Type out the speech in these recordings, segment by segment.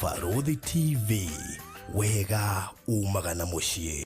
Barũthi TV, wega umaga na mũciĩ.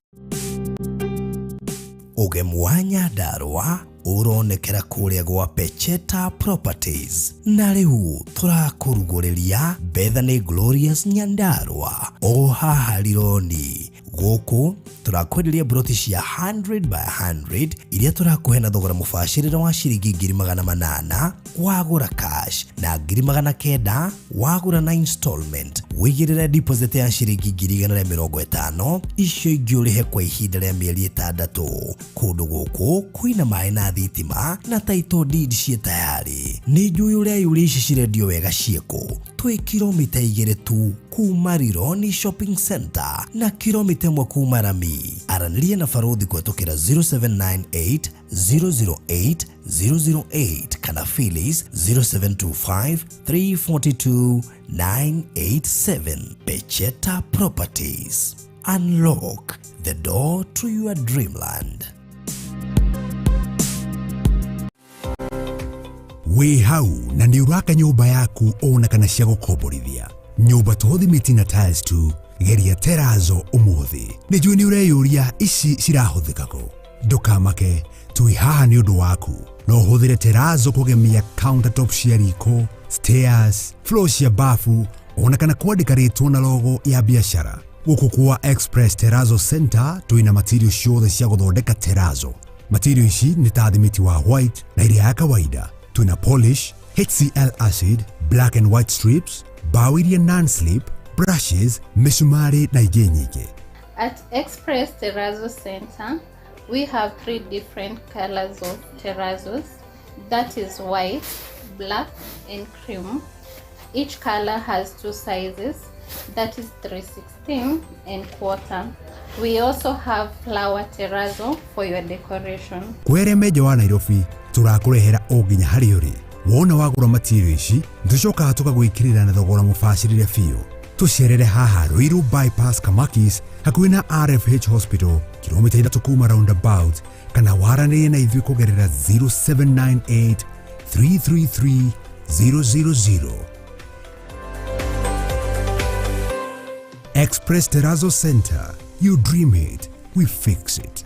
Ũgemu wa Nyandarũa ũronekera kũrĩa gwa Pecheta Properties, na rĩu tũrakũrugũrĩria Bethany Glorious Nyandarũa o haha Rironi. Gũkũ tũrakwenderia mburoti cia 100 by 100 iria tũrakũhe na thogora mũbacĩrĩre wa ciringi 800,000 wagũra cash na 900,000 wagũra na installment. Wĩigĩrĩre deposit ya ciringi 150,000, icio ingĩ ũrĩhe kwa ihinda rĩa mĩeri 6. Kũndũ gũkũ kwĩna maĩ na thitima na title deed ciĩ tayari. Nĩ njũĩ ũreyũria ici cirendio wega ciĩkũ. Twĩ kilomita 2 tu kuma Rironi Shopping Center na kilomita 1 kuma Rami. Aranĩria na Barũthi kũhetũkĩra 0798 008 008 kana Phyllis 0725 342 987. Pecheta Properties. Unlock the door to your dreamland. Wĩ hau na nĩ ũraka nyũmba yaku ona kana cia gũkomborithia, nyũmba to thimiti na tiles tu, geria terazo ũmũthĩ. Nĩ njũĩ nĩ ũreyũria ici cirahũthĩka kũ. Ndũkamake, twĩ haha nĩ ũndũ waku. No ũhũthĩre terazo kũgemia countertop cia riko, stairs, floor cia bafu, ona kana kwandĩka rĩtwa na logo ya biacara. Gũkũ kwa Express Terrazzo Center twĩna material ciothe cia gũthondeka terazo. Material ici nĩ ta thimiti wa white na ĩrĩa ya kawaida. Twĩna polish, HCl acid, black and white strips, mbaũ iria non-slip, brushes, mĩcumarĩ na ingĩ nyingĩ. At Express Terrazzo Center, we have 3 different colors of terrazos. That is white, black, and cream. Each color has 2 sizes, that is 3/16 and quarter. We also have flower terrazzo for your decoration. Kwere menja wa Nairobi tũrakũrehera o nginya harĩa ũrĩ. Wona wagũra material ici, tũcokaga tũgagwĩkĩrĩra na thogora mũbacĩrĩre biũ. Tũcerere haha Ruiru Bypass Kamakis hakuhĩ na RFH Hospital, kilomita 3 kuma roundabout, kana waranĩrie na ithuĩ kũgerera 0798 333 000. Express Terrazzo Center. You dream it, we fix it.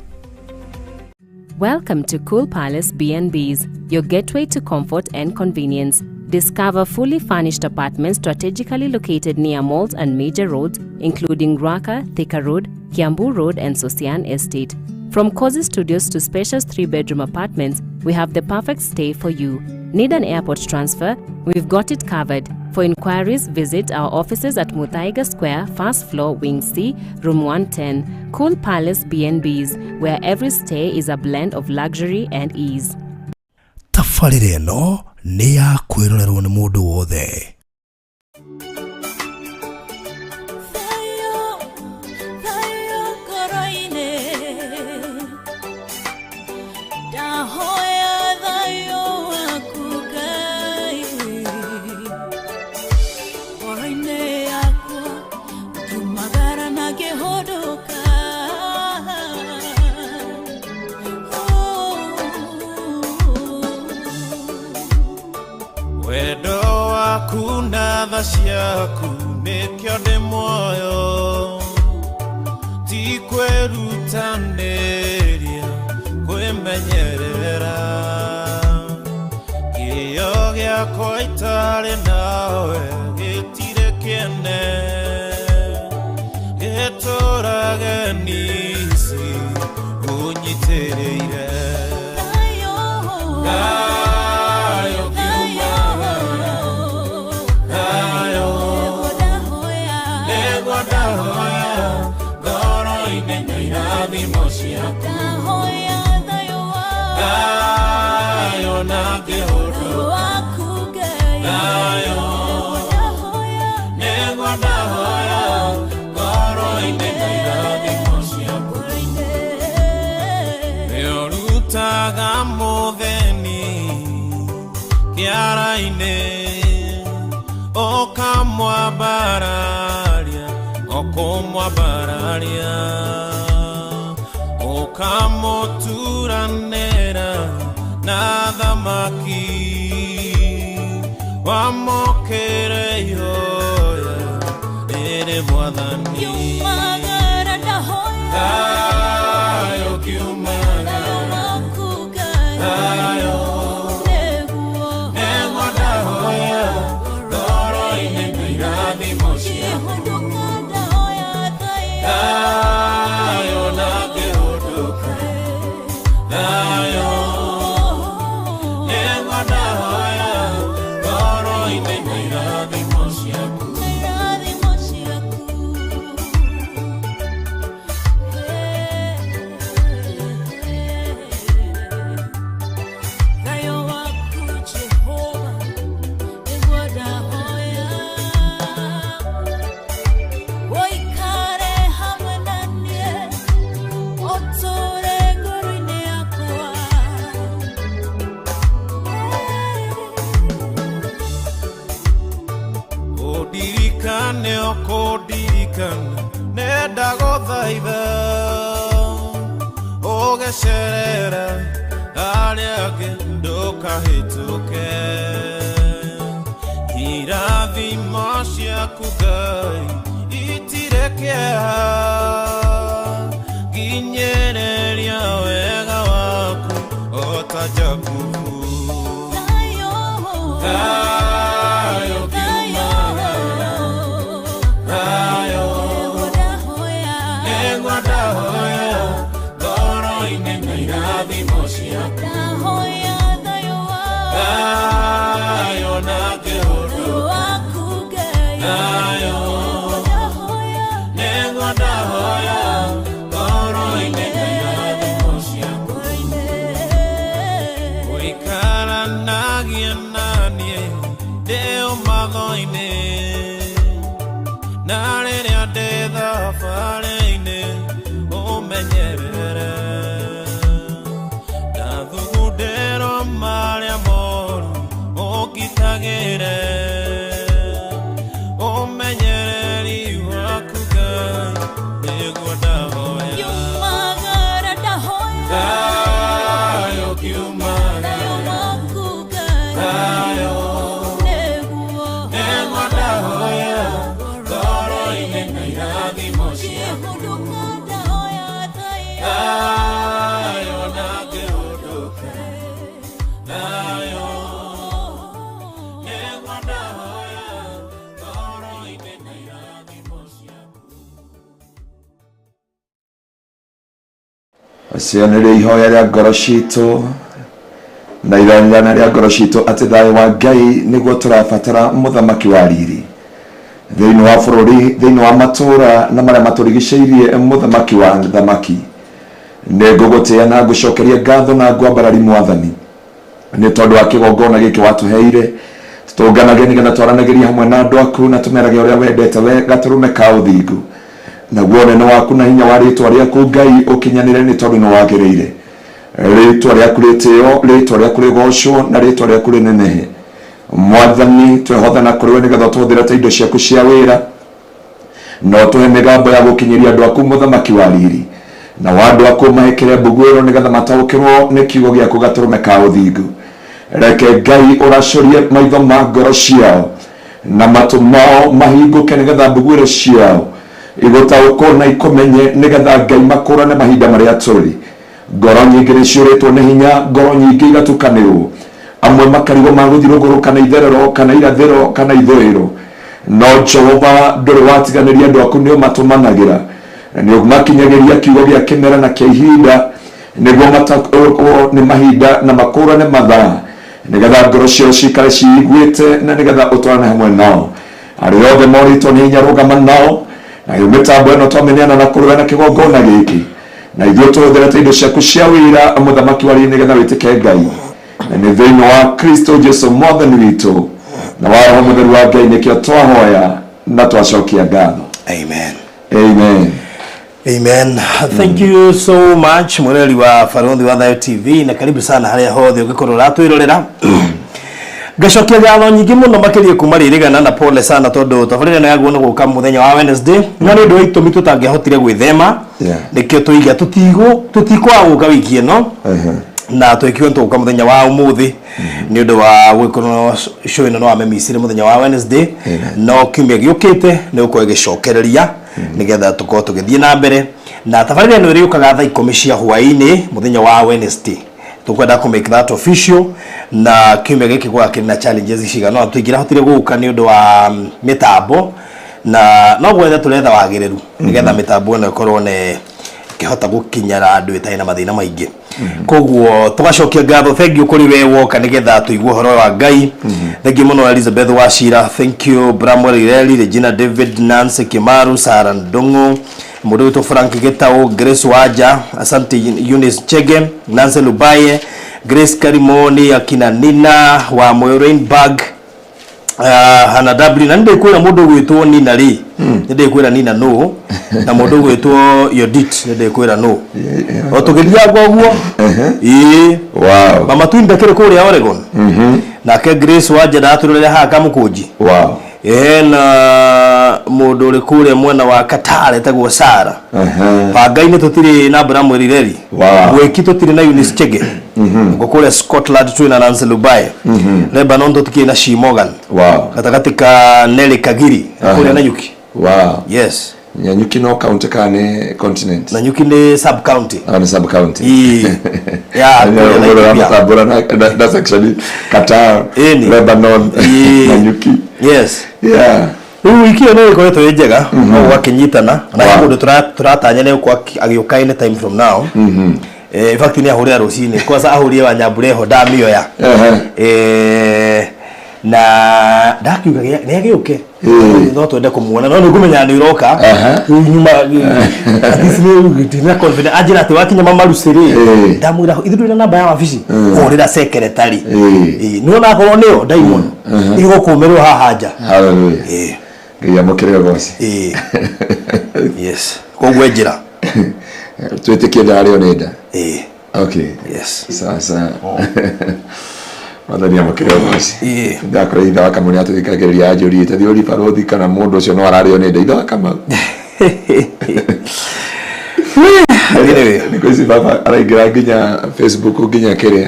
Welcome to Cool Palace B&Bs, your gateway to comfort and convenience. Discover fully furnished apartments strategically located near malls and major roads, including Ruaka, Thika Road, Kiambu Road, and Sosian Estate. From cozy studios to spacious 3-bedroom apartments, we have the perfect stay for you. Need an airport transfer? We've got it covered. For inquiries, visit our offices at Muthaiga Square, first floor, Wing C, Room 110. Cool Palace B&Bs, where every stay is a blend of luxury and ease. Tabarĩra ĩno nĩ ya kwĩrorerwo nĩ mũndũ wothe. Wendo waku na tha ciaku nĩkĩo ndĩ muoyo, ti kwĩrutanĩria kwĩmenyerera, kĩo gĩakwa itarĩ nawe gĩtirĩ kĩene, gĩtũrage nici ũnyitĩrĩire. Thayũ kiumaga, thayũ nĩguo ndahoya, ngoro-inĩ na irathimo ciaku, thayũ na ngĩhũndũka, thayũ nĩguo ndahoya, ngoro-inĩ na irathimo ciaku. Okumwambararia Ukamuturanĩra na thamaki Wamũkĩre ihoya rĩrĩ Mwathani. Thayũ kiumaga, thayũ nĩguo ndahoya ngoro-inĩ na irathimo ciaku. Thayũ na ngĩhũndũka, thayũ nĩguo ndahoya ngoro-inĩ na irathimo ciaku. Ũikare hamwe na niĩ, ũtũũre ngoro-inĩ yakwa. Ũndirikane ũkũndirikana nenda gũthaitha ũgecerera arĩa angĩ ndũkahĩtũke irathimo ciaku Ngai itirĩ kĩeha nginyĩrĩria wega waku o ta Jakubu. Thayũ kiumaga, thayũ nĩguo ndahoya ngoro-inĩ na irathimo ciaku. Thayũ na ngĩhũndũka, thayũ nĩguo ndahoya ngoro-inĩ na irathimo ciaku. Ũikaranagia na niĩ ndĩ ũmatho-inĩ na rĩrĩa ndĩ thabarĩ-inĩ ũmenyerere ndathugundĩrwo marĩa moru ũngitagĩre ũmenyereri waku Ngai nĩguo ndahoya. Thayũ kiumaga, thayũ nĩguo ndahoya ngoro-inĩ na irathimo ciaku. Thayũ na ngĩhũndũka, thayũ nĩguo ndahoya ngoro-inĩ na irathimo ciaku. Ũcio nĩrĩo ihoya rĩa ngoro citũ na ironirana rĩa ngoro citũ atĩ thayũ wa Ngai nĩguo tũrabatara mũthamaki wa riri thĩinĩ wa bũrũri, thĩinĩ wa matũũra na marĩa matũrigicĩirie, mũthamaki wa thamaki. Nĩ ngũgũtĩĩa na ngũcokeria ngatho na ngwambarari Mwathani nĩ tondũ wa kĩgongona gĩkĩ watũheire tũtũnganage nĩgetha twaranagĩrie hamwe na andũ aku na tũmerage ũrĩa wendete we gatũrũme ka ũthingu naguo ũnene waku na hinya wa rĩtwa rĩaku Ngai ũkinyanĩre nĩ tondũ nĩ wagĩrĩire rĩtwa rĩaku rĩtĩo, rĩtwa rĩaku rĩgocwo na rĩtwa rĩaku rĩnenehe. Mwathani, twehothana kũrĩ we nĩgetha ũtũhũthĩre ta indo ciaku cia wĩra na ũtũhe mĩgambo ya gũkinyĩria andũ aku mũthamaki wa riri na wa andũ aku mahĩkĩre mbuguĩro nĩgetha mataũkĩrwo nĩ kiugo gĩaku gatũrũme ka ũthingu. Reke Ngai ũracũrie maitho ma ngoro ciao na matũ mao mahingũke nĩgetha mbuguĩro ciao igũtaũkwo na ikũmenye nĩgetha Ngai makũrane mahinda marĩa tũrĩ. Ngoro nyingĩ nĩ ciũrĩtwo nĩ hinya, ngoro nyingĩ igatukanĩrwo, amwe makarigwo magũthiĩ rũgũrũ kana itherero kana irathĩro kana ithũĩro, no Jehova ndũrĩ watiganĩria andũ aku, nĩ ũmatũmanagĩra na nĩ ũmakinyagĩria kiugo gĩa kĩmera na kĩa ihinda nĩguo mataũkwo nĩ mahinda na makũrane mathaa nĩgetha ngoro ciao cikare ciiguĩte na nĩgetha ũtwarane hamwe nao. Arĩa othe morĩtwo nĩ hinya, rũgama nao nayo mĩtambo ĩno twamĩneana na kũrũa na kĩgongona gĩkĩ na ithuĩ tũhũthĩre ta indo ciaku cia wĩra mũthamaki wa riri nĩgetha wĩtĩke Ngai na nĩ thĩinĩ wa Kristo Jesu Mwathani witũ na wa Roho Mũtheru wa Ngai nĩkĩo twahoya na twacokia ngatho. Amen. Amen. Amen. Thank you so much mwiroreri wa Barothi wa Thayo TV na karibu sana haria hothe ũngĩkorwo ũratwĩrorera. Ngacokia ngatho nyingĩ mũno makĩria kuma rĩrĩgana na pole sana tondũ tabarĩra ĩno yaguo nĩ gũka mũthenya wa Wednesday no nĩ ũndũ wa itũmi tũtangĩahotire gwĩthema. Nĩkĩo tũiga tũtikwaga gũka wiki ĩno na twĩkiwe tũgũka mũthenya wa ũmũthĩ nĩ ũndũ wa gwĩkorwo show ĩno no wamĩmicire mũthenya wa Wednesday no kiumia gĩũkĩte nĩ gũkorwo ĩgĩcokereria nĩgetha tũkorwo tũgĩthiĩ na mbere na tabarĩra ĩno ĩrĩũkaga thaa 10 cia hwaĩ-inĩ mũthenya wa Wednesday. Tukwenda ku make that official na kiumia gĩkĩ gwakĩrĩ na challenges cigana ũna tũingĩrahotire gũka nĩ ũndũ wa mĩtambo na no gwetha tũretha wagĩrĩru nĩgetha mĩtambo ĩno ĩkorwo nĩ ĩkĩhota gũkinyĩra andũ ĩtarĩ na mathĩna maingĩ. Koguo tũgacokia ngatho thank you kũrĩ we woka nĩgetha tũigue ũhoro wa Ngai. Thank you mũno Elizabeth Wachira, thank you Bramwell Ireri, Regina David, Nancy Kimaru, Sarah Ndung'u, mũndũ witũ Frank Gitau, Grace Waja, asante Eunice Chege, Nancy Lubaye, Grace Karimoni, akina Nina wa Moyo Rainbag, Hana W na nĩndĩkwĩra mũndũ ũgwĩtwo Nina rĩ, nĩndĩkwĩra Nina no na mũndũ ũgwĩtwo Yodit nĩndĩkwĩra no o tũgĩthianga ũguo ĩĩ. Wow. Mama Twin ndakĩrĩ kũrĩa Oregon nake Grace Wanja ndatũrĩre haha Kamũkũnji. Wow. Na mũndũ ũrĩ kũrĩa mwena wa Qatar etagwo Sara. Banga-inĩ tũtirĩ na Bramwell Ireri. Wow. Gwĩki tũtirĩ na Eunice Chege. Ngo kũrĩa Scotland twĩna Nancy Lubaye. Lebanon tũtikĩrĩ na Shi Morgan. Wow. Gatagatĩ ka Nelly Kagiri kũrĩa Nanyuki. Wow. Yes. Nanyuki no county kana nĩ continent? Nanyuki nĩ sub county. Ah, nĩ sub county. Ĩĩ. Ya, kũrĩa Laikipia. Matambũra na section Qatar, Ĩni. Lebanon, Ĩĩ. Nanyuki. Yes. Yeah. Rĩu wiki ĩyo nĩ ĩkoretwo ĩ njega no gwakĩnyitana na he Wow. mũndũ tũratanya nĩ gũkorwo agĩũka any time from now. In fact nĩ ahũrĩra rũcinĩ kwanza ahũrire wa Nyambura ĩho ndamĩoya. Na ndakiuga nĩ agĩũke no twende kũmuona no nĩ ngũmenya nĩ ũroka rĩu nyuma at least nĩ ndina confident anjĩra atĩ wakinya mamarucĩ rĩ ndamwĩra ithuĩ ndũrĩ na namba ya wabici hũrĩra secretary. Nĩwona akorwo nĩyo Diamond ĩgũkũmĩrwo haha nja. Hallelujah. Ngai amũkĩre ũgoci. Yes. Koguo njĩra twĩtĩkie ndararĩo nĩ nda. Okay. Yes. Sasa mwathani amũkĩre ũgoci. Ndakora ithe wa Kamau nĩatũthikagĩrĩria anjũrĩte thiĩ ũri barũthi kana mũndũ ũcio no ararĩo nĩ nda ithe wa Kamau. Thikũ ici baba araingĩra nginya Facebook nginya kĩrĩa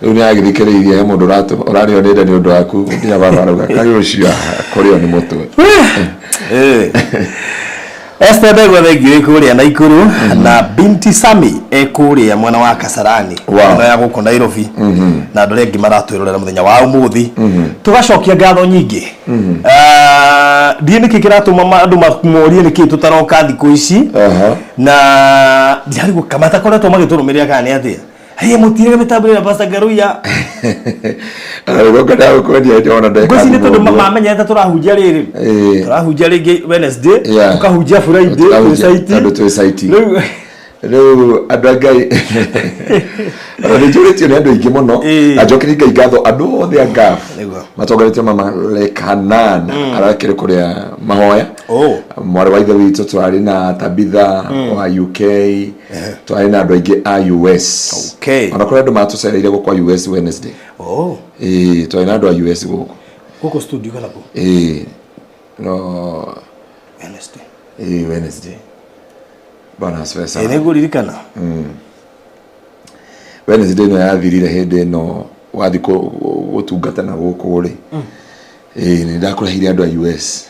rĩu nĩ agĩthikĩrĩirie he mũndũ ũrarĩo nĩ nda nĩ ũndũ waku nginya baba arauga kaĩ ũcio kũrĩo nĩ mũtwe. Esther Ndegwa thengiũ ĩ kũrĩa Naikuru na Binti Sami e kũrĩa mwena wa Kasarani ĩno ya gũkũ Nairobi na andũ arĩa angĩ maratwĩrorera mũthenya wa ũmũthĩ tũgacokia ngatho nyingĩ. Ndiĩ nĩkĩ kĩratũma andũ morie nĩkĩ tũtaroka thikũ ici na ndirarigwo kama matakoretwo magĩtũrũmĩrĩra kana nĩ atĩa. Hei mũtirĩre mĩtambo ĩrĩa Pastor Ngaruiya. Rĩu ngwendaga gũkwendia ndĩrona ndeka Ngwĩciria tondũ thimũ ũguo. mamenyete tũrahunjia rĩrĩ. Tũrahunjia rĩngĩ Wednesday, tũkahunjia Friday, twĩ Tũkahunjia, site. tondũ twĩ site. Rĩu Rĩu andũ a Ngai ona nĩ njũrĩtio nĩ andũ aingĩ mũno na njokerie Ngai ngatho andũ othe a Gulf matongoretio mama Lekanan arakĩrĩ kũrĩa mahoya mwarĩ wa ithe witũ twarĩ na Tabitha wa UK twarĩ na andũ aingĩ a US. Ona kũrĩ andũ matũcereire gũkũ a US Wednesday. Ĩĩ twarĩ na andũ a US gũkũ. Gũkũ studio kana kũ? Ĩĩ no Wednesday. Ĩĩ Wednesday. Bwana asifiwe sana. Ĩĩ nĩngũririkana. Wednesday ĩno yathirire hĩndĩ ĩno wathiĩ gũtungata na gũkũ rĩ. Ĩĩ nĩ ndakũreheire andũ a US.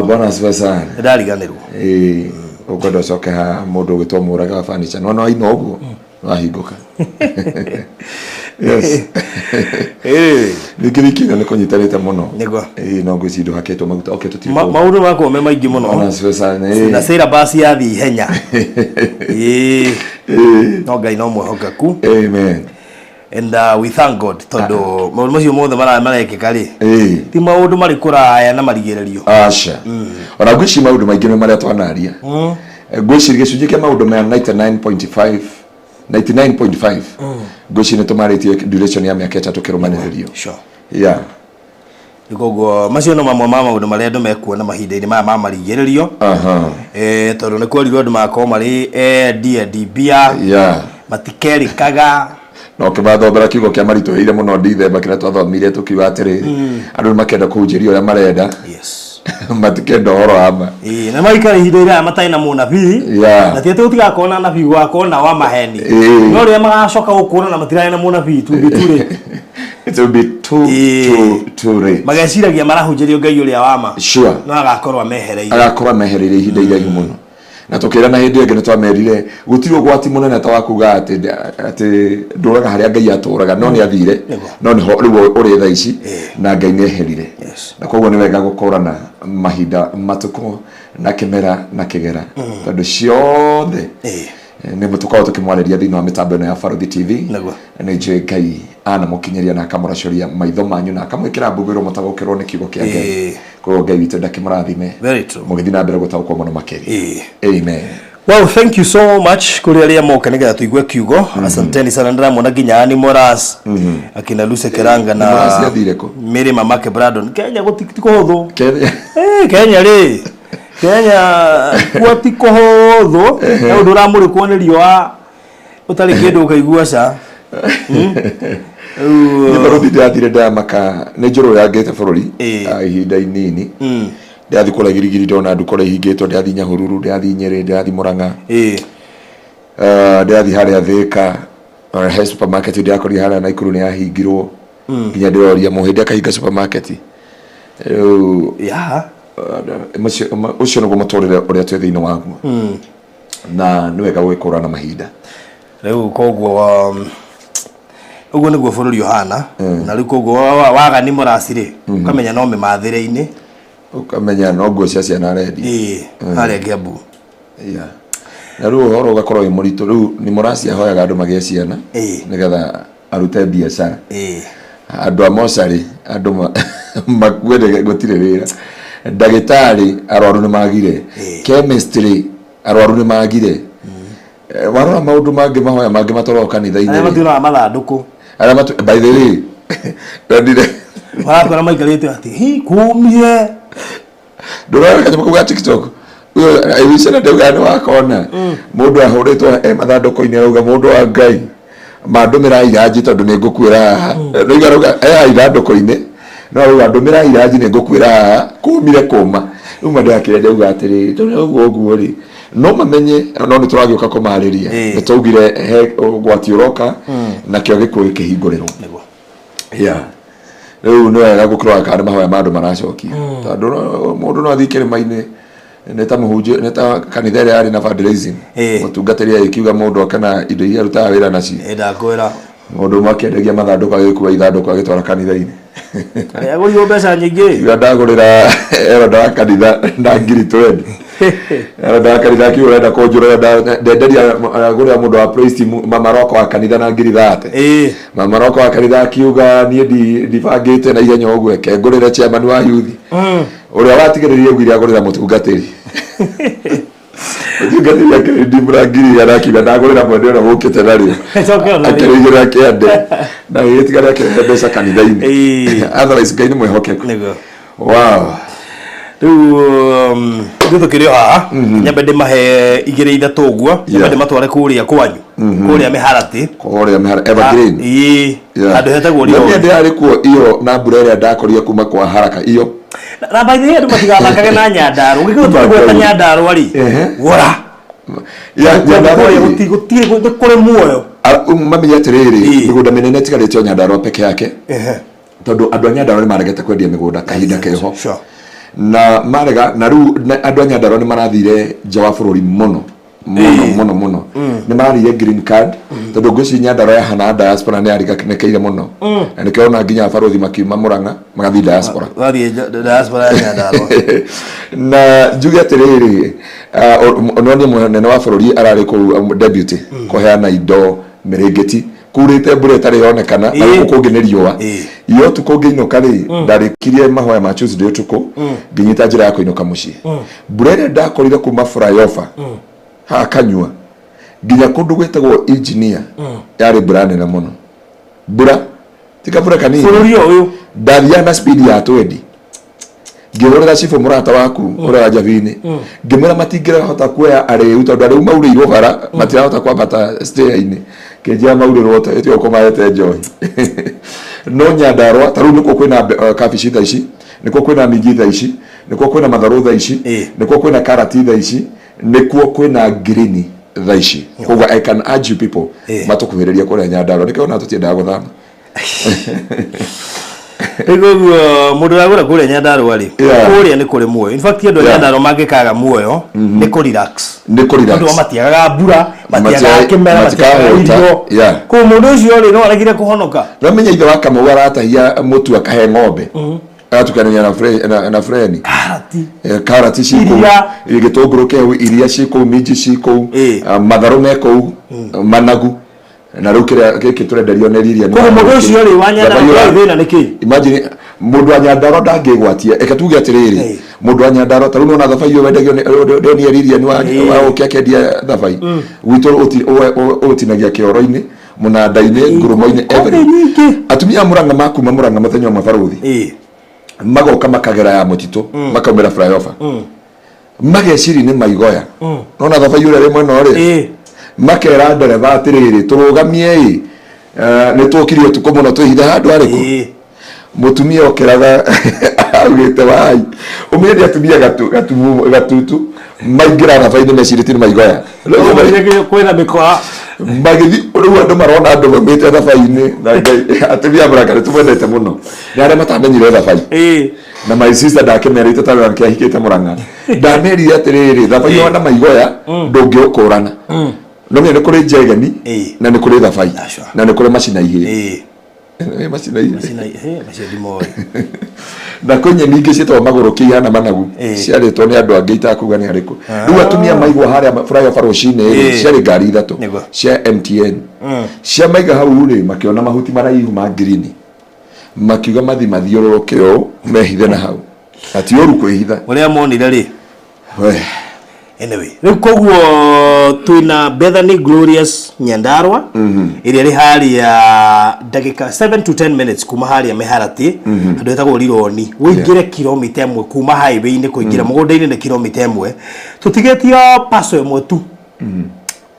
Bwana asifiwe sana. Nĩndariganĩrwo. Ĩĩ ũkwenda ũcoke haha mũndũ ũgwĩtwo Mũraga wa furniture. No waina ũguo wahingũka. Yes. Ningĩ wiki ĩno nĩ kũnyitanĩte mũno. Nĩguo. Ĩĩ no ngwĩciria ndũhakĩtwo maguta. Okay, tũtirĩ kũu. Maũndũ makorwo me maingĩ mũno. Bwana asifiwe sana. Ĩĩ. Na syllabus yathiĩ ihenya. Ĩĩ. No Ngai no mwĩhokeku. Amen. And we thank God tondũ maũndũ macio mothe marekĩka rĩ ti maũndũ marĩ kũraya na marigĩrĩrio. Aca. Ona ngwĩciria maũndũ maingĩ nĩ marĩa twanaria. Ngwĩciria gĩcunjĩ kĩa maũndũ ma 99.5 99.5 ngwĩciria nĩ tũmarĩtie duration ya mĩaka 3 kĩrũmanĩrĩrio. Sure. Yeah. Koguo macio no mamwe ma maũndũ marĩa andũ mekuona mahinda-inĩ maya ma marigĩrĩrio. Tondũ nĩ kwerirwo andũ magakorwo marĩ endi mbia. Yeah. Matikerĩkaga. Na ũkĩmathomera kiugo kĩa maritũhĩire mũno Ndithemba kĩrĩa twathomire tũkiuga atĩrĩrĩ, andũ nĩ makenda kũhunjĩrio ũrĩa marenda, matikenda ũhoro wa ma. Ĩĩ, na maikara ihinda iraya matarĩ na mũnabii, na ti atĩ gũtigakorwo na anabii, gũgakorwo na wa maheni, no rĩrĩa magacoka gũkũra na matirarĩ na mũnabii tumbi turĩ. It will be too, too, too late. Mageciragia marahunjĩrio Ngai ũrĩa wa ma, no agakorwo amehereire. Agakorwo amehereire ihinda iraihu mũno. Na tũkĩrana hĩndĩ ĩyo ĩngĩ nĩ twamerire gũtirĩ ũgwati mũnene ta wa kuga atĩ atĩ ndũraga harĩa Ngai atũraga, no nĩ athire, no nĩho rĩu ũrĩ thaa ici, na Ngai nĩ eherire. Na koguo nĩ wega gũkũrana mahinda, matukũ na kĩmera na kĩgera, tondũ ciothe nĩ tũkoragwo tũkĩmwarĩria thĩinĩ wa mĩtambo ĩno ya Barũthi TV. Nĩ njũĩ Ngai anamũkinyĩria na akamũracũria maitho manyu na akamwĩkĩra mbugĩro mũtaũkĩrwo nĩ kiugo kĩa Ngai. Koguo Ngai witũ ndakĩmũrathime Very true. mũgĩthiĩ na mbere gũtaũkwo mũno makĩria. Amen. Well, thank you so much kũrĩ arĩa moka nĩgetha tũigue kiugo. Asanteni sana, ndĩramwona nginya Annie Moras, akina Lucy Keranga na Moras athire kũ? Mary Mamake Brandon. Kenya ti kũhũthũ. Kenya. Eh, Kenya rĩ. Kenya kuo ti kũhũthũ. He ũndũ ũramũrĩkwo nĩ riũa ũtarĩ kĩndũ ũkaigua ca. Nĩ barũthi ndĩrathire ndamaka nĩ njũrũ yangĩte bũrũri, ihinda inini. Ndĩrathiĩ kũrĩa Girigiri ndona nduka ũrĩa ihingĩtwo, ndĩrathiĩ Nyahururu, ndĩrathiĩ Nyĩrĩ, ndĩrathiĩ Mũrang'a, ndĩrathiĩ harĩa Thĩka, ona he supermarket ndĩrakorire harĩa Naikuru nĩ yahingirwo, nginya ndĩroria mũhĩndĩ akahinga supermarket rĩu. Ũcio nĩguo mũtũrĩre ũrĩa twĩ thĩinĩ waguo, na nĩ wega gwĩkũrana mahinda. Rĩu koguo ũguo nĩguo bũrũri ũhana, na rĩu koguo waga nĩ mũraci rĩ, ũkamenya no mĩmathĩre-inĩ. Ũkamenya no nguo cia ciana arendia. Ĩĩ, harĩa Kiambu. Yeah. Na rĩu ũhoro ũgakorwo wĩ mũritũ. Rĩu nĩ mũraci ahoyaga andũ magĩe ciana nĩgetha arute biacara. Andũ a mocarĩ andũ makue gũtirĩ wĩra, ndagĩtarĩ arwaru nĩ magire, chemistry arwaru nĩ magire. Warora maũndũ mangĩ, mahoya mangĩ matwaragwo kanitha-inĩ arĩa rĩ. Maturaga mathandũkũ. Arĩa matu, by the way, ndonire marakora maikarĩte atĩ hi kũmire. Ndũrona kanyamũ kau ga TikTok? Ũyũ ndauga nĩ wakona mũndũ ahũrĩtwo e mathandũkũ-inĩ, arauga, "Mũndũ wa Ngai, mandũmĩra iranji tondũ nĩ ngũkuĩra haha." Rĩu arauga e ithandũkũ-inĩ, no arauga, "Ndũmĩra iranji, nĩ ngũkuĩra haha, kũmire kũma." Rĩu ma ndĩrakĩrĩa ndauga atĩrĩrĩ, tondũ ũguo ũguo rĩ, no mamenye no nĩ tũragĩũka kũmarĩria. Nĩ twaugire he ũgwati ũroka, nakĩo gĩkuũ gĩkĩhingũrĩrwo. Yeah, rĩu nĩ wega gũkĩrora kana nĩ mahoya ma andũ maracokia, tondũ mũndũ no athiĩ kĩrĩma-inĩ nĩ ta mũhunjia, nĩ ta kanitha ĩrĩa yarĩ na fundraising, mũtungatĩri agĩkiuga mũndũ oke na indo iria arutaga wĩra nacio. Ĩ, ndakwĩra. Mũndũ ũmwe akĩendagia mathandũkũ, agĩkua ithandũkũ agĩtwara kanitha-inĩ. Agũrirwo mbeca nyingĩ. Kiuga, "Ndagũrĩra elder wa kanitha na 20,000." Elder wa kanitha akiuga, "Ũrenda kũnjũraga? Ndenderia, agũrĩra mũndũ wa praise team, mama roko wa kanitha, na 30,000." Mama roko wa kanitha akiuga, "Niĩ ndibangĩte na ihenya ũguo, eke ngũrĩre chairman wa youth." Ũrĩa watigĩrĩrie augire agũrĩra mũtungatĩri. Mũtungatĩri akĩrindimũra 100,000, akiuga, "Ndagũrĩra mwene ũrĩa mũkĩte narĩo." Coke ona rĩo. Akĩrĩigĩrĩra kĩande na gĩgĩtigara akĩrehe mbeca kanitha-inĩ. Otherwise Ngai nĩ mwĩhokeku. Wow. Rĩu ithuĩ tũkĩrĩ o haha, nyambe ndĩmahe igĩrĩ ithatũ ũguo, nyambe ndĩmatware kũrĩa kwanyu, kũrĩa mĩharatĩ. Kũrĩa mĩharatĩ, Evergreen. Ĩĩ, handũ hetagwo Na niĩ Rironi. ndĩrarĩ kuo iyo na mbura ĩrĩa ndakorire kuma kwa haraka iyo. Na by the way, andũ matigathakage na Nyandarũa, ũngĩkorwo tũgweta Nyandarũa rĩ, wora. Ya, Nyandarũa Kũrĩa rĩ, gũtirĩ, nĩ kũrĩ muoyo. Mamenye atĩrĩrĩ, mĩgũnda mĩnene ĩtigarĩte o Nyandarũa peke yake, tondũ andũ a Nyandarũa nĩ maregete kwendia mĩgũnda kahinda keho, na marega, na rĩu andũ a Nyandarũa nĩ marathire nja wa bũrũri mũno mũno mũno mũno. Nĩ marathire green card, tondũ ngwĩciria Nyandarũa yahana diaspora nĩ yariganĩkĩire mũno, na nĩkĩo ona nginya barũthi makiuma Mũrang'a magathiĩ diaspora. Wathiĩ diaspora ya Nyandarũa. Na njuge atĩrĩrĩ, no nĩ mũnene wa bũrũri ararĩ kũu, deputy kũheana indo mĩrĩngĩti, kurĩte mbura ĩtarĩ yonekana, na gũkũ kũngĩ nĩ riũa. Iyo ũtukũ ngĩinũka rĩ, ndarĩkirie mahoya ma Tuesday ũtukũ, ngĩnyita njĩra ya kũinũka mũciĩ. Mbura ĩrĩa ndakorire kuma flyover haha Kanyua nginya kũndũ gwĩtagwo Engineer yarĩ mbura nene mũno, mbura ti kabura kanini. Bũrũri o ũyũ. Ndathiaga na speed ya 20. Ngĩhũrĩra cibũ mũrata waku ũrĩa wa Njabini, ngĩmwĩra matingĩrahota kuoya arĩu tondũ arĩu maurĩirwo bara, matirahota kwambata stair-inĩ. Kĩnjĩra maurĩrwo tiga kũmahete njohi. No Nyandarũa ta rĩu nĩkuo kwĩna kabici thaa ici, nĩkuo kwĩna minji thaa ici, nĩkuo kwĩna matharũ thaa ici, nĩkuo kwĩna karati thaa ici, nĩkuo kwĩna ngirini thaa ici. Koguo I can urge you people matũkuhĩrĩrie kũrĩa Nyandarũa. Nĩkĩo ona tũtiendaga gũthama. Rĩu koguo mũndũ ũragũra kũrĩa Nyandarũa rĩ, kũrĩa nĩ kũrĩ muoyo. In fact andũ a Nyandarũa mangĩkaga muoyo nĩ kũ relax. Nĩ kũ relax. Tondũ matiagaga mbura, matiagaga kĩmera, matiagaga irio. Koguo mũndũ ũcio rĩ no aregire kũhonoka. Nĩwamenya ithe wa Kamau aratahia mũtu akahe ng'ombe. Agatukania na freni. Karati. Karati ci kũu. Gĩtũngũrũ kĩu, iria ci kũu, minji ci kũu, matharũ me kũu, managu. Na rĩu kĩrĩa gĩkĩ tũrenderio nĩ Lilian. Koguo mũndũ ũcio rĩ wa Nyandarua thĩna nĩ kĩ? Imagine mũndũ wa Nyandarua ndangĩgwatia. Reke tuge atĩrĩrĩ, mũndũ wa Nyandarua ta rĩu nĩwona thabai ũyũ wendagio nĩ Lilian wa ũke akĩendia thabai. Gwitũ ũtinagia kĩoro-inĩ, mũnanda-inĩ, ngurumo-inĩ, every. Atumia a Murang'a makuma Murang'a mũthenya ũmwe barũthi. Magoka makagera ya mũtitũ, makaumĩra flyover. Mageciria nĩ maigoya. Nona thabai ũrĩa wĩ mwena ũrĩa. Makera ndereba atĩrĩrĩ, tũrũgamie ĩ, nĩ tũkire ũtukũ mũno twĩhithe handũ harĩkũ. Mũtumia okĩraga augĩte wai. Ũmenye nĩ atumia gatutu maingĩra thabai-inĩ mecirĩtie nĩ maigoya. Kwĩna mĩkora. Magĩthiĩ rĩu andũ marona andũ maumĩte thabai-inĩ na Ngai atumia a Mũrang'a nĩ tũmendete mũno. Nĩ arĩa matamenyire thabai. Na my sister ndakĩmerĩte tondũ nake ahikĩte Mũrang'a. Ndamerire atĩrĩrĩ, thabai ona maigoya ndũngĩũkũrana. No menya nĩ kũrĩ njegeni na nĩ kũrĩ thabai na nĩ kũrĩ macina ihĩĩ. Macina ihĩĩ. Macio ndimoĩ. Na kwĩ nyeni ingĩ ciĩtagwo magũrũkĩ ihana managu ciarĩtwo nĩ andũ angĩ itakuga nĩ arĩkũ. Rĩu atumia maigua harĩa flyover rũcinĩ rĩ, ciarĩ ngari ithatũ cia MTN. Cia maiga hau rĩ, makĩona mahuti maraihu ma ngirini. Makiuga mathi mathiũrũrũke ũũ mehithe na hau. Na ti ũru kwĩhitha. Ũrĩa monire rĩ. Anyway, rĩu koguo twĩna Bethany Glorious Nyandarua ĩrĩa ĩrĩ harĩa ndagĩka 7 to 10 minutes kuma harĩa Mĩharatĩ handũ hetagwo Rironi ũingĩre kilomita ĩmwe kuma highway-inĩ kũingĩra mũgũnda-inĩ nĩ kilomita ĩmwe tũtigĩtio parcel ĩmwe tu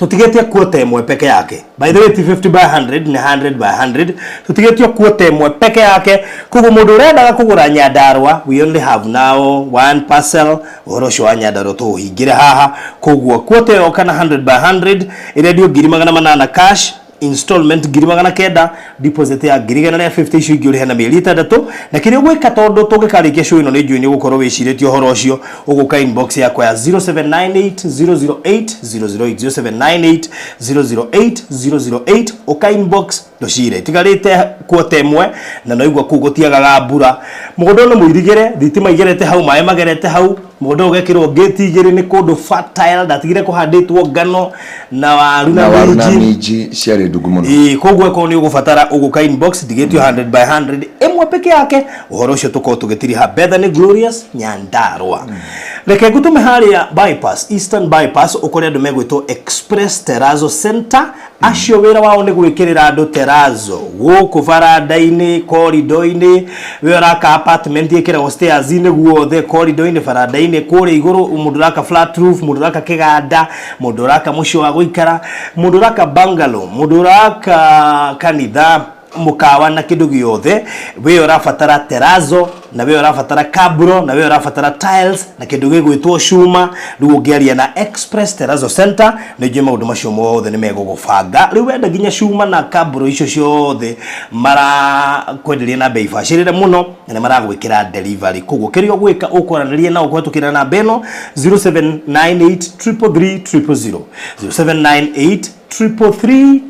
tũtigĩtie quarter ĩmwe peke yake. By the way ti 50 by 100 nĩ 100 by 100 tũtigĩtio quarter ĩmwe peke yake. Koguo mũndũ ũrendaga kũgũra Nyandarua we only have now one parcel. Ũhoro ũcio wa Nyandarua tũũhingĩre haha. Koguo quarter ĩyo kana 100 by 100 ĩrendio 800,000 cash, installment 900,000, deposit ya 150,000, icio ingĩ ũrĩhe na mĩeri ĩtandatũ. Na kĩrĩa ũgwĩka tondũ tũngĩkarĩkia show ĩno nĩ njũĩ nĩ ũgũkorwo wĩcirĩtie ũhoro ũcio, ũgũka inbox yakwa ya 0798 008 008, 0798 008 008, ũka inbox tũcire. Itigarĩte quarter ĩmwe na no igua kũu gũtiagaga mbura. Mũgũnda ũyũ nĩ mũirigĩre, thitima igerete hau, maĩ magerete hau, mũgũnda ũyũ ũgekĩrwo gate igĩrĩ, nĩ kũndũ fertile, ndatigire kũhandĩtwo ngano na waru na Na waru na minji. minji ciarĩ ndungu mũno. Ĩĩ, koguo akorwo nĩ ũgũbatara ũgũka inbox ndigĩtio 100 by 100 ĩmwe peke yake, ũhoro ũcio tũkorwo tũgĩtiriha. Bethany Glorious Nyandarua. Reke ngũtũme harĩa bypass, Eastern bypass, ũkore andũ megwĩtwo Express Terrazzo Center. Acio wĩra wao nĩ gwĩkĩrĩra andũ terrazzo gũkũ baranda-inĩ, corridor-inĩ. We ũraka apartment ĩkĩragwo stairs-inĩ guothe, corridor-inĩ, baranda-inĩ, kũrĩa igũrũ, mũndũ ũraka flat roof, mũndũ ũraka kĩganda, mũndũ ũraka mũciĩ wa gũikara, mũndũ ũraka bungalow, mũndũ ũraka kanitha, mũkawa na kĩndũ gĩothe. We ũrabatara terrazzo, na we ũrabatara cabro, na we ũrabatara tiles, na kĩndũ gĩgwĩtwo cuma. Rĩu ũngĩaria na Express Terrazzo Center nĩ njũĩ maũndũ macio mothe nĩ megũgũbanga. Rĩu wenda nginya cuma na cabro icio ciothe marakwenderia na bei bacĩrĩre mũno, na nĩ maragwĩkĩra delivery. Koguo kĩrĩa ũgwĩka ũkwaranĩria nao kũhetũkĩra namba ĩno 0798 333 000, 0798 333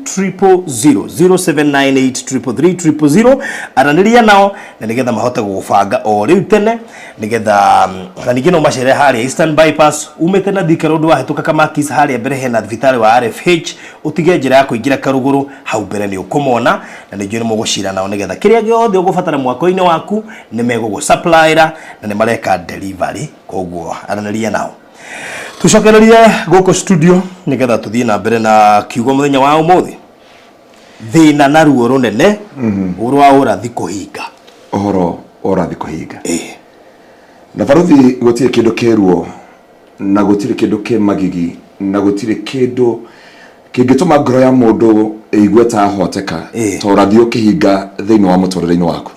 000, 0798 333 000. Aranĩria nao na nĩgetha mahote gũgũbanga o rĩu tene, nĩgetha na ningĩ no macere harĩa Eastern Bypass umĩte na Thika Road, wahĩtũka Kamakis harĩa mbere hena thibitarĩ wa RFH, ũtige njĩra ya kũingĩra Karũgũrũ hau mbere nĩ ũkũmona, na nĩ njũĩ nĩ mũgũcira nao nĩgetha kĩrĩa gĩothe ũgũbatara mwako-inĩ waku nĩ megũgũsupplyra na nĩ mareka delivery. Koguo aranĩria nao. Tũcokererie gũkũ studio nĩgetha tũthiĩ na mbere na kiugo mũthenya wa ũmũthĩ, thĩna na ruo rũnene rwa ũrathi kũhinga. Ũhoro wa ũrathi kũhinga. Na baruthi gũtirĩ kĩndũ kĩ ruo, na gũtirĩ kĩndũ kĩ magigi, na gũtirĩ kĩndũ Kĩngĩtũma ngoro ya mũndũ ĩigue ta ahoteka ta ũrathi ũkĩhinga thĩinĩ wa mũtũrĩre-inĩ waku.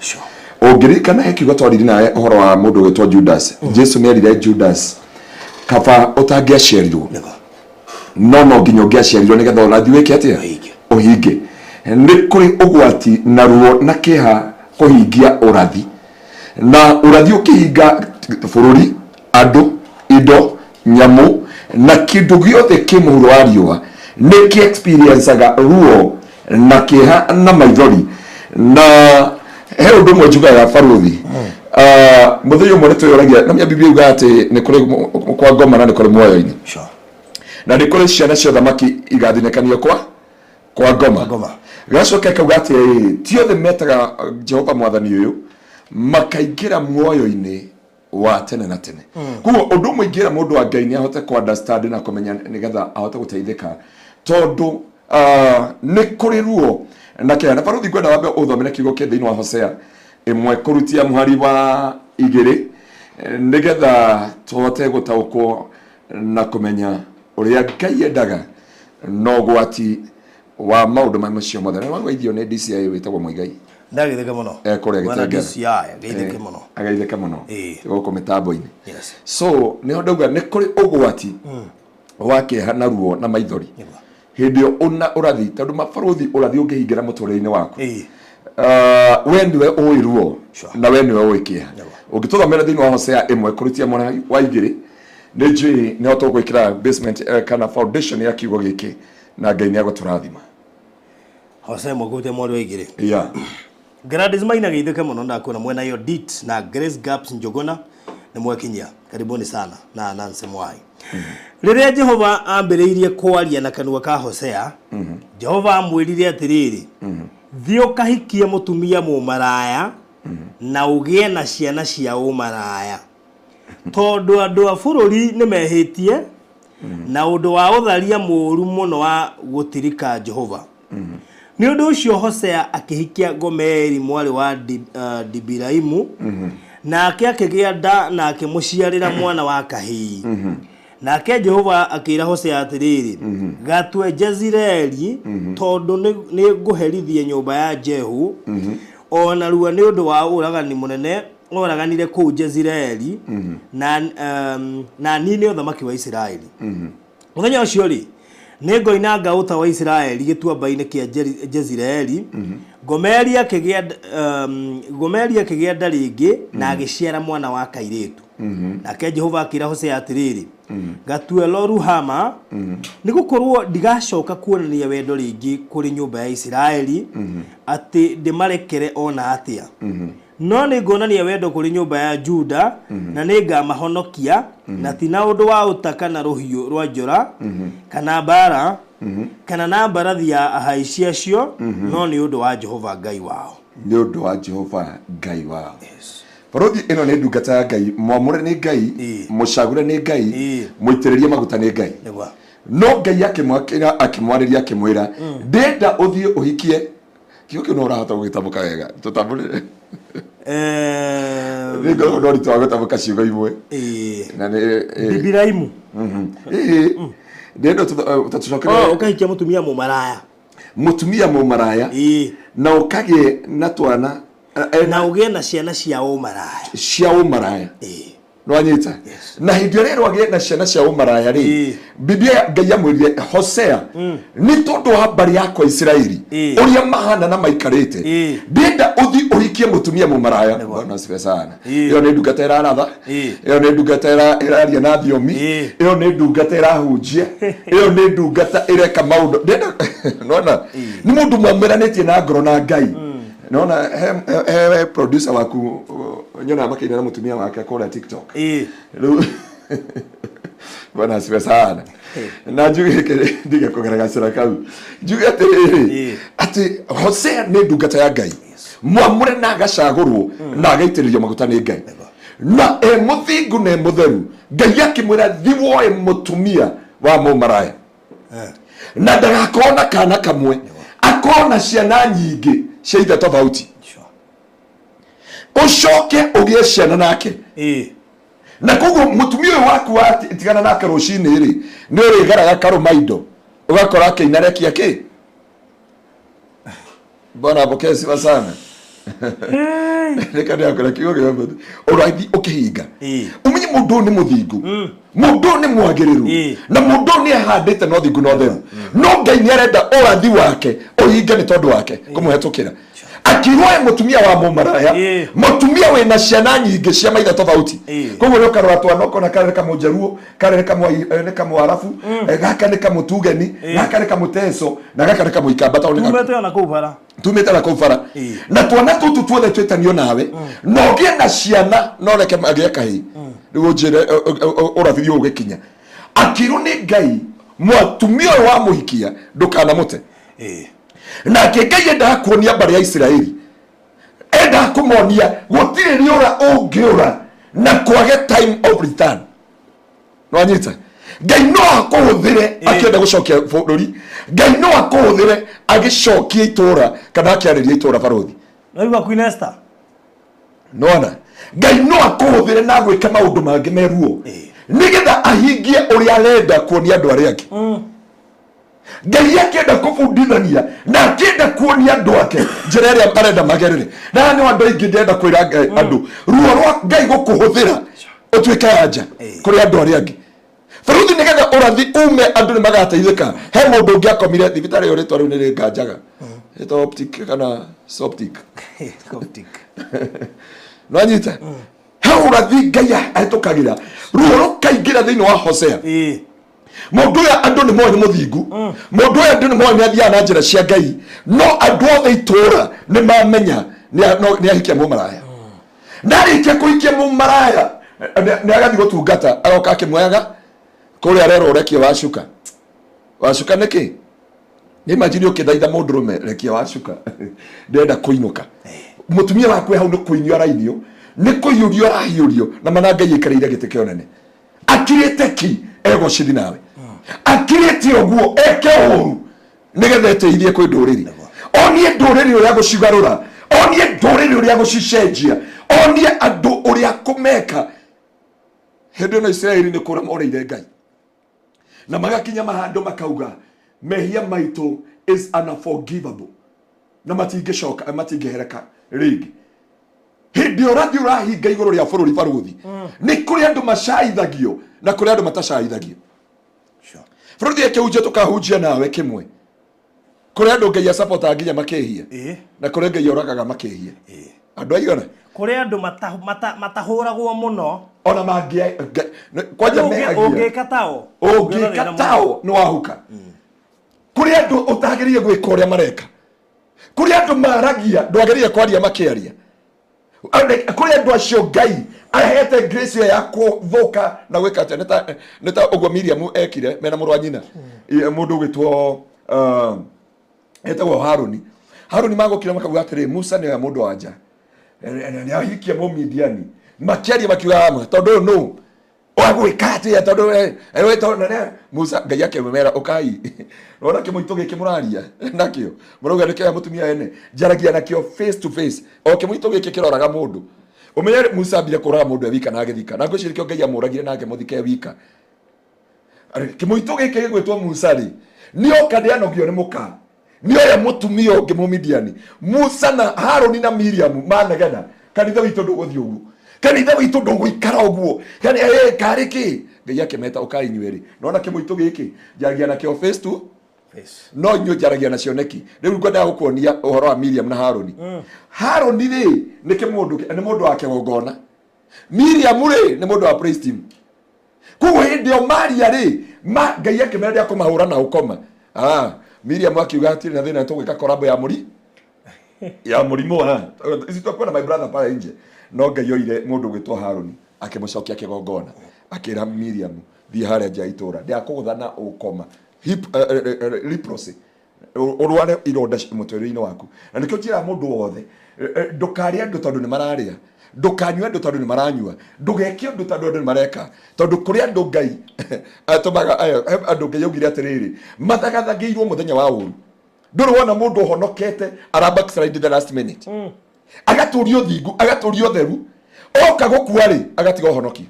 Ũngĩririkana he kiugo twaririe nawe ũhoro wa mũndũ ũgwĩtwo Judas. Jesu nĩ erire Judas kaba ũtangĩaciarirwo, no no nginya ũngĩaciarirwo nĩgetha ũrathi wĩke atĩa? Ũhinge. Nĩ kũrĩ ũgwati na ruo na kĩeha kũhingia ũrathi, na ũrathi ũkĩhinga bũrũri, andũ, indo, nyamũ na kĩndũ gĩothe kĩ mũhuro wa riũa nĩ kĩ experienceaga ruo na kĩeha na maithori. Na he ũndũ ũmwe njugaga barũthi, mũthenya ũmwe nĩ twĩyũragia na Biblia yugaga atĩ nĩ kũrĩ kwa ngoma na nĩ kũrĩ muoyo-inĩ, na nĩ kũrĩ ciana cia ũthamaki igathinĩkanio kwa ngoma. Gacoka kauga atĩ ti othe metaga Jehova mwathani ũyũ makaingĩra muoyo-inĩ wa tene na tene. Koguo ũndũ ũmwe ingĩra mũndũ wa Ngai nĩ ahote kũ understand na kũmenya nĩgetha ahote gũteithĩka, tondũ nĩ kũrĩ ruo na kĩeha. Na barũthi, ngwenda wambe ũthomere kiugo kĩ thĩinĩ wa Hosea 1 kũrutia mũhari wa 2, nĩgetha tũhote gũtaũkwo na kũmenya ũrĩa Ngai endaga na ũgwati wa maũndũ macio mothe. Na wageithio nĩ DCI wĩtagwo Muigai. Ndagĩtheke mũno. Kũrĩa Bwana Gĩtengera. DCI geithĩke mũno. Ageithĩke mũno gũkũ mĩtambo-inĩ. So nĩho ndauga nĩ kũrĩ ũgwati wa kĩeha na ruo na maithori hĩndĩ ĩyo ũna ũrathi, tondũ mabarũthi ũrathi ũngĩhingĩra mũtũrĩre-inĩ waku, we nĩwe ũĩ ruo na we nĩwe ũĩ kĩeha. Ũngĩtũthomera thĩinĩ wa Hosea 1 kũrutia mũhari wa 2, nĩ njũĩ nĩho tũgwĩkĩra basement kana foundation ya kiugo gĩkĩ, na Ngai nĩ agũtũrathima. Hosea 1 kũrutia mweri wa 2. Gladys Maina geithĩke mũno, ndakuona mwena Yodit na Grace Gaps Njogona nĩ mwekinyia, karibuni sana na Nancy Mwai. Rĩrĩa Jehova ambĩrĩirie kwaria na kanua ka Hosea, Jehova amwĩrire atĩrĩrĩ, thiĩ ũkahikie mũtumia mũmaraya na ũgĩe na ciana cia ũmaraya, tondũ andũ a bũrũri nĩ mehĩtie na ũndũ wa ũtharia mũũru mũno wa gũtirika Jehova. Nĩ ũndũ ũcio Hosea akĩhikia Gomeri mwarĩ wa Dibiraimu, nake akĩgĩa nda na akĩmũciarĩra mwana wa kahĩĩ. Nake Jehova akĩra Hosea atĩrĩrĩ, gatue Jezireeli, tondũ nĩ ngũherithia nyũmba ya Jehu o narua nĩ ũndũ wa ũragani mũnene oraganire kũu Jezireeli, na nine ũthamaki wa Isiraeli. Mũthenya ũcio rĩ, nĩ ngoinanga ũta wa Isiraeli gĩtuamba-inĩ kĩa Jezireeli. Gomeri akĩgĩa nda rĩngĩ na agĩciara mwana wa kairĩtu. Nake Jehova akĩra Hosea atĩrĩrĩ, gatue Lo-Ruhama, nĩ gũkorwo ndigacoka kuonania wendo rĩngĩ kũrĩ nyũmba ya Isiraeli, atĩ ndĩmarekere o na atĩa. No nĩ ngonania wendo kũrĩ nyũmba ya Juda, na nĩ ngamahonokia, na ti na ũndũ wa ũta kana rũhiũ rwa njora kana mbaara kana na mbarathi ya ahaici acio, no nĩ ũndũ wa Jehova Ngai wao. Nĩ ũndũ wa Jehova Ngai wao. Barũthi, ĩno nĩ ndungata ya Ngai, mwamũre nĩ Ngai, mũcagũre nĩ Ngai, mũitĩrĩrie maguta nĩ Ngai. No Ngai akĩmwakĩra, akĩmwarĩria, akĩmwĩra, ndĩrenda ũthiĩ ũhikie. Kiugo kĩu no ũrahota gũgĩtamũka wega? Tũtambũrĩre. Nĩ ngoragwo na ũritũ wa gũtamũka ciugo imwe. Na nĩ Dibiraimu. Ndĩrenda tũcokerere. Oh, ũkahikia mũtumia mũmaraya. Mũtumia mũmaraya. Na ũkagĩe na twana na ũgĩe na ciana cia ũmaraya. Cia ũmaraya. Nwanyita? Na hĩndĩ ĩrĩa ĩrwo agĩe na ciana cia ũmaraya rĩ, Biblia Ngai amwĩrire Hosea, nĩ tondũ wa mbarĩ yakwa Isiraeli ũrĩa mahana na maikarĩte, ndĩrenda ũthiĩ ũhikie mũtumia mũmaraya. Bwana asifiwe sana. Ĩyo nĩ ndungata ĩraratha, ĩyo nĩ ndungata ĩraria na thiomi, ĩyo nĩ ndungata ĩrahunjia, ĩyo nĩ ndungata ĩreka maũndũ. Ndĩrenda nona nĩ mũndũ mwamũranĩtie na ngoro na Ngai. Nona he producer waku nyonaga makĩina na mũtumia wake kũrĩa TikTok. Rĩu Bwana asifiwe sana. Na njuge ndige kũgera gacĩra kau, njuge atĩrĩrĩ, atĩ Hosea nĩ ndungata ya Ngai mwamũre na agacagũrwo na agaitĩrĩrio maguta nĩ Ngai, na e mũthingu na e mũtheru. Ngai akĩmwĩra, thi woe mũtumia wa mũmaraya na ndagakorwo na kana kamwe, akorwo na ciana nyingĩ cia ithe tofauti, ũcoke ũgĩe ciana nake. Na koguo mũtumia ũyũ waku watigana nake rũcinĩ rĩ, nĩ ũrĩgaraga karũma indo. Ũgakora akĩina rekia kĩ. Bwana apokee sifa sana. Reka ndĩrakora kiugo gĩa mũndũ. Ũrathi ũkĩhinga. Ũmenye mũndũ ũyũ nĩ mũthingu. Mũndũ ũyũ nĩ mwagĩrĩru. Na mũndũ ũyũ nĩ ahandĩte na ũthingu na ũtheru. No Ngai nĩ arenda ũrathi wake ũhinge nĩ tondũ wake kũmũhetũkĩra. Akirwo e mũtumia wa mũmaraya, mũtumia wĩna ciana nyingĩ cia maithe tofauti. Koguo nĩ ũkarora twana ũkona karĩ nĩ kamũnjaruo, karĩ nĩ kamũarabu, gaka nĩ kamũtugeni, gaka nĩ kamũteco, na gaka nĩ kamũikamba tondũ nĩ Tumĩte ona kũu bara. Tumĩte na kũu bara. Na twana tũtũ tuothe twĩtanio nawe, na ũgĩe na ciana na ũreke magĩe kahĩĩ. Rĩu ũnjĩre ũrathi ũyũ ũgĩkinya. Akĩrwo nĩ Ngai mũtumia ũyũ wamũhikia ndũkanamũte. Nake Ngai endaga kuonia mbarĩ ya Isiraeli, endaga kũmonia gũtirĩ rĩũra ũngĩũra na kwage time of return. Nwanyita Ngai no akũhũthĩre akĩenda gũcokia bũrũri, Ngai no akũhũthĩre agĩcokia itũra kana akĩarĩria itũra barũthi. Naigua Queen Esther. Nona Ngai no akũhũthĩre na gwĩka maũndũ mangĩ meruo nĩgetha ahingie ũrĩa arenda kuonia andũ arĩa angĩ. Ngai akĩenda kũbundithania na akĩenda kuonia andũ ake njĩra ĩrĩa arenda magerere. Na nĩ andũ aingĩ ndĩrenda kwĩra andũ ruo rwa Ngai gũkũhũthĩra ũtuĩke anja kũrĩ andũ arĩa angĩ baruthi nĩgetha ũrathi ume andũ nĩ magateithĩka. He mũndũ ũngĩ akomire thibitarĩ ĩyo rĩtwa rĩu nĩ rĩnganjaga rĩtwa optic kana soptic. Coptic. Nwanyita he ũrathi Ngai ahĩtũkagĩra ruo rũkaingĩra thĩinĩ wa Hosea. Mũndũ ũyũ andũ nĩ moĩ nĩ mũthingu, mũndũ ũyũ andũ nĩ moĩ nĩ athiaga na njĩra cia Ngai, no andũ othe itũũra nĩ mamenya nĩ ahikia mũmaraya. Na arĩkia kũhikia mũmaraya nĩ agathiĩ gũtungata, agoka akĩmuoyaga kũrĩa arerwo rekia wa cuka. Wa cuka nĩkĩ? Nĩ imagine ũkĩthaitha mũndũrũme rekia wa cuka ndĩrenda kũinũka. Mũtumia waku hau nĩ kũinio arainio, nĩ kũhiũrio arahiũrio, na mana Ngai aikarĩire gĩtĩ kĩa ũnene. Akirĩte ki egocithi nawe, akirĩte ũguo eke ũru nĩgetha eteithie kwĩ ndũrĩrĩ, onie ndũrĩrĩ ũrĩa gũcigarũra, onie ndũrĩrĩ ũrĩa gũcicenjia, onie andũ ũrĩa kũmeka. Hĩndĩ ĩno Isiraeli nĩ kũra moreire Ngai na magakinya mahandũ makauga mehia maitũ is unforgivable na matingĩcoka matingĩhereka rĩngĩ. Hĩndĩ ĩyo ũrathi ũrahinga igũrũ rĩa bũrũri barũthi, nĩ kũrĩ andũ macaithagio na kũrĩ andũ matacaithagio. Bũrũri ĩkĩhunjia tũkahunjia nawe kĩmwe, kũrĩ andũ Ngai acapotaga nginya makĩhia na kũrĩ Ngai oragaga makĩhia. Andũ aigana Kũrĩ andũ matahũragwo mũno. Ona mangĩ kwanja mehagia. Ũngĩka tao. Ũngĩka tao nĩ wahuka. Kũrĩ andũ ũtagĩrĩire gwĩka ũrĩa mareka, kũrĩ andũ maragia ndwagĩrĩire kwaria makĩaria, kũrĩ andũ acio Ngai ahete grace ĩyo ya kũthũka na gwĩka atĩa. Nĩ ta ũguo Miriam ekire mena mũrũ wa nyina mũndũ ũgwĩtwo etagwo Haruni. Haruni magũkira makauga atĩrĩ, Musa nĩoya mũndũ wa nja nĩ ahikia Mũmidiani. Makĩaria makiuga amwe tondũ ũyũ nũ wagwĩka atĩa tondũ Musa Ngai akĩmera ũkai wona kĩmũitũ gĩkĩ mũraria nakĩo mũrauga nĩkĩoya mũtumia ene njaragia nakĩo face to face o kĩmũitũ gĩkĩ kĩroraga mũndũ. Ũmenye Musa ambire kũraga mũndũ e wika na agĩthika, na ngwĩciria nĩkĩo Ngai amũragire na akĩmũthika e wika. Kĩmũitũ gĩkĩ gĩgwĩtwo Musa rĩ nĩoka nĩanogio nĩ mũka, nĩoya mũtumia ũngĩ Mũmidiani. Musa na Haruni na Miriam manegena, kanitha witũ ndũgũthiĩ ũguo, kanitha witũ ndũgũikara ũguo, karĩ kĩ? Ngai akĩmeta ũkai inyuĩ rĩ, nona kĩmũitũ gĩkĩ njaragia nakĩo face to Face. No inyuĩ njaragia na cioneki. Rĩu ngwendaga gũkuonia ũhoro wa Miriam na Haruni. Haruni rĩ nĩ kĩmũndũ, nĩ mũndũ wa kĩgongona. Miriam rĩ nĩ mũndũ wa praise team. Koguo hĩndĩ ĩyo Maria rĩ, Ngai akĩmera rĩa kũmahũra na ũkoma. Miriam akiuga hatirĩ na thĩna, tũgwĩka collab ya mũri ya mũrimũ ici twakuona my brother pale nje. No Ngai oire mũndũ ũgwĩtwo Haruni akĩmũcokia kĩgongona, akĩra Miriam thiĩ harĩa nja ya itũũra ndakũgũtha na ũkoma leprosy ũrware ironda mũtũrĩre-inĩ waku. Na nĩkĩo njĩraga mũndũ wothe, ndũkarĩe andũ tondũ nĩ mararĩa, ndũkanyue andũ tondũ nĩ maranyua, ndũgeke ũndũ tondũ andũ nĩ mareka, tondũ kũrĩ andũ Ngai atũmaga, andũ Ngai augire atĩrĩrĩ, mathagathagĩirwo mũthenya wa ũru. Ndũrĩ wona mũndũ ũhonokete ara backslide the last minute, agatũria ũthingu, agatũria ũtheru, oka gũkua rĩ agatiga ũhonokio.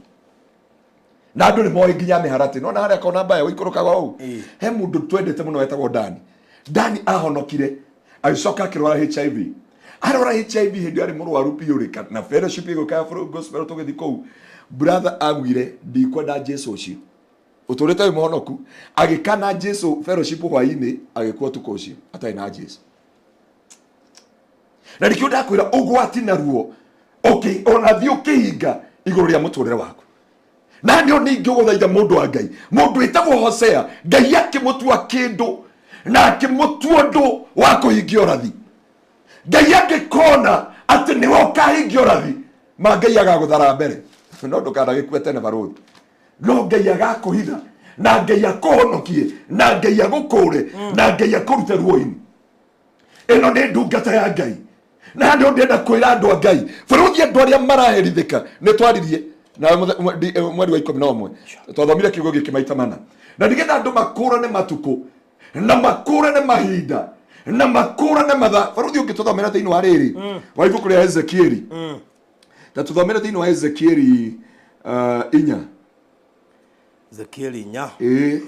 Na andũ nĩ moĩ nginya mĩharatĩ nona harĩa kona mbaya ũikũrũkaga ũũ. He mũndũ twendete mũno wetagwo Dani. Dani ahonokire agĩcoka akĩrwara HIV. Arwara HIV hĩndĩ ĩyo arĩ mũrwaru biũ rĩ, na fellowship ĩgũka ya gospel tũgĩthiĩ kũu, brother augire ndikwenda Jesu ũcio ũtũrĩte wĩ mũhonoku. Agĩkana Jesu fellowship hwainĩ, agĩkua ũtukũ ũcio atarĩ na Jesu. Na nĩkĩo ndakwĩra ũgwati naruo ona thiĩ ũkĩhinga igũrũ rĩa mũtũrĩre waku. Na nĩo ningĩ ũgũthaitha mũndũ wa Ngai, mũndũ wĩtagwo Hosea, Ngai akĩmũtua kĩndũ na akĩmũtua ũndũ wa kũhingia ũrathi. Ngai angĩkona atĩ nĩwe ũkahingia ũrathi, ma Ngai agagũthara mbere, no ndũkanagĩkue tene barũthi. No Ngai agakũhitha, na Ngai akũhonokie, na Ngai agũkũre, na Ngai akũrute ruo-inĩ. Ĩno nĩ ndungata ya Ngai. Na nĩ ndĩrenda kwĩra andũ a Ngai, bũrũri andũ arĩa maraherithĩka, nĩ twaririe na mweri wa 11 twathomire kiugo gĩkĩ maita mana, na nĩgetha andũ makũrane matukũ na makũrane mahinda na makũrane mathaa. Barũthi ũngĩtũthomera thĩinĩ wa rĩrĩ wa ibuku rĩa Ezekieli, ta tũthomere thĩinĩ wa Ezekieli 4. Ezekieli 4. Ĩĩ,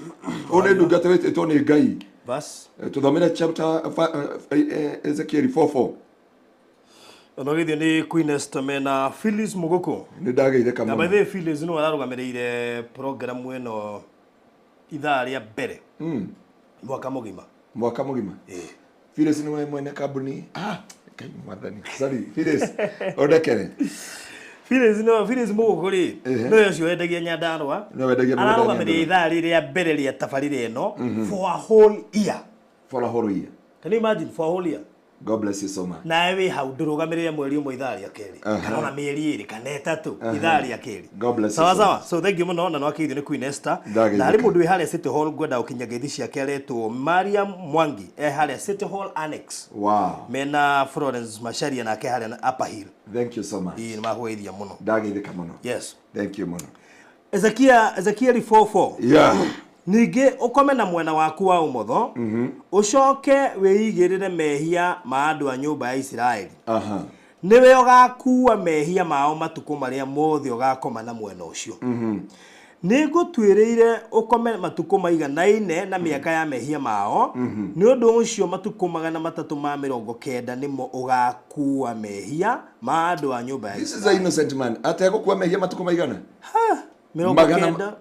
ũyũ nĩ ndungata wĩtĩtwo nĩ Ngai. Verse. Tũthomere chapter Ezekieli 4:4. Onogithio nĩ Queen Esther mena Phyllis Muguku. Nĩ ndageithĩka Na by mũno. the way, Phyllis nĩwe ararũgamĩrĩire program ĩno ithaa rĩa mbere mwaka mũgima. Mwaka mũgima. Phyllis nĩwe mwene kambuni. Ngai mwathani. Sorry, Phyllis. Ũndekere. Phyllis no Phyllis Muguku rĩ, nĩwe ũcio wendagia Nyandarũa. Nĩwe wendagia mũgũnda Ararũgamĩrĩire Nyandarũa. ithaa rĩrĩa mbere rĩa tabarĩra ĩno for a whole year. For a whole year. Can you imagine for a whole year? God bless you so much. Nawe wĩ hau ndũrũgamĩrĩre mweri ũmwe ithaa rĩa kerĩ, kana ona mĩeri 2 kana 3 ithaa rĩa kerĩ. God bless you Sawa so sawa. much. So thank you mũno, na nĩwakĩithio nĩ Queen Esther. Ndageithĩka. Na harĩ mũndũ wĩ harĩa City Hall ngwenda gũkinya ngeithi ciake aretwo Mariam Mwangi, e harĩa City Hall Annex. Wow. Mena Florence Macharia nake harĩa Upper Hill. Thank you so much. Ĩĩ, nĩmakũgeithia mũno. Ndageithĩka mũno. Yes. Thank you mũno. Ezekiel 4:4. Yeah. Ningĩ ũkome na mwena waku wa ũmotho, ũcoke wĩigĩrĩre mehia ma andũ a nyũmba ya Isiraeli. Nĩwe ũgakuua mehia mao matukũ marĩa mothe ũgakoma na mwena ũcio. Nĩngũtuĩrĩire ũkome matukũ maiganaine na mĩaka ya mehia mao, nĩ ũndũ ũcio matukũ 390 nĩmo ũgakuua mehia ma andũ a nyũmba ya This is Isiraeli. an innocent man. Ategũkua mehia matukũ maigana? 390.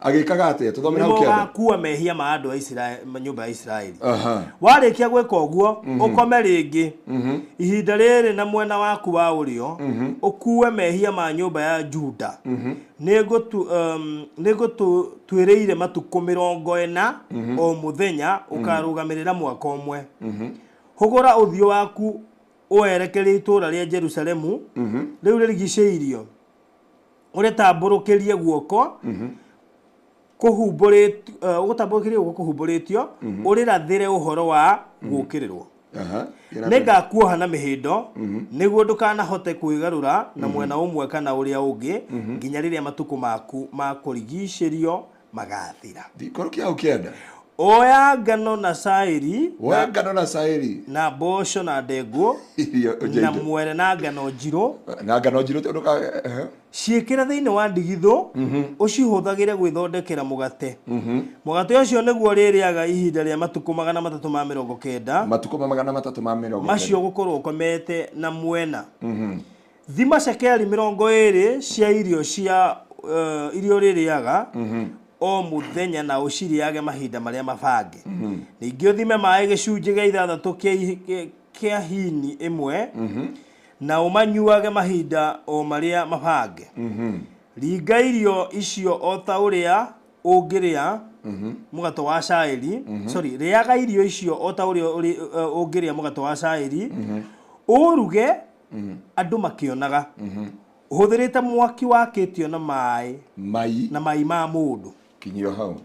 Agĩkaga atĩa? Tũthomere hau Nĩmo kĩanda. ũgakuua mehia ma andũ a Isiraeli, nyũmba ya Isiraeli. Warĩkia gwĩka ũguo, ũkome rĩngĩ ihinda rĩrĩ na mwena waku wa ũrĩo, ũkuue mehia ma nyũmba ya Juda. Nĩngũtuĩrĩire matukũ 40 o mũthenya, ũkarũgamĩrĩra mwaka ũmwe. Hũgũra ũthiũ waku ũwerekerie itũũra rĩa Jerusalemu rĩu rĩrigicĩirio, ũrĩtambũrũkĩrie guoko ũgũtambũrũkĩrie guoko kũhumbũrĩtio, ũrĩrathĩre ũhoro wa gũũkĩrĩrwo. Nĩngakuoha na mĩhĩndo nĩguo ndũkanahote kwĩgarũra na mwena ũmwe kana ũrĩa ũngĩ nginya rĩrĩa matukũ maku ma kũrigicĩrio magathira. Ikũrũkia hau kĩanda. Oya ngano na cairi. Oya ngano na cairi. Na mboco na ndengũ na mwere na ngano njirũ. Na ngano njirũ Ciĩkĩre thĩinĩ wa ndigithũ, ũcihũthagĩre gwĩthondekera mũgate. Mũgate ũcio nĩguo ũrĩrĩaga ihinda rĩa matukũ 390. Matukũ 390. Macio gũkorwo ũkomete na mwena. Thima cekeri 20 cia irio cia iria ũrĩrĩaga o mũthenya na ũcirĩage mahinda marĩa mabange. Ningĩ ũthime maĩ gĩcunjĩ gĩa 6 kĩa hini ĩmwe na ũmanyuage mahinda o marĩa mabange. Ringa irio icio o ta ũrĩa ũngĩrĩa mũgate wa cairi. Sorry, rĩaga irio icio o ta ũrĩa ũngĩrĩa mũgate wa cairi. Ũruge andũ makĩonaga. Ũhũthĩrĩte mwaki wakĩtio na maĩ. Mai. Na mai ma mũndũ. Kinyio hau.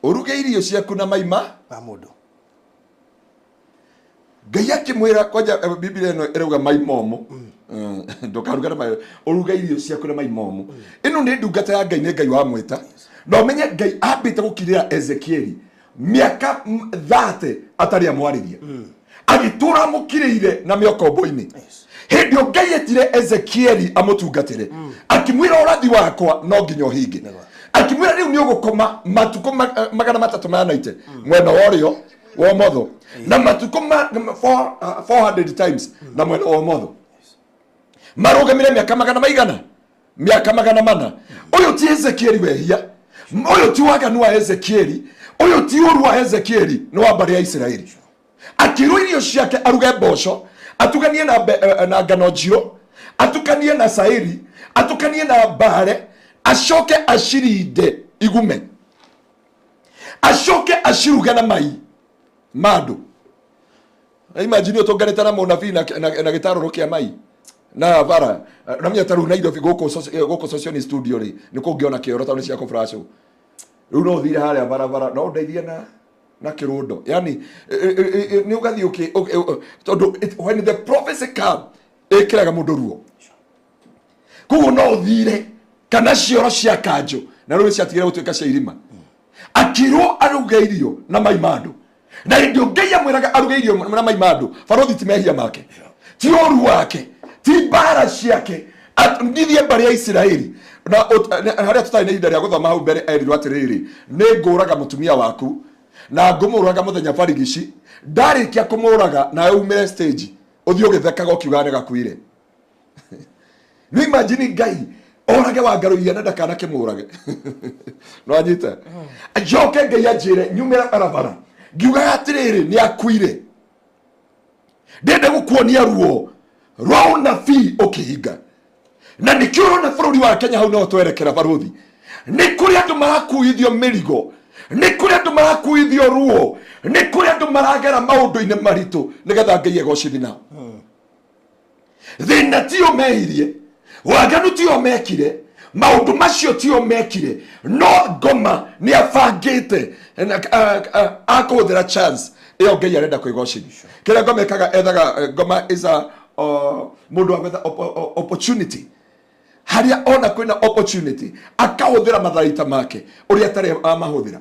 Ũruge irio ciaku na mai ma mũndũ. Ngai akĩmwĩra kwanja Biblia ĩno ĩrauga mai momũ. Ndũkaruge na mai, ũruge irio ciaku na mai momũ. Ĩno nĩ ndungata ya Ngai, nĩ Ngai wamwĩta. Na ũmenye Ngai ambĩte gũkirĩra Ezekieli mĩaka 30 atarĩ amwarĩria. Agĩtũra amũkirĩire na mĩokombo-inĩ. Hĩndĩ ĩyo Ngai etire Ezekieli amũtungatĩre, akĩmwĩra ũrathi wakwa no nginya ũhinge. Akĩmwĩra rĩu nĩ ũgũkoma matukũ 390 mwena wa ũrĩo wa ũmotho, na matukũ 400 times na mwena wa ũmotho. Marũgamire mĩaka magana maigana? Mĩaka 400. Ũyũ ti Ezekieli wehia, ũyũ ti waganu wa Ezekieli, ũyũ ti ũru wa Ezekieli, nĩ wa mbarĩ ya Isiraeli. Akĩrwo irio ciake aruge mboco, atukanie na ngano njirũ, atukanie na cairi, atukanie na mbare, acoke acirinde igume, acoke aciruge na mai ma andũ. Imagine ũtũnganĩte na mũnabii na gĩtarũrũ kĩa mai na bara na menya ta rĩu Nairobi gũkũ Socioni studio rĩ, nĩ kũngĩona kĩoro tondũ nĩ cia kũflash. Rĩu no ũthire harĩa barabara no ũndeithie na kĩrũndo, yani nĩ ũgathiĩ tondũ when the prophecy come ĩkĩraga mũndũ ruo. Koguo no ũthire kana cioro cia kanjũ na rĩu ciatigire gũtuĩka cia irima. Akĩrwo aruge irio na mai ma andũ, na hĩndĩ ĩyo Ngai amwĩraga aruge irio na mai ma andũ, barothi ti mehia make, ti ũru wake, ti mbara ciake, ngithie mbarĩ ya Isiraeli. Na harĩa tũtarĩ na ihinda rĩa gũthoma hau mbere, erirwo atĩrĩrĩ, nĩ ngũraga mũtumia waku na ngũmũraga mũthenya barigici, ndarĩkia kũmũraga nawe umĩre stage ũthiĩ ũgĩthekaga ũkiugaga nĩ gakuire. Nĩ imagine Ngai orage wangarũiya na ndakanakĩmũrage. No anyita njoke Ngai anjĩre nyumĩre barabara ngiugaga atĩrĩrĩ, nĩ akuire. Ndĩrenda gũkuonia ruo rwa ũnabii ũkĩhinga, na nĩkĩo ũrona bũrũri wa Kenya hau no twerekera. Barũthi, nĩ kũrĩ andũ marakuithio mĩrigo, nĩ kũrĩ andũ marakuithio ruo, nĩ kũrĩ andũ maragera maũndũ-inĩ maritũ nĩgetha Ngai egocithi nao. Thĩna tio mehirie, waganu tio mekire, maũndũ macio tio mekire, no ngoma nĩ abangĩte akũhũthĩra chance ĩyo Ngai arenda kwĩgocithia. Kĩrĩa ngoma ĩkaga, ethaga ngoma is a mũndũ wa gwetha opportunity. Harĩa ona kwĩna opportunity akahũthĩra matharaita make ũrĩa atarĩ amahũthĩra.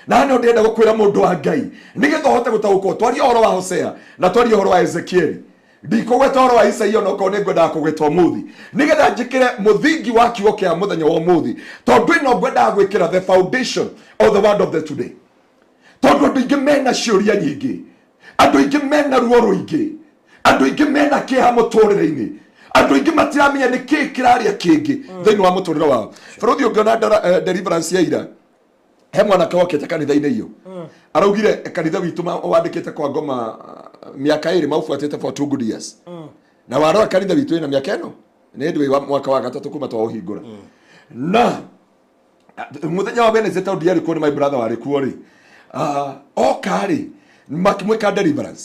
Na no ndĩrenda gũkwĩra, mũndũ wa Ngai, nĩgetha ũhote gũtaũkwo, twarie ũhoro wa Hosea na twarie ũhoro wa Ezekieli. Ndikũgweta ũhoro wa Isaia onokorwo nĩ ngwendaga kũgweta ũmũthĩ, nĩgetha njĩkĩre mũthingi wa kiugo kĩa mũthenya wa ũmũthĩ, tondũ ĩno ngwendaga gwĩkĩra the foundation of the word of the today, tondũ andũ aingĩ mena ciũria nyingĩ, andũ aingĩ mena ruo rũingĩ, andũ aingĩ mena kĩeha mũtũrĩre-inĩ, andũ aingĩ matiramenya nĩ kĩĩ kĩrarĩa kĩngĩ thĩinĩ wa mũtũrĩre wao. Bũrũri ũngĩona deliverance ya ira, he mwanake wokĩte kanitha-inĩ iyo, araugire kanitha witũ wandĩkĩte kwa ngoma mĩaka 2 maũbuatĩte for 2 good years, na warora kanitha witũ ĩna mĩaka ĩno nĩ hĩndĩ wa mwaka wa gatatũ kuma twaũhingũra. Na mũthenya wa Wednesday, tondũ ndiarĩ kuo, nĩ my brother warĩ kuo rĩ, oka rĩ, makĩmwĩka deliverance,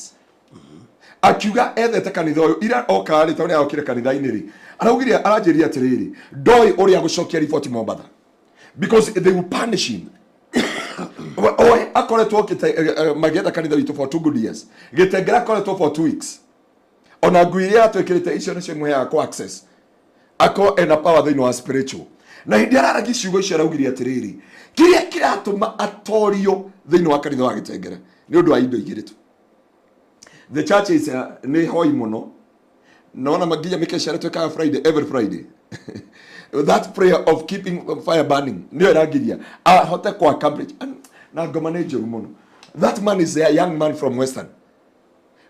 akiuga ethete kanitha ũyũ ira. Oka rĩ, tondũ nĩ arokire kanitha-inĩ rĩ, araugire, aranjĩrire atĩrĩrĩ, ndoĩ ũrĩa gũcokia riboti Mombatha because they will punish him. Oe akoretwo okĩte magĩetha kanitha witũ for 2 good years, Gĩtengera akoretwo for 2 weeks. Ona ngui iria atwĩkĩrĩte icio nĩcio imũheaga kũ access akorwo ena power thĩinĩ wa spiritual. Na hĩndĩ araragia ciugo icio, araugire atĩrĩrĩ, kĩrĩa kĩratũma atorio thĩinĩ wa kanitha wa Gĩtengera nĩ ũndũ wa indo igĩrĩ tu. The church is nĩ hoi mũno, naona nginya mĩkeca ĩrĩa twĩkaga Friday, every Friday, that prayer of keeping fire burning nĩyo ĩrangiria ahote kũ accomplish. Na ngoma nĩ njũru mũno. That man is a young man from Western.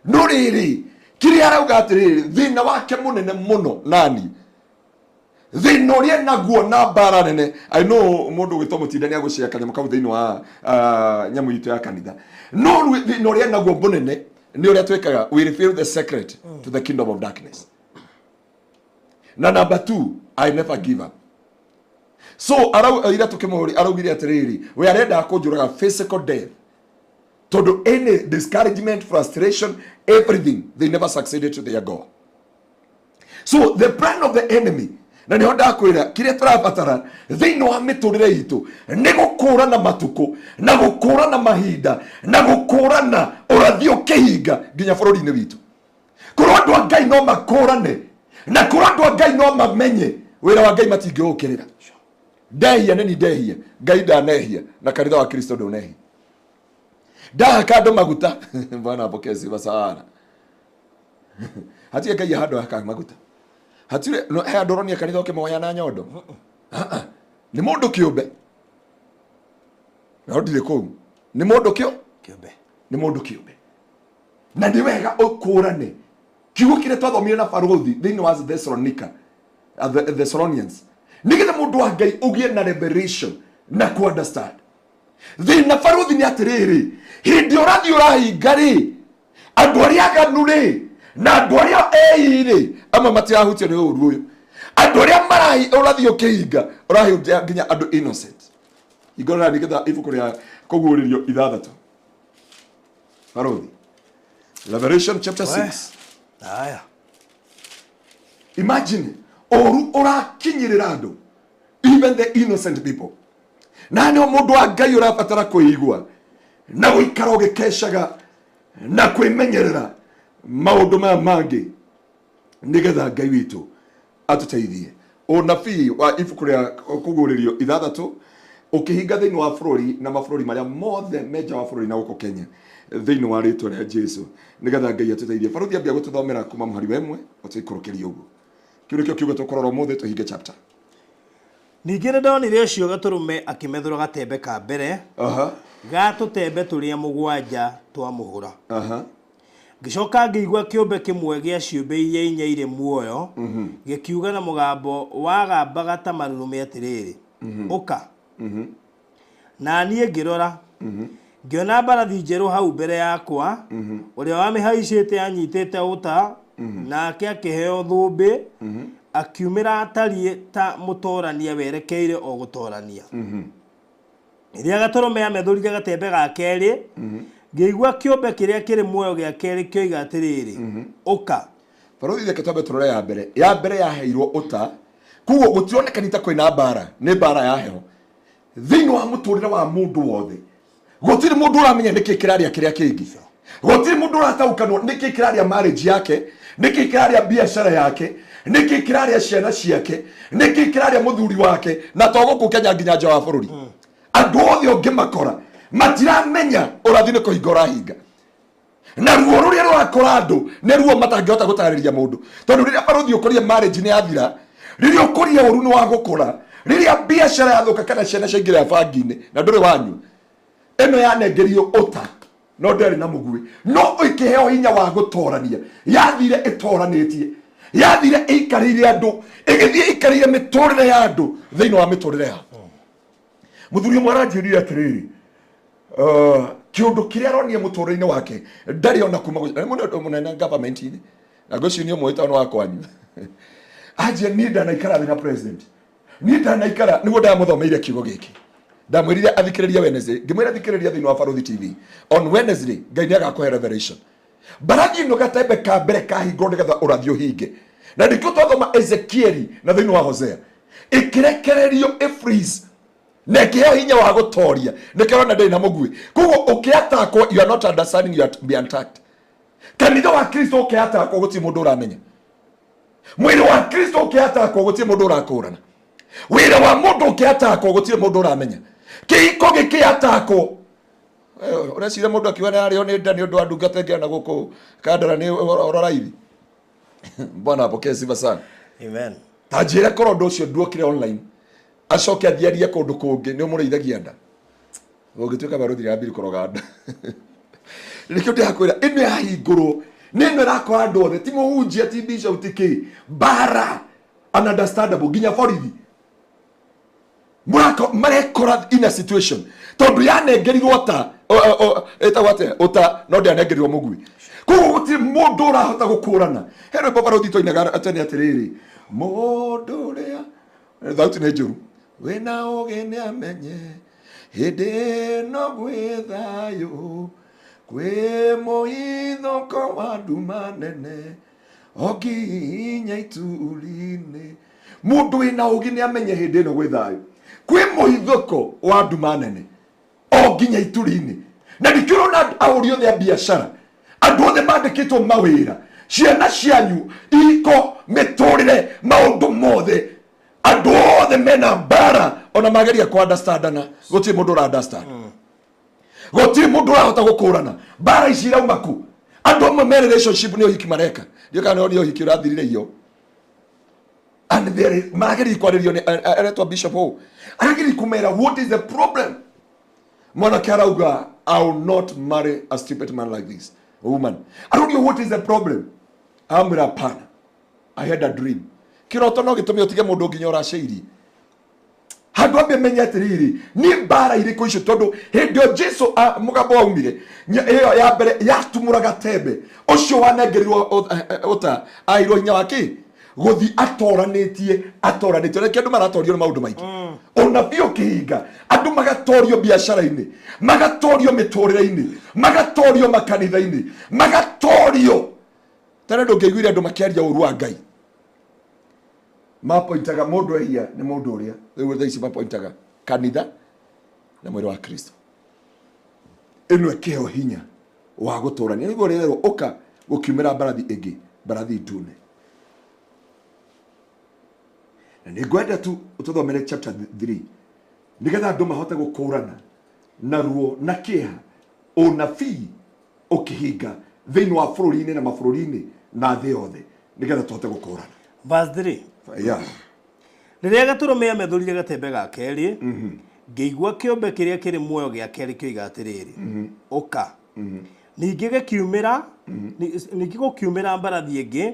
No rĩrĩ, kĩrĩa arauga atĩrĩrĩ, thĩna wake mũnene mũno nani thĩna ũrĩa naguo na mbara nene, I know mũndũ gwĩtwo mũtinda nĩ agũcea kanyamũ kau thĩinĩ wa nyamũ itũ ya kanitha, no thĩna ũrĩa naguo mũnene nĩ ũrĩa twĩkaga, we reveal the secret to the kingdom of darkness. Na number two, I never give up. So arau ira tukĩmũhũri, araugire atĩrĩrĩ, we arendaga kũnjũraga physical death, tondũ any discouragement, frustration, everything, they never succeeded to their goal. So the plan of the enemy, na nĩho ndakwĩra kĩrĩa tũrabatara thĩinĩ wa mĩtũrĩre itũ nĩ gũkũrana matukũ na gũkũrana mahinda na gũkũrana ũrathi ũkĩhinga nginya bũrũri-inĩ witũ. Korwo andũ a Ngai no makũrane, na korwo andũ a Ngai no mamenye wĩra wa Ngai, matingĩũkĩrĩra. Ndehia nĩ ni ndehia, Ngai ndanehia na kanitha wa Kristo ndũnehia. Ndahaka andũ maguta, Bwana apokee sifa sana. Hatirĩ Ngai handũ hakaga maguta. Hatirĩ no he andũ ũronia kanitha ũkĩmoya na nyondo. Ah, ah. Nĩ mũndũ kĩũmbe. No ndirĩ kũu. Nĩ mũndũ kĩũ kĩũmbe. Nĩ mũndũ kĩũmbe. Na nĩ wega ũkũrane. Kiugo kĩrĩa twathomire na barũthi thĩinĩ wa Thessalonica, the Thessalonians. Nĩgetha mũndũ wa Ngai ũgĩe na revelation na ku understand. Thĩna barũthi nĩ atĩrĩrĩ, hĩndĩ ũrathiĩ ũrahinga rĩ, andũ arĩa aganu rĩ, na andũ arĩa ei rĩ, amwe matirahutio nĩ ũũru ũyũ. Andũ arĩa marahi ũrathiĩ ũkĩhinga, ũrahinga nginya andũ innocent. Ingorora nĩgetha ibuku rĩa kũguũrĩrio 6. Barũthi. Revelation chapter 6. Haya. Imagine ũru ũrakinyĩrĩra andũ, even the innocent people. Na nĩho mũndũ wa Ngai ũrabatara kwĩigua na gũikara ũgĩkecaga na kwĩmenyerera maũndũ maya mangĩ nĩgetha Ngai witũ atũteithie. Ũnabii wa ibuku rĩa kũguũrĩrio 6 ũkĩhinga thĩinĩ wa bũrũri na mabũrũri marĩa mothe me nja wa bũrũri na gũkũ Kenya thĩinĩ wa rĩtwa rĩa Jesu nĩgetha Ngai atũteithie. Barũthi ambia gũtũthomera kuma mũhari wa 1 ũtũikũrũkĩrie ũguo. Kĩu nĩkĩo kiugo tũkũrora ũmũthĩ tũhinge chapter. Ningĩ nĩ ndonire ũcio gatũrũme akĩmethũra gatembe ka mbere ga tũtembe tũrĩa 7 twa mũhũra. Ngĩcoka ngĩigua kĩũmbe kĩmwe gĩa ciũmbe iria inya irĩ muoyo gĩkiuga na mũgambo wagambaga ta marurumĩ atĩrĩrĩ, ũka. Na niĩ ngĩrora, ngĩona mbarathi njerũ hau mbere yakwa, ũrĩa wamĩhaicĩte anyitĩte ũta, nake akĩheo thũmbĩ, akiumĩra atariĩ ta mũtorania werekeire o gũtorania. Rĩrĩa gatũrũme amethũrire gatembe ga kerĩ, ngĩigua kĩũmbe kĩrĩa kĩrĩ muoyo gĩa kerĩ kĩoiga atĩrĩrĩ, ũka. Barũthi reke twambe tũrore ya mbere. Ya mbere yaheirwo ũta, koguo gũtironekani ta kwĩna mbara, nĩ mbara ya heho. Thĩinĩ wa mũtũrĩre wa mũndũ wothe, gũtirĩ mũndũ ũramenya nĩkĩ kĩrarĩa kĩrĩa kĩngĩ. Gũtirĩ mũndũ ũrataũkanwo nĩkĩ kĩrarĩa marriage yake, nĩkĩ kĩrarĩa biacara yake, nĩkĩ kĩrarĩa ciana ciake, nĩkĩ kĩrarĩa mũthuri wake, na to gũkũ Kenya nginya nja wa bũrũri. Andũ othe ũngĩmakora matiramenya ũrathi nĩ kũhinga ũrahinga. Na ruo rũrĩa rũrakora andũ nĩ ruo matangĩhota gũtarĩria mũndũ. Tondũ rĩrĩa barũthi ũkũria marriage nĩ yathira, rĩrĩa ũkũria ũru nĩ wa gũkũra, rĩrĩa biacara yathũka kana ciana ciaingĩra bangi-inĩ na ndũrĩ wanyua, ĩno yanengerio ũta no ndĩarĩ na mũguĩ, no ĩkĩheo hinya wa gũtorania. Yathire ĩtoranĩtie, yathire ĩikarĩire andũ, ĩgĩthiĩ ĩikarĩire mĩtũrĩre ya andũ thĩinĩ wa mĩtũrĩre yao. Mũthuri ũmwe aranjĩrire atĩrĩrĩ, kĩũndũ kĩrĩa aronia mũtũrĩre-inĩ wake ndarĩ ona kuma nĩ mũndũ mũnene government-inĩ, na ngwĩciria nĩ ũmwe wĩtagwo wa kwanyu. Anjia niĩ ndanaikara thĩ na president, niĩ ndanaikara, nĩguo ndamũthomeire kiugo gĩkĩ, ndamwĩrire athikĩrĩrie Wednesday, ngĩmwĩra athikĩrĩrie thĩinĩ wa Barũthi TV on Wednesday, Ngai nĩ agakũhe revelation. Mbarathi ĩno gatembe ka mbere kahingwo nĩgetha ũrathi ũhinge, na nĩkĩo twathoma Ezekieli na thĩinĩ wa Hosea ĩkĩrekererio ĩ freeze na ĩkĩheo hinya wa gũtoria, nĩkĩo ũrona ndĩrĩ na mũguĩ. Koguo ũkĩatakwo, you are not understanding, you are be attacked. Kanitha wa Kristo ũkĩatakwo gũtirĩ mũndũ ũramenya. Mwĩrĩ wa Kristo ũkĩatakwo gũtirĩ mũndũ ũrakũrana. Wĩra wa mũndũ ũkĩatakwo gũtirĩ mũndũ ũramenya. Kĩhiko gĩkĩatakwo, ũreciria mũndũ akiuga nĩ arĩo nĩ nda nĩ ũndũ wa ndungata ĩngĩ na gũkũ Kandara nĩ ũhoro raithi. Bwana apokee sifa sana. Amen. Ta njĩre korwo ũndũ ũcio nduokire online acoke athiĩ arie kũndũ kũngĩ nĩ ũmũrĩithagia nda. Ũngĩtuĩka barũthi rĩa mbiri kũroga nda. Nĩkĩo ndĩrakwĩra ĩno yahingũrwo nĩ ĩno ĩrakora andũ othe, ti mũhunjia, ti bishop, ti kĩ. Mbara ununderstandable nginya borithi marekora in a situation tondũ yanengerirwo ta ĩtagwo atĩa ũta no ndĩanengerirwo mũguĩ. Koguo gũtirĩ mũndũ ũrahota gũkũrana. He rwĩmbo barũthi twainaga tene atĩrĩrĩ, mũndũ ũrĩa thauti nĩ njũru, wĩna ũũgĩ nĩ amenye hĩndĩ ĩno gwĩ thayũ, kwĩ mũithũko wa nduma nene o nginya ituri-inĩ. Mũndũ wĩna ũũgĩ nĩ amenye hĩndĩ ĩno gwĩ thayũ, kwĩ mũithũko wa nduma nene o nginya ituri-inĩ. Na nĩkĩo ũrona ahũri othe a biacara, andũ othe mandĩkĩtwo mawĩra, ciana cianyu, iko, mĩtũrĩre, maũndũ mothe, andũ othe mena mbara, ona mageria kũ understandana gũtirĩ mũndũ ũra understand. Gũtirĩ mũndũ ũrahota gũkũrana mbara ici irauma kũ. Andũ amwe me relationship nĩ ũhiki mareka. Ndiũ kana nĩ ũhiki ũrathirire iyo. And there is marageria kwarĩrio nĩ aretwo bishop hũ. Arageria kũmera what is the problem. Mwanake arauga I will not marry a stupid man like this. A woman. I don't know what is the problem. Amwĩra hapana. I had a dream. Kĩroto no gĩtũme ũtige mũndũ nginya ũracĩirie. Handũ ambe menye atĩrĩrĩ, nĩ mbara irĩkũ icio tondũ hĩndĩ ĩyo Jesu mũgambo waumire ĩyo ya mbere yatumũraga tembe ũcio wanengerirwo ũta aheirwo hinya wa kĩ gũthiĩ atoranĩtie atoranĩtie. Nĩkĩo andũ maratorio nĩ maũndũ maingĩ. Ũnabii ũkĩhinga andũ magatorio biacara-inĩ, magatorio mĩtũrĩre-inĩ, magatorio makanitha-inĩ, magatorio. Tene ndũngĩaiguire andũ makĩaria ũru wa Ngai. Mapointaga mũndũ ehia nĩ mũndũ ũrĩa rĩu thaa ici mapointaga kanitha na mwĩrĩ wa Kristo. Ĩno ĩkĩheo hinya wa gũtũrania. Nĩguo rĩrerwo ũka gũkiumĩra mbarathi ĩngĩ, mbarathi ndune. Na nĩngwenda tu tũthomere chapter 3 nĩgetha andũ mahote gũkũrana na ruo na kĩeha ũnabii ũkĩhinga thĩinĩ wa bũrũri-inĩ na mabũrũri-inĩ na thĩ yothe nĩgetha tũhote gũkũrana. Verse 3. Yeah. Rĩrĩa gatũrũme amethũrire gatembe ga kerĩ, ngĩigua kĩũmbe kĩrĩa kĩrĩ muoyo gĩa kerĩ kĩoiga atĩrĩrĩ, ũka. Ningĩ gĩkiumĩra, ningĩ gũkiumĩra mbarathi ĩngĩ,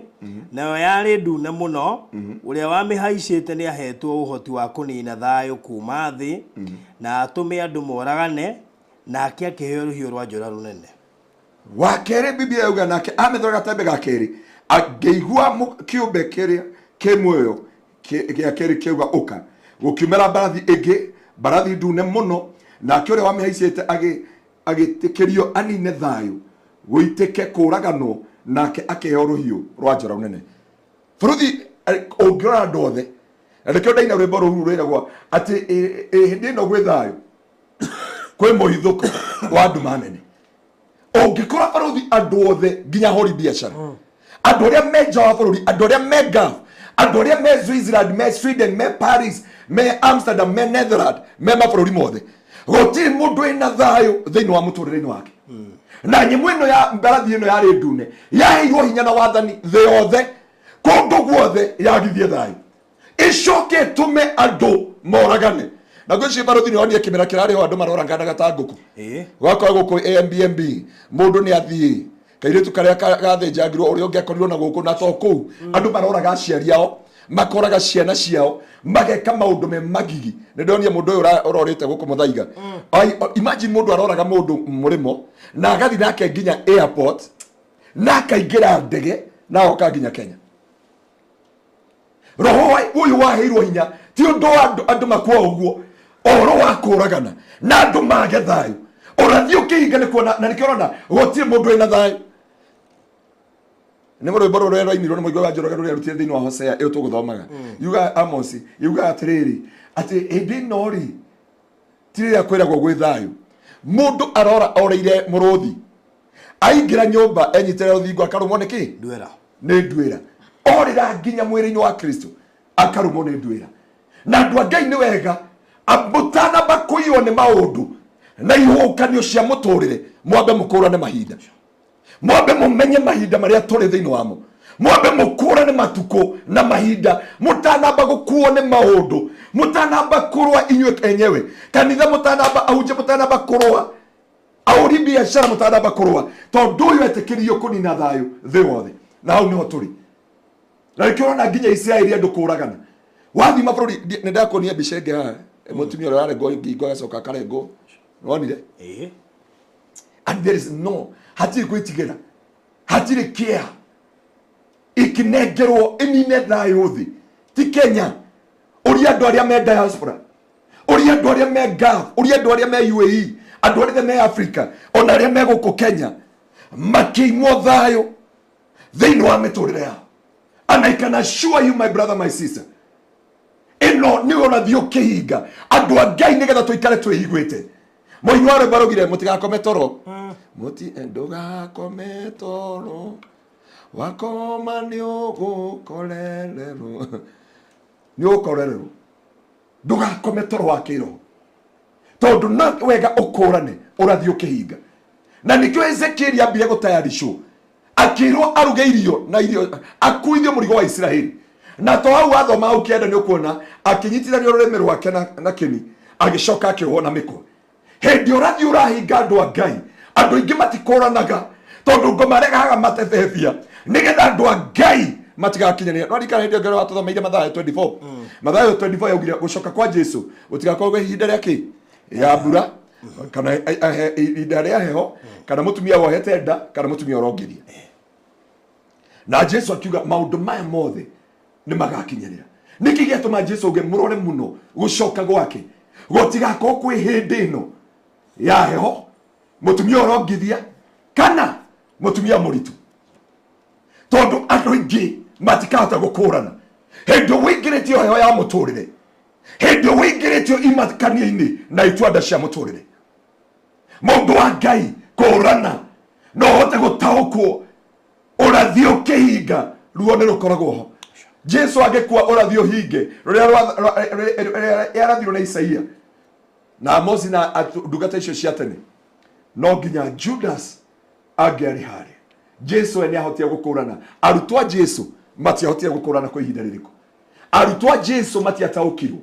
nayo yarĩ ndune mũno, ũrĩa wamĩhaicĩte nĩ ahetwo ũhoti wa kũnina thayũ kuma thĩ, na atũme andũ moragane, nake akĩheo rũhiũ rwa njora rũnene. Wa kerĩ Biblia yauga nake amethũra gatembe ga kerĩ, angĩigua kĩũmbe kĩrĩa kĩ muoyo gĩa kerĩ kĩauga ũka. Gũkiumĩra mbarathi ĩngĩ, mbarathi ndune mũno, nake ũrĩa wamĩhaicĩte agĩtĩkĩrio anine thayũ, gũitĩke kũraganwo, nake akĩheo rũhiũ rwa njora rũnene. Bũrũthi ũngĩrora andũ othe, na nĩkĩo ndaina rwĩmbo rũu rwĩragwo atĩ hĩndĩ ĩno gwĩ thayũ, kwĩ mũhithũko wa nduma nene. Ũngĩkora bũrũri andũ othe nginya hũri biacara, andũ arĩa me nja wa bũrũri, andũ arĩa me Gulf, andũ arĩa me Switzerland, me Sweden, me Paris, me Amsterdam, me Netherlands, me mabũrũri mothe, gũtirĩ mũndũ wĩna thayũ thĩinĩ wa mũtũrĩre-inĩ wake. Na nyamũ ĩno ya mbarathi ĩno yarĩ ndune yaheirwo hinya na wathani thĩ yothe, kũndũ guothe yagithie thayũ, ĩcoke ĩtũme andũ moragane. Na ngwĩciria barũthi nĩ onire kĩmera kĩrarĩ ho andũ maroraganaga ta ngũkũ. Gwakwa gũkũ AMBMB mũndũ nĩ athiĩ kairĩtu karĩa gathĩnjangirwo ũrĩa ũngĩ akorirwo na gũkũ na to kũu. Andũ maroraga aciari ao, makoraga ciana ciao, mageka maũndũ me magigi. Nĩ ndonire mũndũ ũyũ ũrorĩte gũkũ Mũthaiga. Imagine mũndũ aroraga mũndũ mũrĩmo na agathiĩ nake nginya airport na akaingĩra ndege na agoka nginya Kenya. Roho ũyũ waheirwo hinya ti ũndũ wa andũ makua ũguo, ũhoro wa kũragana na andũ mage thayũ. Ũrathiĩ ũkĩhinga nĩ kuona, na nĩkĩo ũrona gũtirĩ mũndũ wĩna thayũ. Nĩ rwĩmbo rũrĩa rwainirwo nĩ mũigua wa Njoroge rũrĩa rutire thĩinĩ wa Hosea ĩyo tũgũthomaga. Yuga Amos, yuga atĩrĩrĩ, atĩ hĩndĩ ĩno rĩ, ti rĩrĩa kwĩragwo gwĩ thayũ. Mũndũ arora orĩire mũrũthi, aingĩra nyũmba enyitĩrĩra rũthingo akarũmwo nĩ kĩ? Nduĩra. Nĩ nduĩra. Orĩra nginya mwĩrĩ-inĩ wa Kristo akarũmwo nĩ nduĩra. Na andũ a Ngai nĩ wega mũtanamba kũiywo nĩ maũndũ na ihũkanio cia mũtũrĩre, mwambe mũkũrane mahinda, mwambe mũmenye mahinda marĩa tũrĩ thĩinĩ wamo, mwambe mũkũrane matukũ na mahinda, mũtanamba gũkuo nĩ maũndũ, mũtanamba kũrũa inyuĩ enyewe, kanitha mũtanamba, ahunjia mũtanamba kũrũa, ahũri biacara mũtanamba kũrũa, tondũ ũyũ etĩkĩririo kũnina thayũ thĩ wothe. Na hau nĩho tũrĩ. Na nĩkĩo ũrona nginya Isiraeli andũ kũragana. Wathiĩ mabũrũri, nĩ ndakuonia mbica ĩngĩ haha, mũtumia ũrĩa ũrarengwo ngingo agacoka akarengwo. Wonire? And there is no, hatirĩ gwĩtigĩra, hatirĩ kĩeha. Ĩkĩnengerwo ĩnine thayũ thĩ. Ti Kenya. Ũria andũ arĩa me diaspora, ũria andũ arĩa me Gulf, ũria andũ arĩa me UAE, andũ arĩa me Africa, ona arĩa me gũkũ Kenya, makĩimwo thayũ thĩinĩ wa mĩtũrĩre yao. And I can assure you, my brother, my sister, ĩno nĩ ũrathiĩ ũkĩhinga andũ a Ngai nĩgetha tũikare twĩiguĩte. Mũini wa rwĩmbo araugire mũtigakome toro, ndũgakome toro, wakoma nĩ ũgũkorererwo, nĩ ũgũkorererwo. Ndũgakome toro wa kĩroho, tondũ no wega ũkũrane ũrathiĩ ũkĩhinga. Na nĩkĩo Ezekieli ambire gũtayarishwo. Akĩrwo aruge irio na irio akuithie mũrigo wa Isiraeli. Na to hau wathoma hau kĩanda nĩ ũkuona akĩnyitithanio rũrĩmĩ rwake na kĩni, agĩcoka akĩohwo na mĩkwa. Hĩndĩ ũrathiĩ ũrahinga andũ a Ngai, andũ aingĩ matikũranaga tondũ ngoma rehaga matebebia nĩgetha andũ a Ngai matigakinyanĩre. No rikana hĩndĩ ĩyo watũthomeire Mathayo 24. Mathayo 24 yaugire gũcoka kwa Jesu gũtigakorwo kwĩ ihinda rĩa kĩ ya mbura kana ihinda rĩa heho kana mũtumia wohete nda kana mũtumia ũrongithia. Na Jesu akiuga maũndũ maya mothe nĩ magakinyanĩra. Nĩkĩ gĩatũma Jesu auge mũrore mũno gũcoka gwake gũtigakorwo kwĩ hĩndĩ ĩno ya heho, mũtumia ũrongithia kana mũtumia mũritũ, tondũ andũ aingĩ matikahota gũkũrana. Hĩndĩ ũingĩrĩtio heho ya mũtũrĩre, hĩndĩ ũingĩrĩtio imakania-inĩ na itua cia mũtũrĩre, mũndũ wa Ngai kũrana no ũhote gũtaũkwo ũrathi ũkĩhinga, ruo nĩ rũkoragwo ho. Jesu angĩkua ũrathi ũhinge rũrĩa yarathirwo na Isaia na Amosi na ndungata icio cia tene, no nginya Judas angĩarĩ harĩa. Jesu we nĩahotire gũkũrana. Arutwo a Jesu matiahotire gũkũrana kwa ihinda rĩrĩkũ. Arutwo a Jesu matiataũkirwo,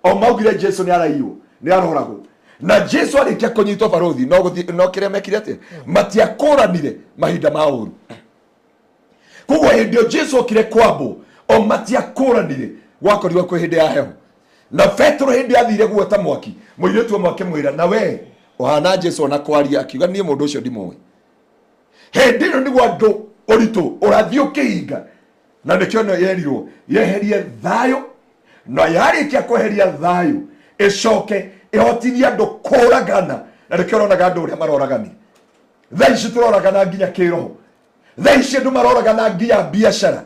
o maugire Jesu nĩ araiywo, nĩ aroragwo. Na Jesu arĩkia kũnyitwo barothi no gũthiĩ no kĩrĩa mekire atĩa, matiakũranire mahinda ma ũru. Koguo hĩndĩ ĩyo Jesu okire kwambwo, o matiakũranire, gwakorirwo kwĩ hĩndĩ ya heho. Na Petero hĩndĩ athire guota mwaki, mũirĩtu ũmwe akĩmwĩra, na we ũhana Jesu ona kwaria, akiuga niĩ mũndũ ũcio ndimũĩ. Hĩndĩ ĩno nĩguo andũ ũritũ ũrathiĩ ũkĩhinga, na nĩkĩo ĩno yerirwo yeherie thayũ, na yarĩkia kweheria thayũ ĩcoke ĩhotithie andũ kũragana, na nĩkĩo ũronaga andũ ũrĩa maroragania. Thaa ici tũroragana nginya kĩroho, thaa ici andũ maroragana nginya biacara,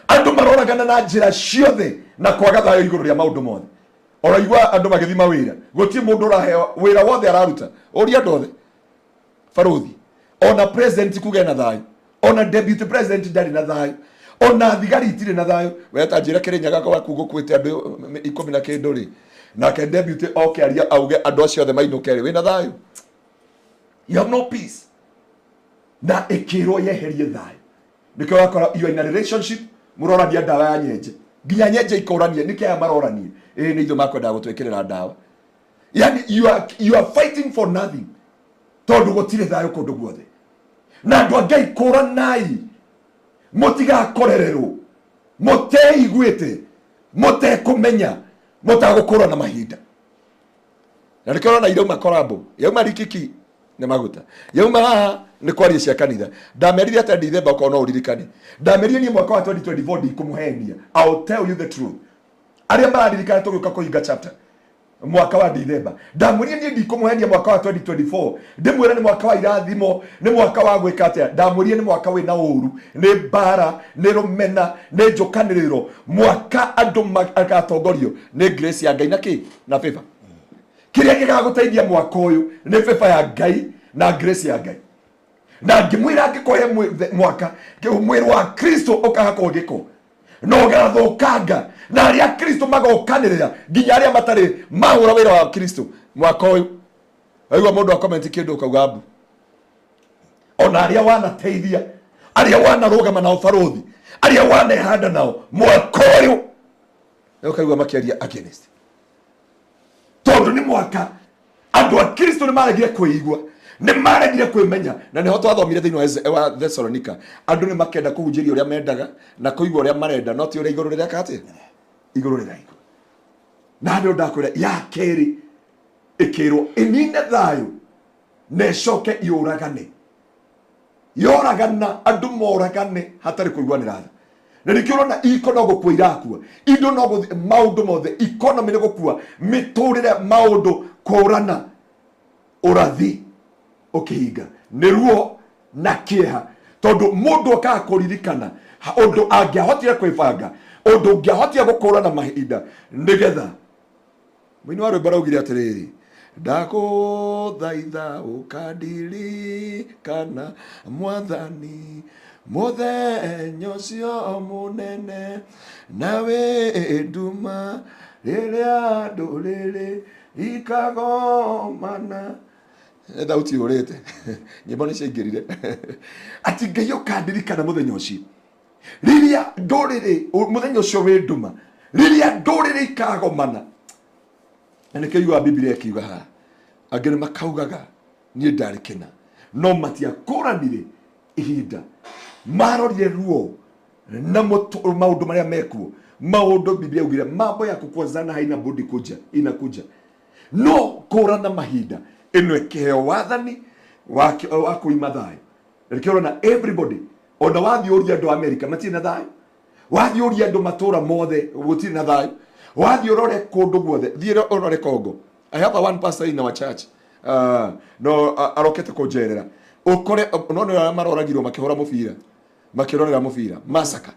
andũ maroragana na njĩra ciothe na kwaga thayũ igũrũ rĩa maũndũ mothe. Ũraigua andũ magĩthiĩ mawĩra, gũtirĩ mũndũ ũraheo wĩra wothe araruta, ũria andũ othe barothi, ona president kuga ena thayũ, ona deputy president ndarĩ na thayũ, ona thigari itirĩ na thayũ. We ta njĩra Kĩrĩnyaga gwaku gũkuĩte andũ 10 na kĩndũ rĩ, nake deputy oke aria auge andũ acio othe mainũke rĩ, wĩna thayũ? You have no peace. Na ĩkĩrwo yeherie thayũ. Nĩkĩo wakora you are in a relationship, mũrorania ndawa ya nyenje, nginya nyenje ikorania nĩkĩ aya marorania, ĩĩ nĩ ithuĩ makwendaga gũtwĩkĩrĩra ndawa. Yani you are fighting for nothing, tondũ gũtirĩ thayũ kũndũ guothe. Na andũ a Ngai kũranai, mũtigakorererwo mũteiguĩte, mũtekũmenya, mũtagũkũrana mahinda. Na nĩkĩo ũrona irauma korabo, yauma rikiki nĩ maguta, yauma haha nĩ kwaria cia kanitha. Ndamerire atĩa Ndithemba, okorwo no ũririkane, ndamerire niĩ mwaka wa 2024 ndikũmũhenia, I'll tell you the truth. Arĩa mararirikana tũgĩũka kũhinga chapter mwaka wa Ndithemba, ndamwĩrire niĩ ndikũmũhenia mwaka wa 2024, ndĩmwĩre nĩ mwaka wa irathimo, nĩ mwaka wa gwĩka atĩa. Ndamwĩrire nĩ mwaka wĩna ũru, nĩ mbara, nĩ rũmena, nĩ njũkanĩrĩro, mwaka andũ magatongorio nĩ grace ya Ngai na kĩ na favor. Kĩrĩa gĩgagũteithia mwaka ũyũ nĩ favor ya Ngai na grace ya Ngai. Na ngĩmwĩra angĩkorwo he mwaka mwĩrĩ wa Kristo ũkahakwo gĩko na ũgathũkanga, na arĩa Kristo magokanĩrĩra nginya arĩa matarĩ mahũra wĩra wa Kristo mwaka ũyũ. Waigua mũndũ akomenti kĩndũ ũkauga mbu, ona arĩa wanateithia, arĩa wanarũgama nao barothi, arĩa wanehanda nao mwaka ũyũ, na ũkaigua makĩaria against, tondũ nĩ mwaka andũ a Kristo nĩ maregire kwĩigua, nĩ maregire kwĩmenya. Na nĩho twathomire thĩinĩ wa Thessalonica, andũ nĩ makenda kũhunjĩria ũrĩa mendaga na kũigua ũrĩa marenda, no ti ũrĩa igũrũ rĩreka atĩa, igũrũ rĩraigua. Na nĩ ndakwĩra ya kerĩ ĩkĩrwo ĩnine thayũ na ĩcoke yũragane, yoragana andũ moragane hatarĩ kũiguanĩra tha. Na nĩkĩo ũrona iko no gũkua irakua, indo no gũthiĩ, maũndũ mothe, economy nĩ gũkua, mĩtũrĩre, maũndũ kũrana, ũrathi ũkĩhinga nĩ ruo na kĩeha, tondũ mũndũ okaga kũririkana ũndũ angĩahotire kwĩbanga, ũndũ ũngĩahotire gũkũrana mahinda. Nĩgetha mũini wa rwĩmbo araugire atĩrĩrĩ, ndagũthaitha ũkandirikana Mwathani mũthenya ũcio mũnene, na wĩ nduma rĩrĩa ndũrĩrĩ ikagomana. Nĩ thauti yũrĩte nyĩmbo nĩ ciaingĩrire atĩ Ngai ũkandirikana mũthenya ũcio rĩrĩa ndũrĩrĩ mũthenya ũcio wĩ nduma rĩrĩa ndũrĩrĩ ikagomana. Na nĩkĩo yugaga Biblia ĩkiuga haha angĩ nĩ makaugaga niĩ ndarĩ kĩna, no matiakũranire ihinda, marorire ruo na maũndũ marĩa mekuo. Maũndũ Biblia yaugire mambo ya kukwazana haina budi kuja, inakuja. No kũrana mahinda ĩno ĩkĩheo wathani wa kũima thayũ. Na nĩkĩo ũrona everybody, ona wathiĩ ũrie andũ a America matirĩ na thayũ, wathiĩ ũrie andũ matũra mothe gũtirĩ na thayũ, wathiĩ ũrore kũndũ guothe, thiĩ ũrore Congo. I have a one pastor in our church, no arokete kũnjerera ũkore no nĩ arĩa maroragirwo makĩhũra mũbira, makĩrorera mũbira massacre,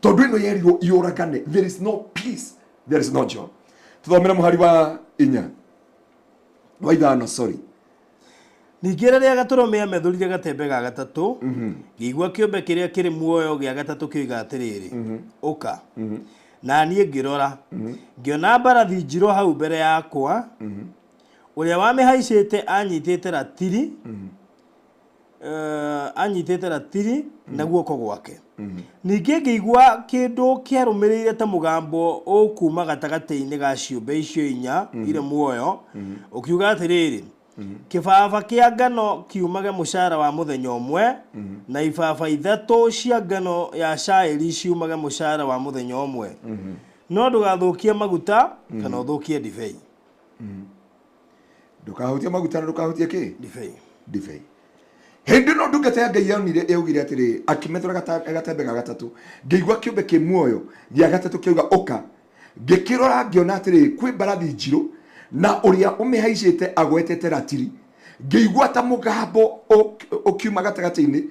tondũ ĩno yerirwo yũragane. There is no peace, there is no joy. Tũthomere mũhari wa inya wa ithano, sorry. Ningĩ rĩrĩa Gatũrũme amethũrire gatembe ga gatatũ, ngĩigua kĩũmbe kĩrĩa kĩrĩ muoyo gĩa gatatũ kĩoiga atĩrĩrĩ, "Ũka." Na niĩ ngĩrora, ngĩona mbarathi njirũ hau mbere yakwa. Ũrĩa wamĩhaicĩte anyitĩte ratiri, anyitĩte ratiri na guoko gwake. Ningĩ ngĩigua kĩndũ kĩarũmĩrĩire ta mũgambo ũkuuma gatagatĩ-inĩ ga ciũmbe icio inya irĩ muoyo, ũkiuga atĩrĩrĩ, "Kĩbaba kĩa ngano kiumage mũcara wa mũthenya ũmwe, na ibaba 3 cia ngano ya cairi ciumage mũcara wa mũthenya ũmwe, no ndũgathũkie maguta kana ũthũkie ndibei." Ndũkahutie maguta na ndũkahutie kĩ? Ndibei. Ndibei. Hĩndĩ ĩno ndungata ya Ngai yonire yaugire atĩrĩ, akĩmethũra gatembe ga gatatũ, ngĩigua kĩũmbe kĩ muoyo gĩa gatatũ kĩauga, "Ũka." Ngĩkĩrora ngĩona atĩrĩ, kwĩ mbarathi njirũ, na ũrĩa ũmĩhaicĩte agwetete ratiri. Ngĩigua ta mũgambo ũkiuma gatagatĩ-inĩ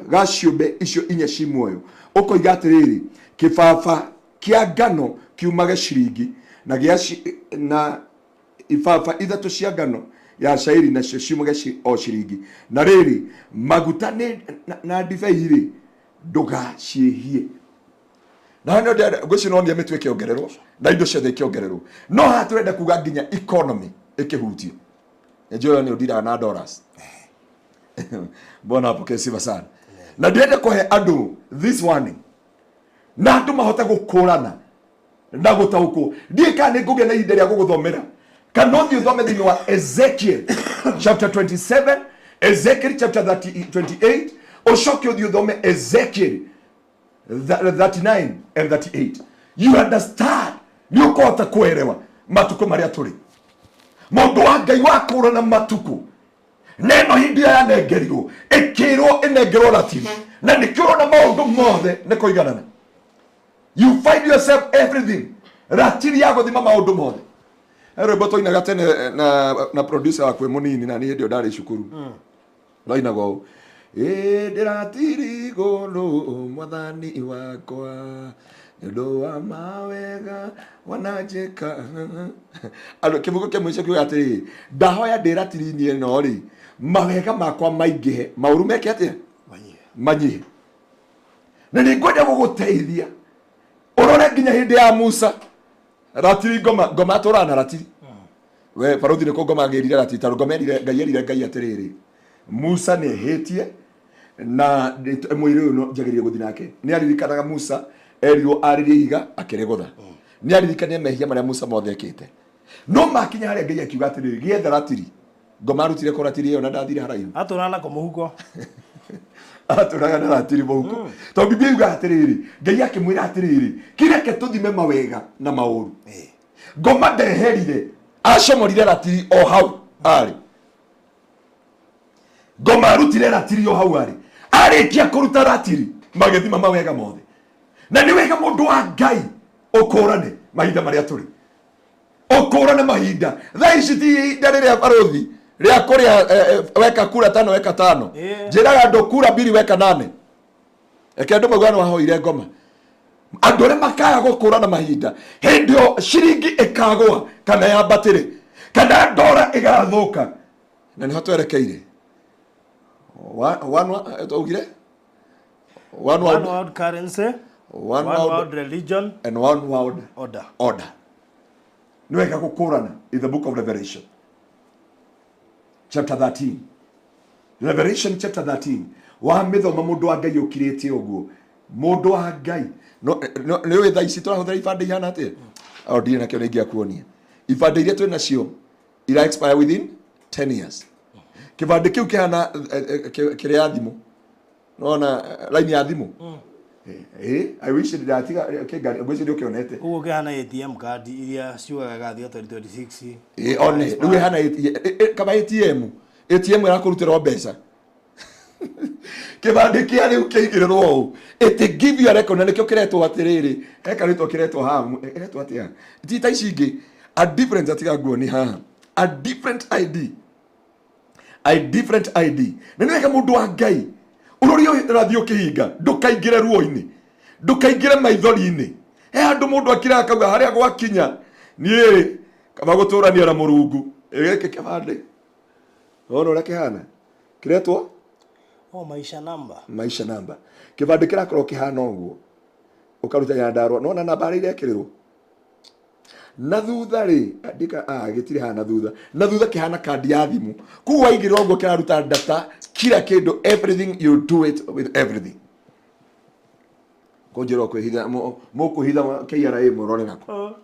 ga ciũmbe icio inya ci muoyo ũkoiga atĩrĩrĩ, "Kĩbaba kĩa ngano kiumage ciringi na gĩa na ibaba 3 cia ngano ya cairi nacio ciumage o ciringi, na rĩrĩ maguta na ndibei rĩ ndũgaciĩhie." Na no ndĩrenda ngwĩciria no nginya mĩtu ĩkĩongererwo na indo ciothe ikĩongererwo, no haha tũrenda kuga nginya economy ĩkĩhutio. Njũĩ nĩ ũndiraga na dollars. Bwana apokee sifa sana. Na ndĩrenda kũhe andũ this warning na andũ mahote gũkũrana na gũtaũkwo. Ndiĩ kana nĩ ngũgĩa na ihinda rĩa gũgũthomera kana ũthiĩ ũthome thĩinĩ wa Ezekiel chapter 27, Ezekiel chapter 28, ũcoke ũthiĩ ũthome Ezekiel 39 and 38. You understand, nĩ ũkũhota kũerewa matukũ marĩa tũrĩ. Mũndũ wa Ngai wa kũrana matukũ neno hĩndĩ ĩyo yanengerirwo ĩkĩrwo ĩnengerwo ratiri, na nĩkĩo ũrona maũndũ mothe nĩ kũiganana. You find yourself everything ratiri ya gũthima maũndũ mothe. He rwĩmbo twainaga tene na producer wakwa mũnini, na niĩ hĩndĩ ĩyo ndarĩ cukuru, rwainagwo ũũ: ĩ ndĩratiri igũrũ mwathani wakwa nĩ ũndũ wa mawega wananjĩka. Andũ kĩbuku kĩa mũico kiuga atĩrĩrĩ, ndahoya ndĩ ratiri-inĩ ĩno rĩ, mawega makwa maingĩhe, maũru meke atĩa? Manyihe. Na nĩ ngwenda gũgũteithia ũrore nginya hĩndĩ ya Musa ratiri ngoma ngoma atũraga na ratiri. We barothi nĩ kũ ngoma agĩrire ratiri? Tondũ ngoma erire Ngai, erire Ngai atĩrĩrĩ, Musa nĩ ehĩtie na mwĩrĩ ũyũ no njagĩrĩire gũthiĩ nake. Nĩ aririkanaga Musa erirwo arĩrie ihiga akĩrĩgũtha, nĩ aririkania mehia marĩa Musa mothe ekĩte. No makinya harĩa Ngai akiuga atĩrĩrĩ, gĩetha ratiri. Ngoma arutire kũ ratiri ĩyo na ndathire haraihu? Atũraga nako mũhuko. Atũraga na ratiri mũhuko, tondũ Biblia yugaga atĩrĩrĩ, Ngai akĩmwĩra atĩrĩrĩ, kĩreke tũthime mawega na maũru. Ngoma ndeherire, acomorire ratiri o hau arĩ. Ngoma arutire ratiri o hau arĩ. Arĩkia kũruta ratiri magĩthima mawega mothe. Na nĩ wega mũndũ wa Ngai ũkũrane mahinda marĩa tũrĩ, ũkũrane mahinda. Thaa ici ti ihinda rĩrĩa barũthi rĩa kũrĩa weka kura tano weka tano. Njĩraga andũ kura mbiri weka nane. Reke andũ mauga nĩ wahoire ngoma. Andũ arĩa makaga gũkũrana mahinda, hĩndĩ ĩyo ciringi ĩkagũa kana yambatĩre kana ndora ĩgathũka, na nĩho twerekeire. One, twaugire one One world, world currency, one one world world religion and one world order. Order. Nĩ wega gũkũrana in the book of Revelation. chapter 13. Revelation chapter 13. Wa mĩthoma mũndũ wa Ngai ũkirĩte ũguo. Mũndũ wa Ngai. No nĩ ũĩ thaa ici tũrahũthĩra ibandĩ ihana atĩa? O ndirĩ nakĩo nĩ ingĩakuonia. Ibandĩ iria twĩ nacio ira expire within 10 years. Kĩbandĩ kĩu kĩhana kĩrĩa ya thimũ. Nona line ya thimũ. I wish ndatiga kĩngari ngwĩciria ũkĩonete. Ũguo kĩhana ATM card iria ciugaga gathia 2026. One rĩu ĩhana kaba ATM. ATM ĩrakũrutĩra mbeca. Kĩbandĩ kĩa rĩu kĩigĩrĩrwo ũũ. It give you a record na nĩkĩo kĩretwo atĩrĩrĩ. He karĩtwa kĩretwo haha. Ĩretwo atĩa? Ti ta ici ingĩ. A different atiga nguoni haha. A different ID. A different ID. Na nĩ wega mũndũ wa Ngai. Ũrori ũrathiĩ ũkĩhinga ndũkaingĩre ruo-inĩ, ndũkaingĩre maithori-inĩ. He handũ mũndũ akira akauga harĩa gwakinya niĩ kaba gũtũrania na Mũrungu. Gĩkĩ kĩbandĩ wona ũrĩa kĩhana kĩretwo maisha number. Maisha number. Kĩbandĩ kĩrakorwo kĩhana ũguo ũkaruta Nyandarua nona namba harĩa irekĩrĩrwo na thutha rĩ andĩka gĩtirĩ haha na thutha. Na thutha kĩhana kandi ya thimũ. Koguo waigĩrĩra ũguo kĩraruta data kila kĩndũ, everything you do it with everything. Kũnjĩra ũkwĩhitha mũkwĩhitha KRA mũrore nako.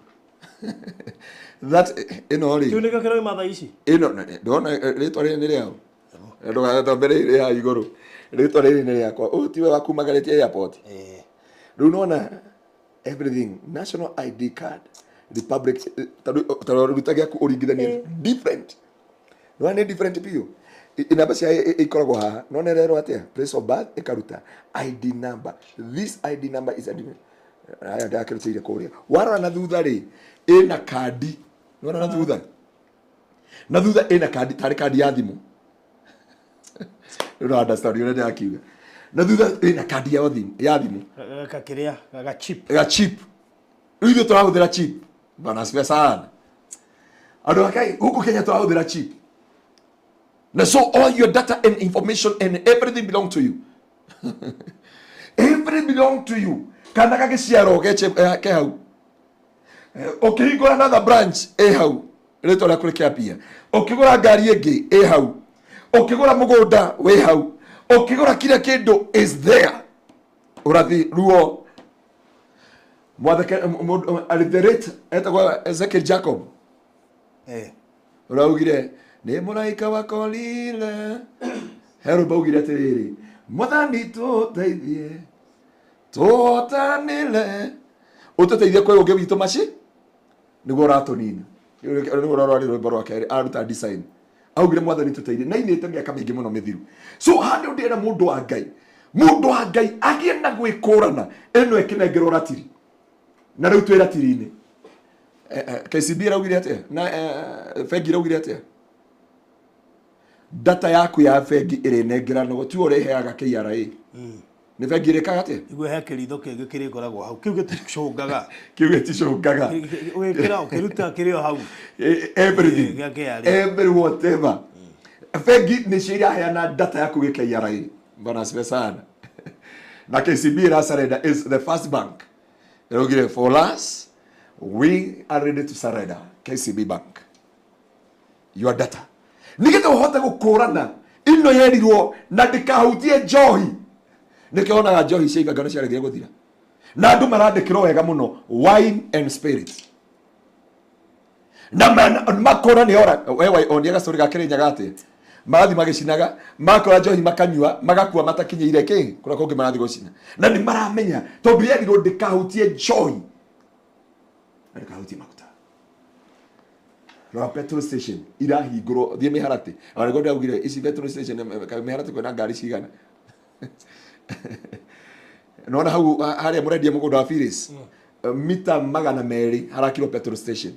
That ĩno rĩ Kĩu nĩkĩo kĩrauma thaa ici. Ĩno ndona rĩtwa rĩrĩ nĩ rĩao. Ndũgatambe rĩrĩ haha igũrũ. Rĩtwa rĩrĩ nĩ rĩakwa. Ũyũ tiwe wakumagarĩtie airport. Rĩu nona everything national ID card republic taruta gĩaku ũringithanie different. Nona nĩ different biũ. Namba cia ikoragwo haha. Nona ĩrerwo atĩa? Place of birth ĩkaruta ID number. This ID number is a different. Aya ndakĩrutĩire kũrĩa. Warora na thutha rĩ ĩna kandi. Nona na thutha. Na thutha ĩna kandi tarĩ kandi ya thimũ. Rĩu no understand ũrĩa ndĩrakiuga. Na thutha ĩna kandi ya thimũ, ya thimũ. Gakĩrĩa ga chip. Ga chip. Rĩu ithuĩ tũrahũthĩra chip. Bwana asifiwe sana. Andũ a Ngai gũkũ Kenya tũrahũthĩra chip. Na so all your data and information and everything belong to you. Everything belong to you. Kana gagĩciarwo ke hau. Ũkĩhingũra another branch ĩ hau. Rĩtwa rĩaku rĩkĩambia. Ũkĩgũra ngari ĩngĩ ĩ hau. Ũkĩgũra mũgũnda wĩ hau. Ũkĩgũra kila kĩndũ is there. Ũrathi ruo. Mwathake the rate etagwo Ezekiel Jacob. Ũraugire nĩ mũraika wakorire. He rwĩmbo augire atĩrĩrĩ, Mwathani tũteithie tũhotanĩre. Ũtũteithie kwĩ ũngĩ witũ maci nĩguo ũratũnina. Nĩguo ũrarĩ rwĩmbo rwa kerĩ aruta design. Augire Mwathani tũteithie na inĩte mĩaka mĩingĩ mũno mĩthiru. So handũ ndĩrenda mũndũ wa Ngai. Mũndũ wa Ngai agĩe na gwĩkũrana ĩno ĩkĩnengerwo ratiri. Na rĩu twĩ ratiri-inĩ. KCB ĩraugire atĩa? Na bengi ĩraugire atĩa? Data yaku ya bengi ĩrĩnengeranwo tiwe ũrĩheaga KRA. Nĩ bengi ĩrĩkaga atĩa? Nĩguo he kĩritho kĩngĩ kĩrĩkoragwo hau. Kĩu gĩticũngaga. Kĩu gĩticũngaga. Ũgĩkĩra ũkĩruta kĩrĩ o hau. Everything. Gĩa KRA. Every whatever. Bengi nĩcio iraheana data yaku gĩ KRA. Bwana asifiwe sana. Na KCB ĩra surrender is the first bank. Ĩraugire for us we are ready to surrender KCB Bank. Your data. Nĩgetha ũhote gũkũrana ino yerirwo na ndĩkahutie njohi. Nĩkĩo wonaga njohi cia ibangano ciaregire gũthira. Na andũ marandĩkĩrwo wega mũno wine and spirit. Na makora nĩ ora wewe onia gacori ga Kĩrĩnyaga atĩa? Marathiĩ magĩcinaga, makora njohi makanyua, magakua matakinyĩire kĩ? Kũrĩa kũngĩ marathiĩ gũcina. Na nĩ maramenya tondũ yerirwo ndĩkahutie njohi. Na ndĩkahutie maguta. Rora petrol station irahingũrwo thiĩ mĩharatĩ. Ona nĩguo ndĩraugire ici petrol station mĩharatĩ kwĩna ngari cigana. Nona hau harĩa mũrendia mũgũnda wa Phyllis, mita 200 harakirwo petrol station.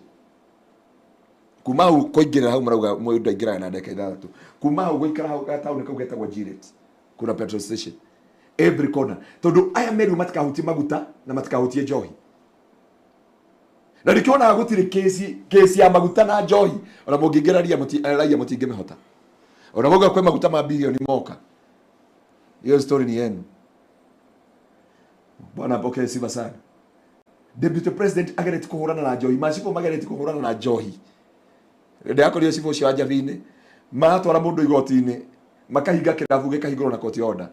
Kuma hau kũingĩrĩra hau marauga mũndũ aingĩraga na ndagĩka 6. Kuma hau gũikara hau gataũni kau getagwo Gillette. Kuna petrol station every corner. Tondũ aya meru matikahutie maguta na matikahutie njohi. Na nĩkĩo gũtirĩ kesi ya maguta na njohi. Ona mũngĩingĩra raia mũtingĩmĩhota. Ona mũngĩuga kwĩ maguta ma bilioni moka. Hiyo story ni yenu. Bwana apokee sifa sana. Deputy President agereti kũhũrana na njohi. Macibũ magereti kũhũrana na njohi. Ndĩrakorire cibũ ũcio wa Njabini. Maratwara mũndũ igoti-inĩ, makahinga kĩrabu gĩkahingũrwo na court order.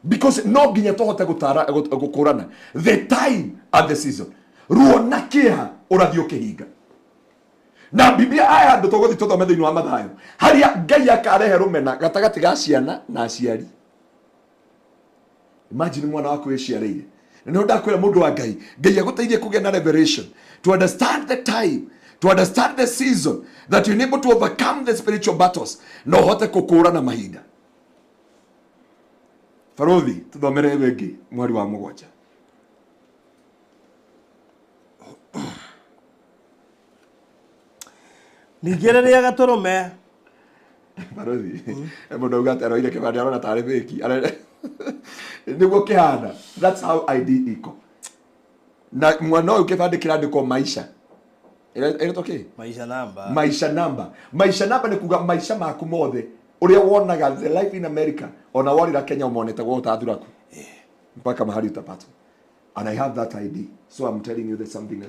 Because no nginya tũhote gũtara gũkũrana the time and the season. Ruo na kĩeha ũrathiĩ ũkĩhinga. Na Biblia aya andũ tũgũthiĩ tũthome thĩinĩ wa Mathayo, harĩa Ngai akarehe rũmena gatagatĩ ga ciana na aciari. Imagine mwana waku wĩciarĩire. Na nĩho ndakwĩra mũndũ wa Ngai, Ngai agũteithie kũgĩa na revelation, to understand the time, to understand the season, that you able to overcome the spiritual battles, na ũhote gũkũũrana mahinda. Barothi, tũthomere ĩyo ĩngĩ mweri wa 7. Ningĩ rĩrĩa gatũrũme Barothi, mũndũ auga atĩ aroire kĩbandĩ arona tarĩ fake. Nĩguo kĩhana. That's how ID iko. Na mwana ũyũ kĩbandĩ kĩrandĩkwo maisha. Ĩretwo kĩ? Maisha namba. Maisha namba. Maisha namba nĩ kuga maisha maku mothe. Ũrĩa wonaga the life in America, ona worĩra Kenya ũmonete gwa ũtathuraku. Mpaka mahali utapata. And I have that ID. So I'm telling you there's something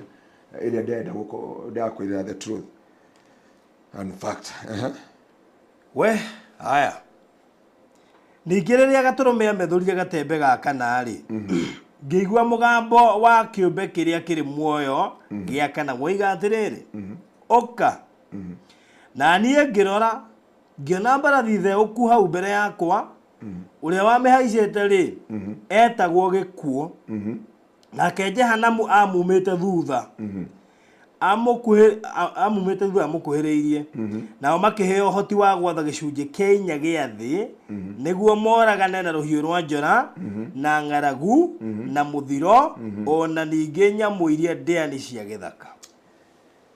ĩrĩa ndĩrenda gũko ndĩrakwĩra the truth. And fact. We, haya. Ningĩ rĩrĩa gatũrũme amethũrire gatembe ga kana-rĩ, ngĩigua mũgambo wa kĩũmbe kĩrĩa kĩrĩ muoyo gĩa kana woiga atĩrĩrĩ, ũka. Na niĩ ngĩrora, ngĩona mbarathi theũku hau mbere yakwa, ũrĩa wamĩhaicĩte rĩ, etagwo gĩkuũ. Nake Jehanamu amumĩte thutha. Amumĩte thutha amũkuhĩrĩirie. Nao makĩheo ũhoti wa gwatha gĩcunjĩ kĩa inya gĩa thĩ, nĩguo moragane na rũhiũ rwa njora, na ng'aragu, na mũthiro, ona ningĩ nyamũ iria ndĩani cia gĩthaka.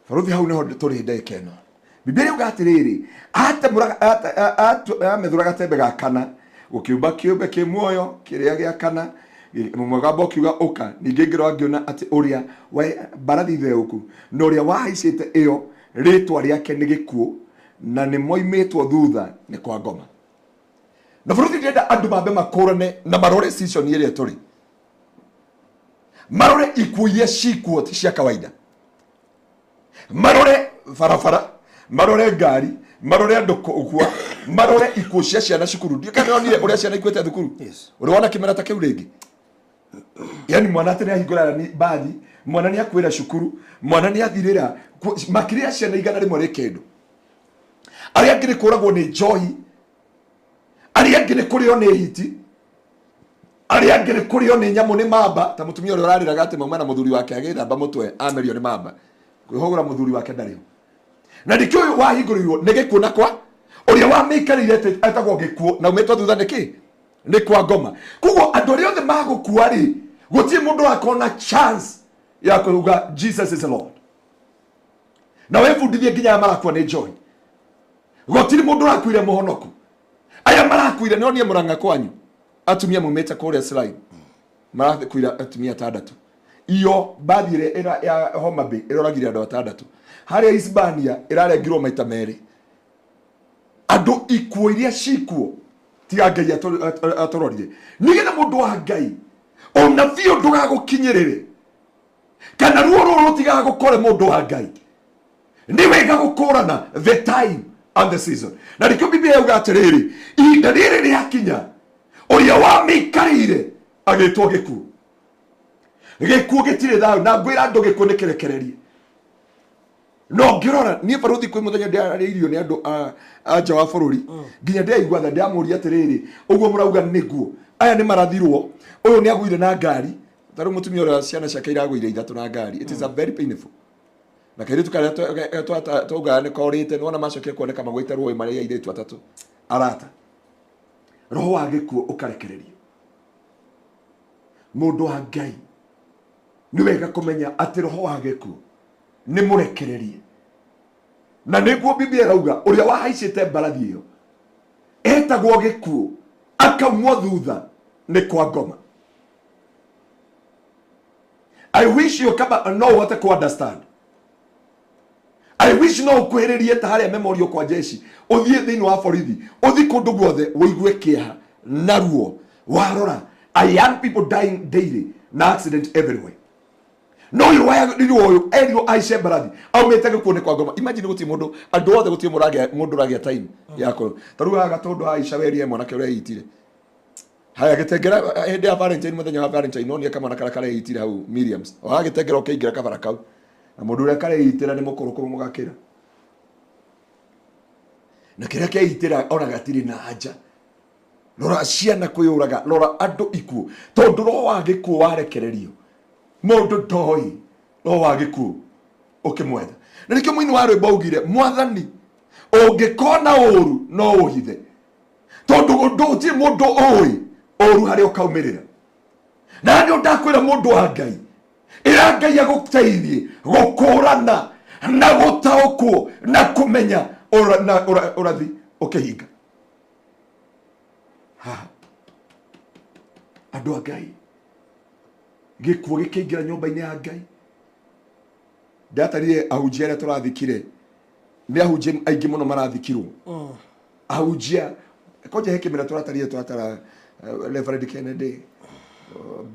Barothi hau nĩho tũrĩ ndagĩka ĩno. Biblia yuga atĩrĩrĩ, amethũra gatembe ga kana, gũkĩũmba kĩũmbe kĩ muoyo kĩrĩa gĩa kana, mũgambo ũkiuga ũka. Ningĩ ngĩrora ngĩona atĩ ũrĩa wa mbarathi theũku na ũrĩa wahaicĩte ĩyo rĩtwa rĩake nĩ gĩkuũ, na nĩ moimĩtwo thutha nĩ kwa ngoma. Na bũrũri ndĩrenda andũ mambe makũrane na marore season ĩrĩa tũrĩ, marore ikuũ iria cikuo ti cia kawaida, marore barabara, marore ngari, marore andũ gũkua, marore ikuũ cia ciana cukuru. Ndiũĩ kana nĩwonire ũrĩa ciana ikuĩte thukuru? Yes. Ũrĩ wona kĩmera ta kĩu rĩngĩ? Yani mwana atĩ nĩahingũra bathi, mwana nĩakuĩra cukuru, mwana nĩathirĩra, makĩria ciana 100 rĩ kĩndũ. Arĩa angĩ nĩ kũragwo nĩ njohi, arĩa angĩ nĩ kũrĩo nĩ hiti, arĩa angĩ nĩ kũrĩo nĩ nyamũ nĩ mamba, ta mũtumia ũrĩa ũrarĩraga atĩ mauma na mũthuri wake agĩthamba mũtwe amerio nĩ mamba. Kwĩhũgũra mũthuri wake ndarĩ ho. Na nĩkĩo ũyũ wahingũrĩirwo nĩ gĩkuũ na kwa ũrĩa wamĩikarĩire etagwo gĩkuũ na umĩtwo thutha nĩ kĩ? Nĩ kwa ngoma. Koguo andũ arĩa othe magũkua rĩ, gũtirĩ mũndũ ũrakorwo chance ya kuuga Jesus is the Lord. Na wĩbundithie nginya aya marakua nĩ joy. Gũtirĩ mũndũ ũrakuire mũhonoku. Aya marakuire no niĩ Mũrang'a kwanyu. Atumia mumĩte kũrĩa Slime. Marakuire atumia atandatũ. Iyo mbathi ĩrĩa ya Homa Bay ĩroragire andũ atandatũ. Harĩa Hispania ĩrarengirwo maita merĩ. Andũ ikuũ iria cikuo tiga Ngai atũrorire. Nĩgetha mũndũ wa Ngai ũnabii ũyũ ndũgagũkinyĩrĩre kana ruo rũrũ rũtigagũkore mũndũ wa Ngai. Nĩ wega gũkũrana the time and the season. Na nĩkĩo Biblia yauga atĩrĩrĩ, ihinda rĩrĩ rĩakinya ũrĩa wamĩikarĩire agĩtwo gĩkuũ. Gĩkuũ gĩtirĩ thayũ, na ngwĩra andũ gĩkuũ nĩ kĩrekererie. No ngĩrora niĩ barothi kwĩ mũthenya ndĩarĩirio nĩ andũ a nja wa bũrũri, nginya ndĩraigua tha, ndĩramũria atĩrĩrĩ, ũguo mũrauga nĩguo aya nĩ marathirwo, ũyũ nĩ agũire na ngari, ta rĩu mũtumia ũrĩa ciana ciake iragũire ithatũ na ngari. It is a very painful. Na kairĩtu karĩa twaugaga nĩ korĩte, nĩwona macokire kuoneka magũĩte rũĩ marĩ airĩtu atatũ arata. Roho wa gĩkuũ ũkarekererio. Mũndũ wa Ngai nĩ wega kũmenya atĩ roho wa gĩkuũ nĩ mũrekererie. Na nĩguo Biblia ĩrauga ũrĩa wahaicĩte mbarathi ĩyo etagwo gĩkuũ, akaumwo thutha nĩ kwa ngoma. I wish you kama no ũhote ku understand. I wish no ũkuhĩrĩrie ta harĩa memorial kwa jeshi, ũthiĩ thĩinĩ wa borithi, ũthiĩ kũndũ guothe ũigue kĩeha na ruo. Warora a young people dying daily na accident everywhere. No ũyũ warirwo ũyũ erirwo aice mbarathi aumĩte gĩkuũ nĩ kwa ngoma. Imagine gũtirĩ mũndũ, andũ othe gũtirĩ mũndũ ũragĩa time ya kũ. Ta rĩu haha Gatũndũ haica werie mwanake ũrĩa eitire. Haya gĩtengera hĩndĩ ya Valentine, mũthenya wa Valentine nonire kamwana karĩa kareitire hau Miriams. O gagĩtengera ũkĩingĩra kabara kau. Na mũndũ ũrĩa kareitĩra nĩ mũkũrũ kũmũgakĩra. Na kĩrĩa keitĩra ona gatirĩ na anja. Rora ciana kwĩyũraga, rora andũ ikuũ. Tondũ roho wa gĩkuũ warekererio. Mũndũ ndoĩ roho wa gĩkuũ ũkĩmwetha. Na nĩkĩo mũini wa rwĩmbo augire, Mwathani ũngĩkona ũũru no ũhithe. Tondũ ũndũ gũtirĩ mũndũ ũĩ ũũru harĩa ũkaumĩrĩra. Na nĩ ndakwĩra mũndũ wa Ngai, ĩra Ngai agũteithie gũkũrana na gũtaũkwo na kũmenya ũrathi ũkĩhinga. Haha andũ a Ngai, gĩkuũ gĩkĩingĩra nyũmba-inĩ ya Ngai. Ndatarire ahunjia arĩa tũrathikire, nĩ ahunjia aingĩ mũno marathikirwo. Ahunjia konja he kĩmera tũratarire, tũratara Reverend Kennedy,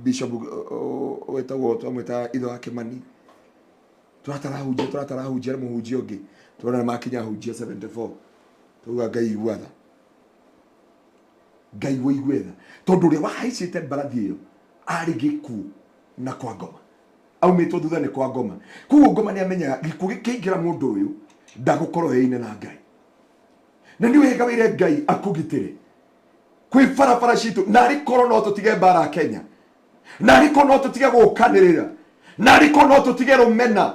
Bishop wĩtagwo twamwĩta ithe wa Kĩmani, tũratara ahunjia, tũratara ahunjia na mũhunjia ũngĩ, tũrona makinya ahunjia 74. Tuga Ngai igua tha, Ngai wĩigue tha, tondũ ũrĩa wahaicĩte mbarathi ĩyo arĩ gĩkuũ na kwa ngoma, aumĩtwo thutha nĩ kwa ngoma. Koguo ngoma nĩ amenyaga gĩkuũ gĩkĩingĩra mũndũ ũyũ ndagũkorwo ĩine na Ngai. Na nĩ wega wĩre Ngai akũgitĩre kwĩ barabara citũ, na arĩ korwo no tũtige mbara Kenya, na arĩ korwo no tũtige gũkanĩrĩra, na arĩ korwo no tũtige rũmena,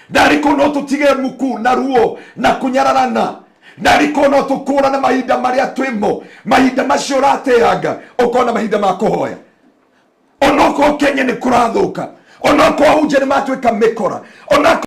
na arĩ korwo no tũtige muku na ruo na kũnyararana, na arĩ korwo no tũkũrane mahinda marĩa twĩmo, mahinda macio ũrateanga ũkona mahinda ma kũhoya. Onokorwo Kenya nĩ kũrathũka, onokorwo ahunjia nĩ matuĩka mĩkora, ona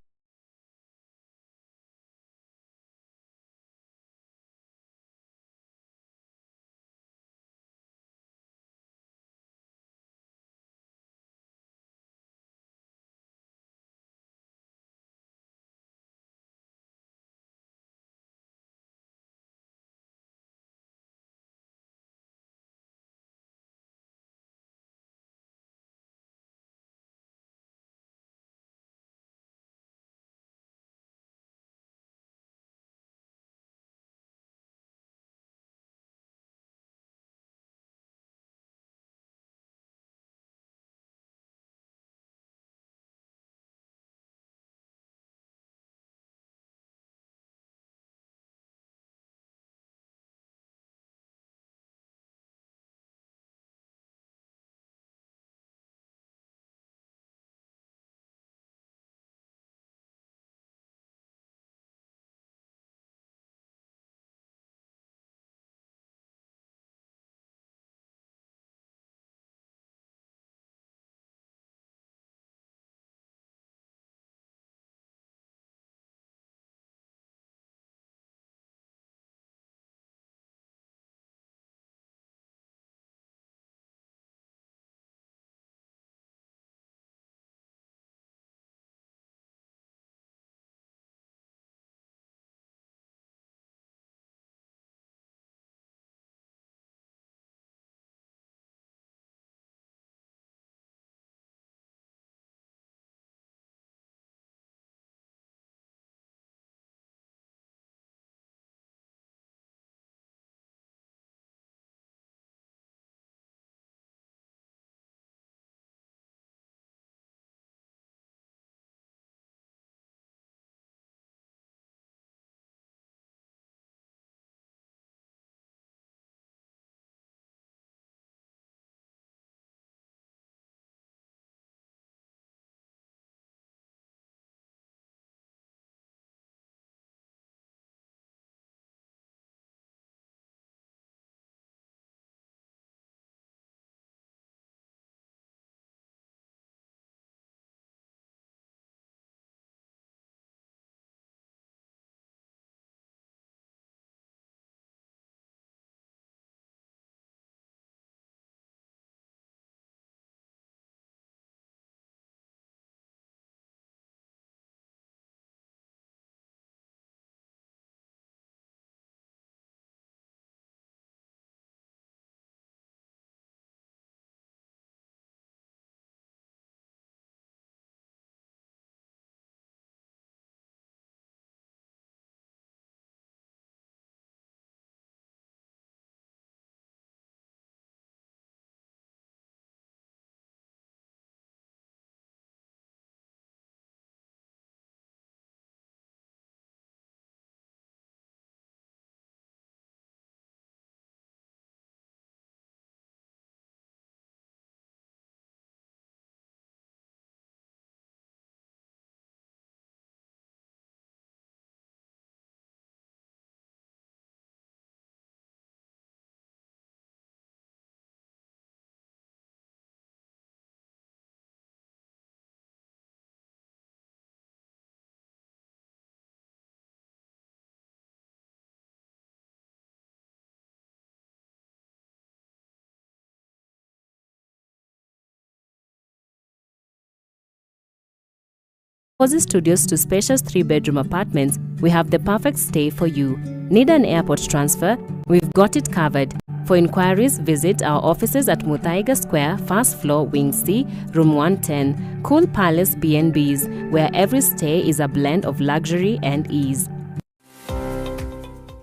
Cozy studios to spacious three bedroom apartments, we have the perfect stay for you. Need an airport transfer? We've got it covered. For inquiries, visit our offices at Muthaiga Square, first floor, Wing C, room 110, Cool Palace B&Bs, where every stay is a blend of luxury and ease.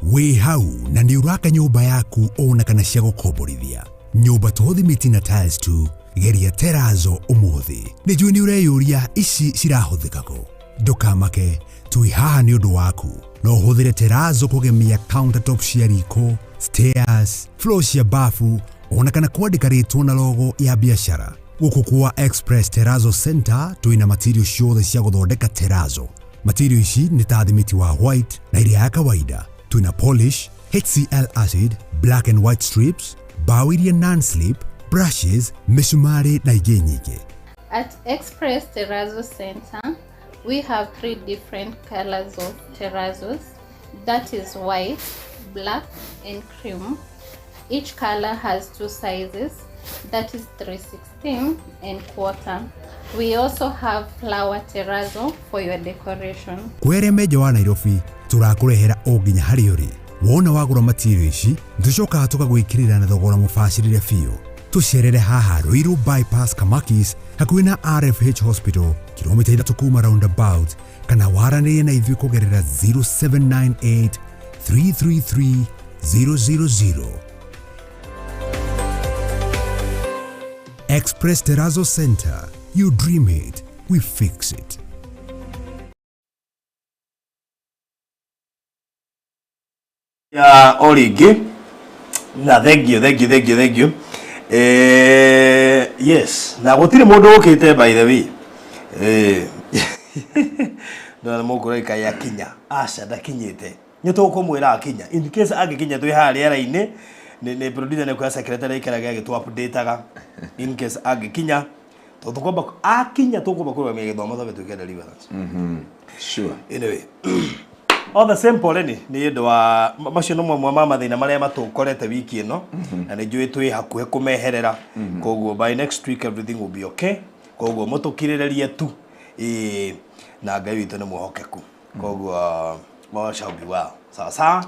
Wĩ hau na nĩ ũraka nyũmba yaku ona kana cia gũkomborithia nyũmba to thimiti na tiles tu geria terazo ũmũthĩ. Nĩ njũĩ nĩ ũreyũria ici cirahũthĩka kũ. Ndũkamake, twĩ haha nĩ ũndũ waku. No ũhũthĩre terazo kũgemia countertop cia riko, stairs, floor cia bafu ona kana kwandĩka rĩtwa na logo ya biacara. Gũkũ kwa Express Terrazzo Center twĩna material ciothe cia gũthondeka terazo. Material ici nĩ ta thimiti wa white na ĩrĩa ya kawaida. Twĩna polish, HCl acid, black and white strips, mbaũ iria non-slip, brushes, mĩcumarĩ na ingĩ nyingĩ. At Express Terrazzo Center, we have three different colors of terrazos that is white, black, and cream. Each color has two sizes that is 316 and quarter. We also have flower terrazzo for your decoration. Kwĩ arĩa me nja wa Nairobi tũrakũrehera o nginya harĩa ũrĩ. Wona wagũra material ici tũcokaga tũkagwĩkĩrĩra na thogora mũbacĩrĩre biũ. Tũcerere haha Ruiru Bypass Kamakis hakuhĩ na RFH Hospital kilomita ithatũ kuma roundabout kana waranĩrie na ithuĩ kũgerera 0798 333 000. Express Terrazzo Center. You dream it, we fix it. Ya o rĩngĩ na thank you, thank you, thank you, thank you. Yes, na gũtirĩ mũndũ ũkĩte, by the way. Ndona mũkũroi kaĩ akinya. Aca, ndakinyĩte. Nĩ tũkũmwĩra akinya. In case angĩkinya, twĩ haha rĩera-inĩ. Nĩ producer nĩ kuoya secretary aikaraga agĩtũ updateaga in case angĩkinya, tondũ tũkwamba akinya tũkwamba kũrũgamia gĩthomo twambe twĩke deliverance. Anyway, all the same, poleni nĩ ũndũ wa macio. No mamwe ma mathĩna marĩa matũkorete wiki ĩno, na nĩ njũĩ twĩ hakuhĩ kũmeherera. Koguo by next week everything will be okay. Koguo mũtũkirĩrĩrie tu. Ĩĩ, na Ngai witũ nĩ mwĩhokeku, koguo all shall be well. Sawa sawa,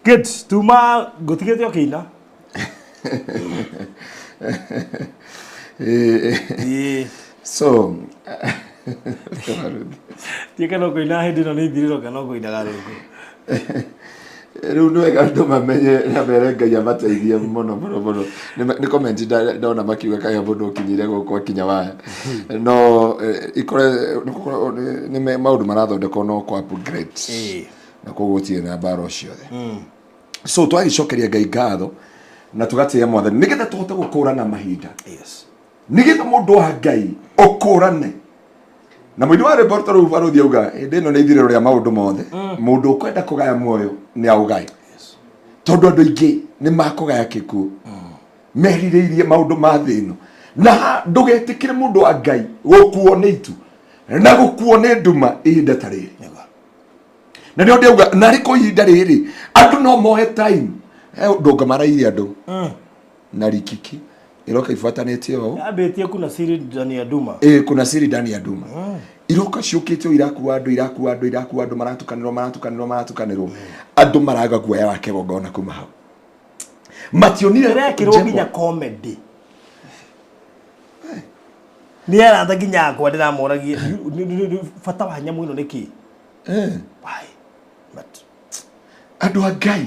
good. Tuma ngũtigĩte ũkĩina. Ĩĩ. So Tiĩ kana ũkũina hĩndĩ ĩno nĩ ithirĩro kana ũkũinaga rũngũ. Rĩu nĩ wega andũ mamenye na mere Ngai amateithie mũno mũno mũno. Nĩ comment ndona makiuga kaĩ mũndũ ũkinyire gũkũ akinya waya no ikore nĩ maũndũ marathondekwo no kwa upgrade na koguo gũtirĩ na mbara o ciothe. So twagĩcokeria Ngai ngatho na tũgatĩĩa Mwathani nĩgetha tũhote gũkũrana mahinda, nĩgetha mũndũ wa Ngai ũkũrane na mũini wa rwĩmbo ta rũu barũthi auga hĩndĩ ĩno nĩ ithirĩro rĩa maũndũ mothe. Mũndũ ũkwenda kũgaya muoyo nĩ aũgae, tondũ andũ aingĩ nĩ makũgaya gĩkuũ merirĩirie maũndũ ma thĩ ĩno. Na ndũgetĩkĩre, mũndũ wa Ngai, gũkuo nĩ itu na gũkuo nĩ nduma ihinda ta rĩrĩ. Na nĩo ndĩauga narĩ ko ihinda rĩrĩ andũ no moe time. He ũndũ ngamarairie andũ na rikiki iroka ibuatanĩtie ũũ. Yambĩtie kuna siri ndani ya nduma. Ĩ, kuna siri ndani ya nduma. Iroka ciũkĩte ũũ, irakua andũ, irakua andũ, irakua andũ, maratukanĩrwo, maratukanĩrwo, maratukanĩrwo, andũ maraga guoya wa kĩgongona kuma hau mationire Ĩrekĩrwo njemwa. Nginya comedy nĩ arata nginya akwa ndĩramoragie bata wa nyamũ ĩno nĩ kĩ. Why? But Andũ a Ngai,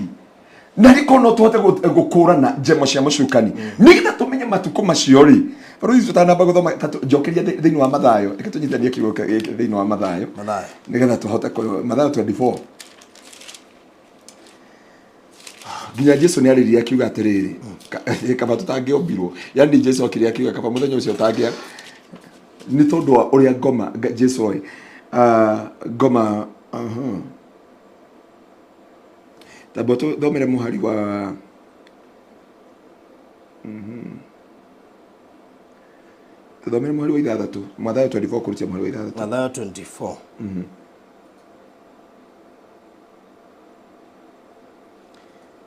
na rĩkorwo no tũhote gũkũrana njemo cia mũcukani nĩgetha tũmenye matukũ macio rĩ. Rĩu tũtanamba gũthoma ta njokeria thĩinĩ wa Mathayo, reke tũnyitanie kiugo gĩkĩ thĩinĩ wa Mathayo. Mathayo. Nĩgetha tũhote Mathayo 24. Nginya Jesu nĩ arĩrire akiuga atĩrĩrĩ, kaba tũtangĩombirwo. Yani Jesu okire akiuga kaba mũthenya ũcio ũtangĩa nĩ tondũ wa ũrĩa ngoma Jesu oĩ. Ah, ngoma aha. Tamba tũthomere mũhari wa tũthomere mũhari wa 6, Mathayo 24 kũrutia mũhari wa 6. Mathayo 24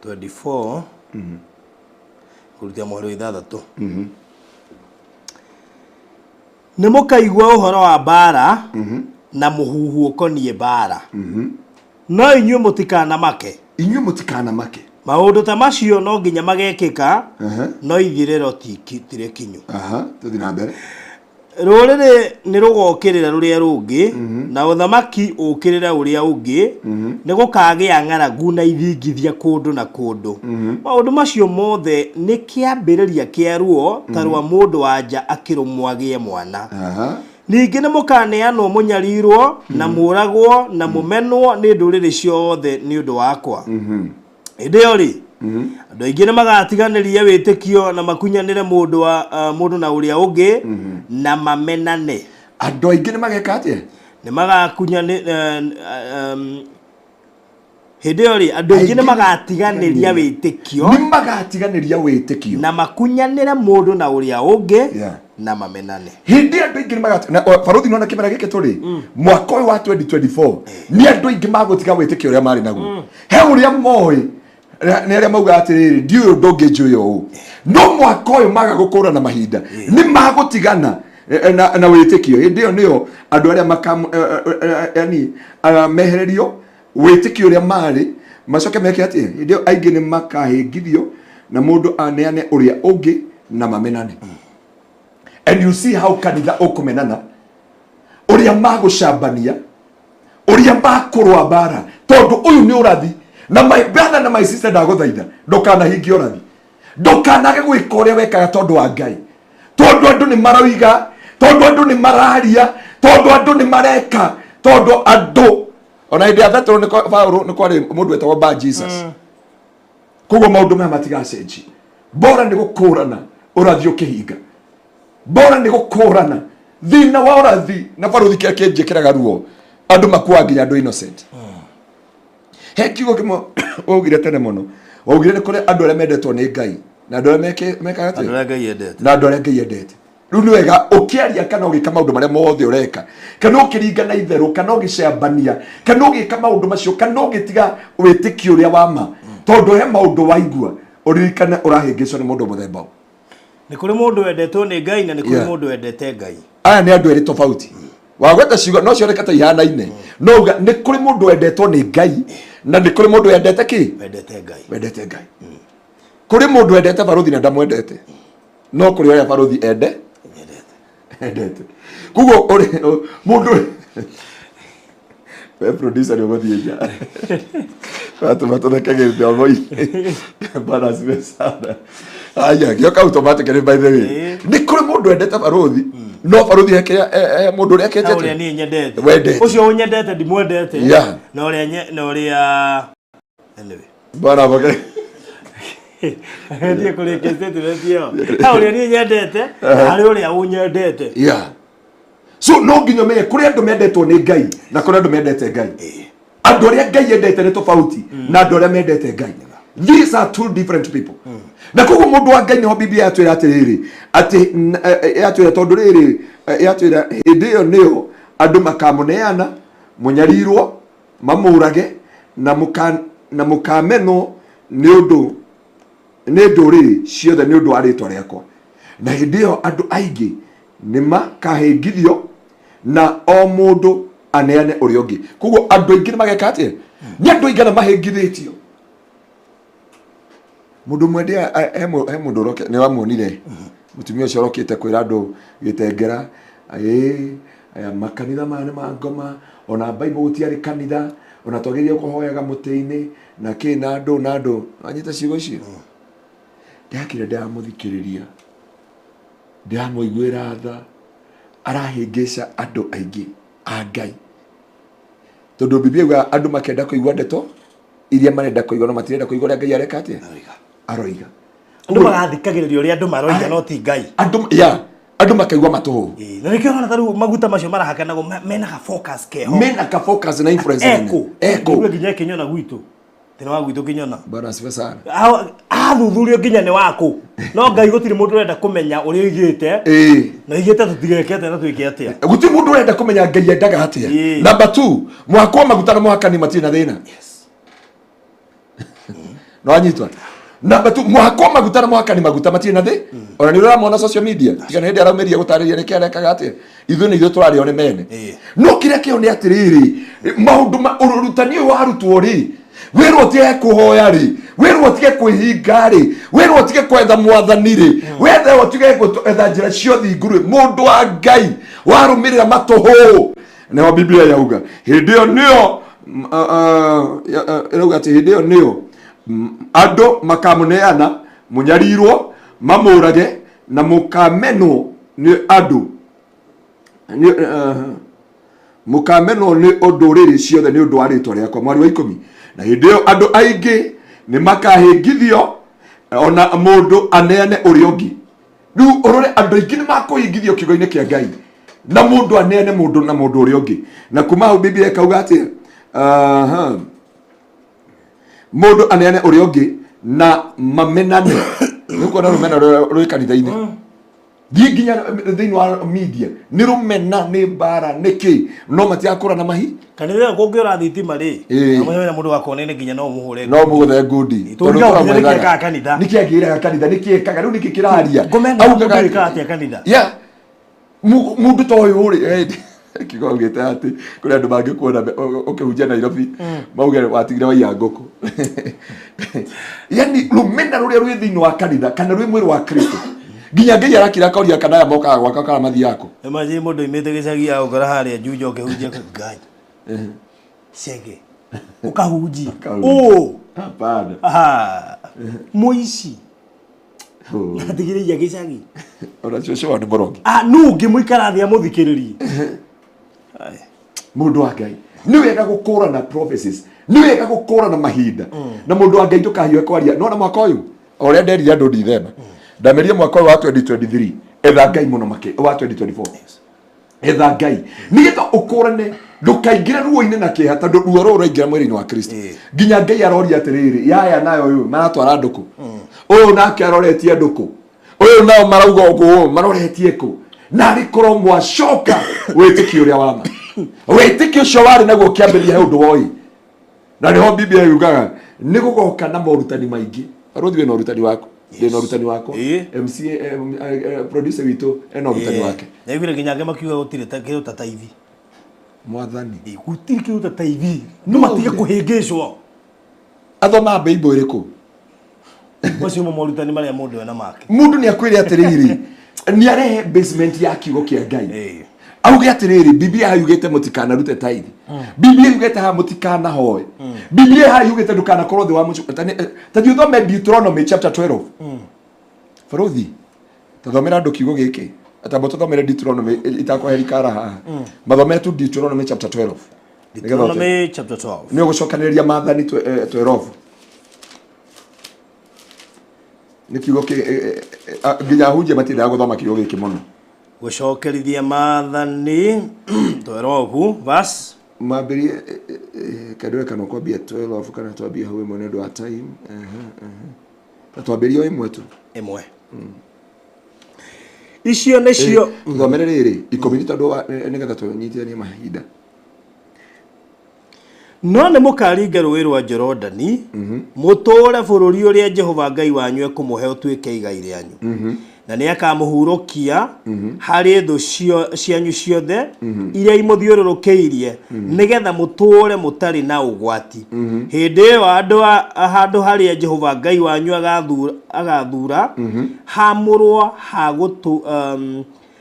24 kũrutia mũhari wa 6. Nĩ mũkaigua ũhoro wa mbara. Na mũhuhu ũkoniĩ mbaara. No inyuĩ mũtikanamake. Inyuĩ mũtikanamake. Maũndũ ta macio no nginya magekĩka, no ithirĩro ti rĩkinyu. Aha, tũthiĩ na mbere. Rũrĩrĩ nĩ rũgokĩrĩra rũrĩa rũngĩ, na ũthamaki ũkĩrĩre ũrĩa ũngĩ, nĩ gũkagĩa ng'aragu na ithingithia kũndũ na kũndũ. Maũndũ macio mothe nĩ kĩambĩrĩria kĩa ruo ta rwa mũndũ wa nja akĩrũmwo agĩe mwana. Ningĩ nĩ mũkaneanwo mũnyarirwo na mũũragwo na mũmenwo nĩ ndũrĩrĩ ciothe nĩ ũndũ wakwa. Hĩndĩ ĩyo rĩ, andũ aingĩ nĩ magatiganĩria wĩtĩkio na makunyanĩre mũndũ wa mũndũ na ũrĩa ũngĩ na mamenane. Andũ aingĩ nĩ mageka atĩa? Nĩ magakunyanĩ hĩndĩ ĩyo rĩ, andũ aingĩ nĩ magatiganĩria wĩtĩkio. Nĩ magatiganĩria wĩtĩkio. Na makunyanĩre mũndũ na ũrĩa ũngĩ na mamenane. Hĩndĩ ĩyo andũ aingĩ nĩ magati na barothi nona kĩmera gĩkĩ tũrĩ mwaka ũyũ wa 2024 nĩ andũ aingĩ magũtiga wĩtĩkio ũrĩa marĩ naguo. He ũrĩa moĩ nĩ arĩa maugaga atĩrĩrĩ, ndiũĩ ũndũ ũngĩ njũĩ ũũ, no mwaka ũyũ maga gũkũra na mahinda nĩ magũtigana na wĩtĩkio. Hĩndĩ ĩyo nĩyo andũ arĩa maka yani mehererio wĩtĩkio ũrĩa marĩ macoke meke atĩa? Hĩndĩ ĩyo aingĩ nĩ makahĩngithio na mũndũ aneane ũrĩa ũngĩ na mamenane. And you see how kanitha ũkũmenana, ũrĩa magũcambania, ũrĩa makũrũa mbara, tondũ ũyũ nĩ ũrathi. Na my brother na my sister, ndagũthaitha ndũkanahingie ũrathi, ndũkanage gwĩka ũrĩa wekaga tondũ wa Ngai, tondũ andũ nĩ maroiga, tondũ andũ nĩ mararia, tondũ andũ nĩ mareka, tondũ andũ ona hĩndĩ ya Petero nĩ Paulo nĩ kwarĩ mũndũ wetagwo Bar Jesus. Koguo maũndũ maya matigacenjia. Bora nĩ gũkũrana ũrathi ũkĩhinga, bora nĩ gũkũrana thĩna wa ũrathi na baruthi kĩrĩa kĩnjĩkĩraga ruo, andũ makuaga nginya andũ innocent. He kiugo kĩmwe waugire tene mũno, waugire nĩ kũrĩ andũ arĩa mendetwo nĩ Ngai na andũ arĩa mekaga atĩa? Andũ arĩa Ngai endete. Na andũ arĩa Ngai endete. Rĩu nĩ wega ũkĩaria kana ũgĩka maũndũ marĩa mothe ũreka, kana ũkĩringa na itherũ, kana ũgĩcambania, kana ũgĩka maũndũ macio, kana ũgĩtiga wĩtĩkio ũrĩa wa ma, tondũ he maũndũ waigua, ũririkane ũrahĩngĩcwo nĩ mũndũ mũthemba ũũ. Nĩ kũrĩ mũndũ wendetwo nĩ Ngai na nĩ kũrĩ mũndũ wendete Ngai. Aya nĩ andũ erĩ tofauti. Wagweta ciugo no cioneke ta ihanaine, no uga nĩ kũrĩ mũndũ wendetwo nĩ Ngai na nĩ kũrĩ mũndũ wendete kĩ? Wendete Ngai. Wendete Ngai. Kũrĩ mũndũ wendete baruthi na ndamwendete, no kũrĩ ũrĩa baruthi ende endete. Koguo mũndũ we producer nĩ ũgũthiĩ nja watũma tũtheke gĩthomo-inĩ. Bwana asifiwe sana. Aya, gĩoka automatically, by the way. Nĩ kũrĩ mũndũ wendete baruthi, no baruthi he kĩrĩa mũndũ ũrĩa Na akĩte ũrĩa niĩ nyendete. Wendete. Ũcio ũnyendete ndimwendete. Na ũrĩa na ũrĩa anyway. Bwana apokee. Ndiĩ kũrĩkia statement ĩyo. Ha ũrĩa niĩ nyendete, harĩ ũrĩa ũnyendete. Yeah. So no nginya ũmenye kũrĩ andũ mendetwo nĩ Ngai na kũrĩ andũ mendete Ngai. Andũ arĩa Ngai endete nĩ tofauti na andũ arĩa mendete Ngai. These are two different people. Na koguo mũndũ wa Ngai nĩho Biblia yatwĩra atĩrĩrĩ, atĩ yatwĩra tondũ rĩrĩ, yatwĩra hĩndĩ ĩyo nĩyo andũ makamũneana mũnyarirwo, mamũrage na na mũkamenwo nĩ ũndũ nĩ ndũrĩrĩ ciothe nĩ ũndũ wa rĩtwa rĩakwa. Na hĩndĩ ĩyo andũ aingĩ nĩ makahĩngithio na o mũndũ aneane ũrĩa ũngĩ. Koguo andũ aingĩ nĩ mageka atĩa? Nĩ andũ aigana mahĩngithĩtio? Mũndũ ũmwe he mũndũ ũroke, nĩ wamuonire mũtumia ũcio ũrokĩte kwĩra andũ gĩtengera, ĩĩ aya makanitha maya nĩ ma ngoma, ona Bible gũtiarĩ kanitha, ona twagĩrĩire kũhoyaga mũtĩ-inĩ na kĩ na andũ na andũ. Wanyita ciugo icio? Ndakire ndamũthikĩrĩria, ndĩramũiguĩra tha, arahĩngĩca andũ aingĩ a Ngai, tondũ Biblia yugaga andũ makenda kũigua ndeto iria marenda kũigua, no matirenda kũigua ũrĩa Ngai areka atĩa? Aroiga. Andũ magathikagĩrĩria ũrĩa andũ maroiga no ti Ngai. Andũ ya andũ makaigua matũhũhũ. Ĩĩ, na nĩkĩo ũrona ta rĩu maguta macio marahakanagwo mena ka focus keho. Mena ka focus na influence nene. Eko. Eko. Nĩguo nginya kĩnyona gwitũ. Thĩna wa gwitũ kĩnyona. Bwana asifiwe sana. Athuthurio nginya nĩ waku. No Ngai gũtirĩ mũndũ ũrenda kũmenya ũrĩa oigĩte. Na oigĩte tũtigeke atĩa na twĩke atĩa. Gũtirĩ mũndũ ũrenda kũmenya Ngai endaga atĩa. Number 2, mũhakwo maguta na mũhakani matirĩ na thĩna. No anyitwa. Number 2, mũhakwo maguta na mũhakani maguta matirĩ na thĩna. Ona nĩ ũramona social media, tiga nĩ hĩndĩ araumĩria gũtarĩria nĩkĩ arekaga atĩa. Ithuĩ nĩ ithuĩ tũrarĩo nĩ mene. Ĩĩ. No kĩrĩa kĩo nĩ atĩrĩrĩ, maũndũ ma ũrutani ũyũ warutwo rĩ, wĩrwo ũtige kũhoya rĩ, wĩrwo ũtige kwĩhinga rĩ, wĩrwo ũtige kwetha mwathani rĩ, wethe ũtige gwetha njĩra cia ũthingu rĩ, mũndũ wa Ngai warũmĩrĩra matũhũ. Nĩho Biblia yauga hĩndĩ ĩyo nĩyo ĩrauga atĩ hĩndĩ ĩyo nĩyo andũ makamũneana mũnyarirwo, mamũrage na mũkamenwo nĩ andũ nĩ mũkamenwo nĩ ndũrĩrĩ ciothe nĩ ũndũ wa rĩtwa rĩakwa. Mwari wa 10, na hĩndĩ ĩyo andũ aingĩ nĩ makahĩngithio, ona mũndũ aneane ũrĩa ũngĩ. Rĩu ũrore andũ aingĩ nĩ makũhĩngithio kiugo-inĩ kĩa Ngai, na mũndũ aneane mũndũ na mũndũ ũrĩa ũngĩ. Na kuma hau Biblia ĩkauga atĩ mũndũ aneane ũrĩa ũngĩ na mamenane. Nĩ kuona rũmena rũrĩa rwĩ kanitha-inĩ, thiĩ nginya thĩinĩ wa media, nĩ rũmena, nĩ mbara, nĩ kĩ, no matirakũra na mahi. Kanitha ĩyo kũngĩũra thitima rĩ, Ĩĩ. na mũthenya mũndũ wakonene nginya no mũhũre. No mũgũthe ngundi. Tondũ nginya nĩkĩ ekaga kanitha. Nĩkĩ angĩraga kanitha, nĩkĩ ekaga rĩu, nĩkĩ kĩraria? Ngomena. Augaga Mũndũ ĩkaga atĩa kanitha? Yeah. Mũndũ ta ũyũ rĩ, kiugo augĩte atĩ kũrĩ andũ mangĩkuona ũkĩhunjia Nairobi mauge watigire waiya ngũkũ. Yani rũmena rũrĩa rwĩ thĩinĩ wa kanitha kana rwĩ mwĩrĩ wa Kristo, nginya Ngai arakira akoria kana aya mokaga gwaka kana mathiaga kũ. Imagine mũndũ oimĩte gĩcagi agũkora harĩa Juja ũkĩhunjia Ngai. Cege. Ũkahunjia. Ũkahunjia. Ũ. Hapana. Aha. Mũici. Oh. Atigire gĩcagi. Ona cũcũ wao nĩ mũrogi. Ah, nũ ũngĩ mũikara thĩ amũthikĩrĩrie? Mũndũ wa Ngai, nĩ wega gũkũrana prophecies, nĩ wega gũkũrana mahinda. Na mũndũ wa Ngai, ndũkahiũhe kwaria. Nona mwaka ũyũ o ũrĩa nderire andũ ndithemba, ndamerie mwaka ũyũ wa 2023, etha Ngai mũno makĩ wa 2024, etha Ngai nĩgetha ũkũrane, ndũkaingĩre ruo-inĩ na kĩeha, tondũ ruo rũrũ rũraingĩra mwĩrĩ-inĩ wa Kristo. Nginya Ngai aroria atĩrĩrĩ, yaya nayo ũyũ maratwara andũ kũ, ũyũ nake aroretie andũ kũ, ũyũ nao marauga ũguo maroretie kũ? Na arĩ korwo mwacoka wĩtĩkio ũrĩa wa ma, wĩtĩkio ũcio warĩ naguo kĩambĩrĩria, he ũndũ woĩ. Na nĩho Biblia yugaga nĩ gũgoka na morutani maingĩ. Barũthi, wĩna ũrutani waku, ndĩna ũrutani wakwa. MC, producer witũ ena ũrutani wake. Ndaiguire nginya angĩ makiuga gũtirĩ ta kĩndũ ta taithi. Mwathani. Gũtirĩ kĩndũ ta taithi. No matige kũhĩngĩcwo. Athomaga Bible ĩrĩkũ? Macio mo morutani marĩa mũndũ ena make. Mũndũ nĩ akwĩre atĩrĩrĩ, nĩ arehe basement ya kiugo kĩa Ngai, auge atĩrĩrĩ, Biblia yugĩte mũtikanarute tithe, Biblia yugĩte haha mũtikanahoe, Biblia haha yugĩte ndũkanakorwo thĩ wa mũcu. Ta thiĩ ũthome Deuteronomy chapter 12. Barũthi, tathomera andũ kiugo gĩkĩ, atamba tũthomere Deuteronomy itakweheria kara haha, mathomere tu Deuteronomy chapter 12 nĩgetha Deuteronomy chapter 12. Nĩ ũgũcokanĩrĩria maathani 12. Nĩ kiugo kĩ nginya ahunjia matiendaga gũthoma kiugo gĩkĩ mũno. Gũcokerithia maathani 12 verse. Mambĩrie kandũre kana ũkwambia 12 kana twambie hau ĩmwe nĩ ũndũ wa time. Ehe. Na twambĩrie o ĩmwe tu. Ĩmwe. Icio nĩcio. Tũthomere rĩrĩ 10 nĩ tondũ nĩgetha tũnyitithanie mahinda. No nĩ mũkaringa rũũĩ rwa Jorodani mũtũũre bũrũri ũrĩa Jehova Ngai wanyu ekũmũhe ũtuĩke igai rĩanyu, na nĩ akamũhurũkia harĩ thũ cianyu ciothe iria imũthiũrũrũkĩirie, nĩgetha mũtũũre mũtarĩ na ũgwati. Hĩndĩ ĩyo andũ a handũ harĩa Jehova Ngai wanyu agathura hamũrwo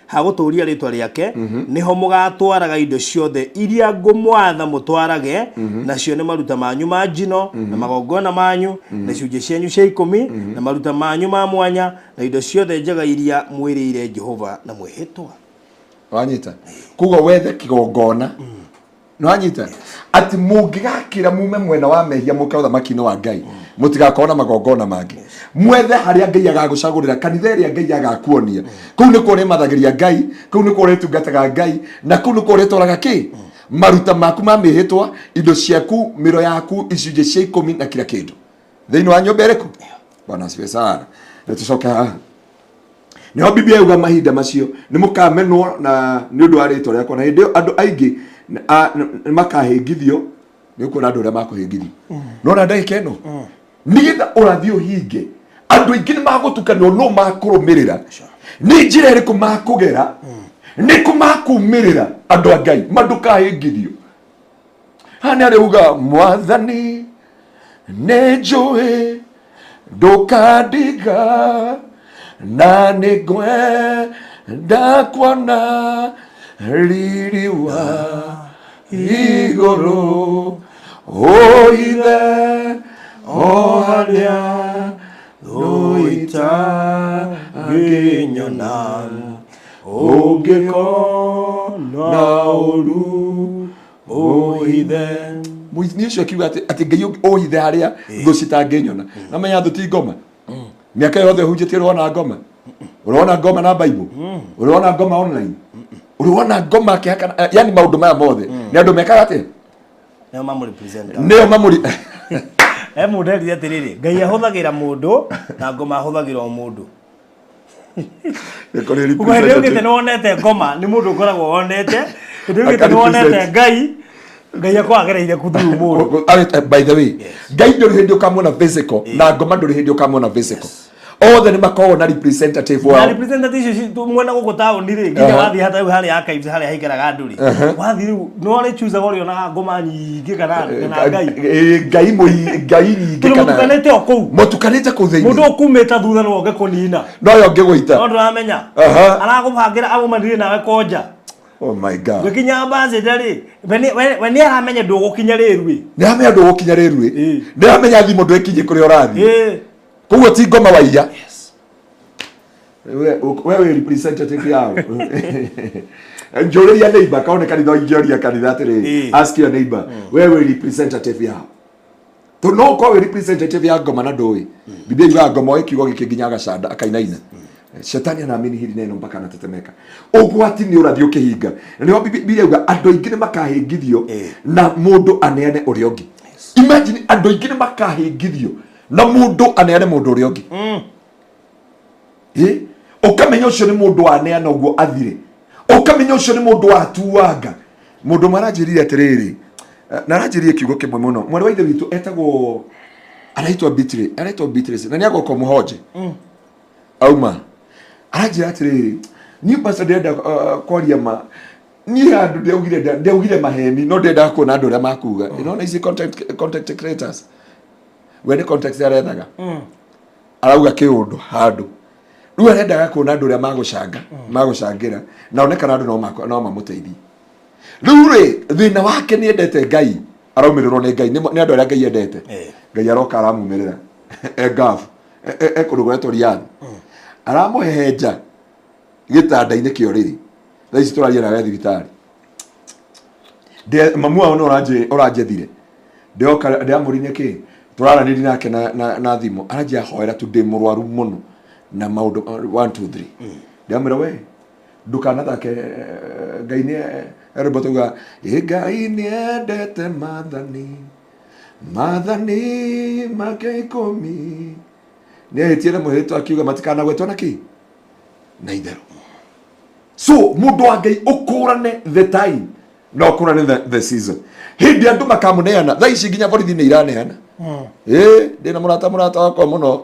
ha gũtũũria rĩtwa rĩake, nĩho mũgatwaraga indo ciothe iria ngũmwatha mũtwarage, nacio nĩ maruta manyu ma njino na magongona manyu na icunjĩ cianyu cia 10 na maruta manyu ma mwanya na indo ciothe njega iria mwĩrĩire Jehova na mwĩhĩtwa. Wanyita? Koguo wethe kĩgongona. Nĩwanyita atĩ mũngĩgakĩra mume mwena wa mehia mũke ũthamaki-inĩ wa Ngai, mũtigakorwo na magongona mangĩ. Mwethe harĩa Ngai agagũcagũrĩra, kanitha ĩrĩa Ngai agakuonia. Kũu nĩkuo ũrĩmathagĩria Ngai, kũu nĩkuo ũrĩtungataga Ngai, na kũu nĩkuo ũrĩtwaraga kĩ maruta maku ma mĩhĩtwa, indo ciaku, mĩro yaku, icunjĩ cia 10 na kila kĩndũ thĩinĩ wa nyũmba ĩrĩkũ. Bwana asifiwe sana. Na tũcoke haha, nĩho Biblia yuga mahinda macio nĩ mũkamenwo na nĩ ũndũ wa rĩtwa rĩakwa, na hĩndĩ ĩyo andũ aingĩ nĩ makahĩngithio. Nĩ ũkuona andũ arĩa makũhĩngithio nona ndagĩka ĩno, nĩgetha ũrathi ũhinge, andũ aingĩ nĩ magũtukanĩrwo. No makũrũmĩrĩra nĩ njĩra ĩrĩkũ makũgera? Nĩ kũ makumĩrĩra andũ a Ngai mandũkahĩngithio. Haha nĩ arĩuga mwathani nĩ njũĩ ndũkandiga na nĩ ngwenda kuona riri wa igũrũ ũithe o harĩa Thũitangĩnyona ũngĩkona ũru ũhithe. Mũini ũcio akiuga atĩ atĩ Ngai ũhithe harĩa thũ citangĩnyona. Na menya thũ ti ngoma. Mĩaka yothe ũhunjĩtie ũrona ngoma. Ũrona ngoma na Bible. Ũrona ngoma online. Ũrona ngoma akĩhaka yani maũndũ maya mothe. Nĩ andũ mekaga atĩa? Nĩo mamũrepresent. Nĩo mamũri He mũndũ erire atĩrĩrĩ, Ngai ahũthagĩra mũndũ na ngoma ahũthagĩra o mũndũ. Nĩ kũrĩ Ũguo hĩndĩ ĩyo ũgĩte representative. nĩ wonete ngoma nĩ mũndũ ũkoragwo wonete. Hĩndĩ ĩyo ũgĩte nĩ wonete Aka-represent. Ngai, Ngai akoragwo agereire through mũndũ. By the way, Ngai ndũrĩ hĩndĩ ũkamwona physical na ngoma ndũrĩ hĩndĩ ũkamwona physical. Othe nĩ makoragwo na representative Na wao. representative icio mwena gũkũ taũni rĩ, nginya wathiĩ hata rĩu harĩa archives harĩa haikaraga andũ rĩ, wathiĩ rĩu nĩ ũrĩchuzaga ũrĩonaga ngoma nyingĩ kana Ngai. Ngai Ngai nyingĩ Tondũ kana mũtukanĩte o kũu. Mũtukanĩte kũu thĩinĩ. Mũndũ ũkumĩte thutha no oke kũnina. No yo ngĩgũita. No ndũramenya. Arakũbangĩra aumanire nawe konja. Oh my God. Gũkinya ambassador rĩ, we nĩ aramenya ndũgũkinya rĩrui. Nĩ aramenya ndũgũkinya rĩrui. Nĩ aramenya thimũ ndwĩkinye kũrĩa ũrathiĩ. Koguo ti ngoma waiya. We wĩ representative yao. Njũrĩria neighbor kaone kanitha ingĩoria kanitha atĩrĩrĩ. Ask your neighbor. We wĩ representative yao. Tondũ no ũkorwo wĩ representative ya ngoma na ndũĩ. Biblia yugaga ngoma oĩ kiugo gĩkĩ nginya agacanda akainaina. Shetani anaamini hili neno mpaka anatetemeka. Ũgwati nĩ ũrathiĩ ũkĩhinga. Na nĩho Biblia yuga andũ aingĩ nĩ makahĩngithio na mũndũ aneane ũrĩa ũngĩ. Imagine andũ aingĩ nĩ makahĩngithio na mũndũ aneane mũndũ ũrĩa ũngĩ. Ĩ? Ũkamenya ũcio nĩ mũndũ waneana ũguo athire. Ũkamenya ũcio nĩ mũndũ watuanga. Mũndũ ũmwe aranjĩrire atĩrĩrĩ, na aranjĩrire kiugo kĩmwe mũno. Mwarĩ wa ithe witũ etagwo araitwa Beatrice, araitwa Beatrice na nĩ agoka mũhonje. Auma. Aranjĩra atĩrĩrĩ, niĩ pastor ndĩrenda kwaria ma niĩ handũ ndĩaugire ndĩaugire maheni no ndĩrendaga kuona andũ ũrĩa makuga. Ũrona ici content creators. We nĩ context arethaga. Arauga kĩũndũ handũ. Rĩu arendaga kuona andũ ũrĩa magũcanga, magũcangĩra na one kana andũ no mamũteithie. Rĩu rĩ, thĩna wake nĩ endete Ngai, araumĩrĩrwo nĩ Ngai, nĩ andũ arĩa Ngai endete. Ngai aroka aramumĩrĩra e ngabu, e kũndũ gwetwo Riyadh. Aramũhehenja gĩtanda-inĩ kĩa ũrĩrĩ. Thaa ici tũraria nawe thibitarĩ. Mamu wao nĩ ũranjethire. Ndĩroka ndĩramũririe kĩ tũraranĩria nake na thimũ aranjia hoera tu ndĩ mũrwaru mũno na maũndũ 1 2 3. Ndĩramwĩra we ndũkanathake Ngai nĩ rwĩmbo tuga ĩ Ngai nĩ endete maathani maathani make ikũmi nĩ ehĩtie na mwĩhĩtwa akiuga matikanagwetwo na kĩ na itherũ. So mũndũ wa Ngai ũkũrane the time na ũkũrane the season. Hĩndĩ andũ makamũneana thaa ici nginya borithi nĩ iraneana. Ĩ ndĩna mũrata wakwa mũno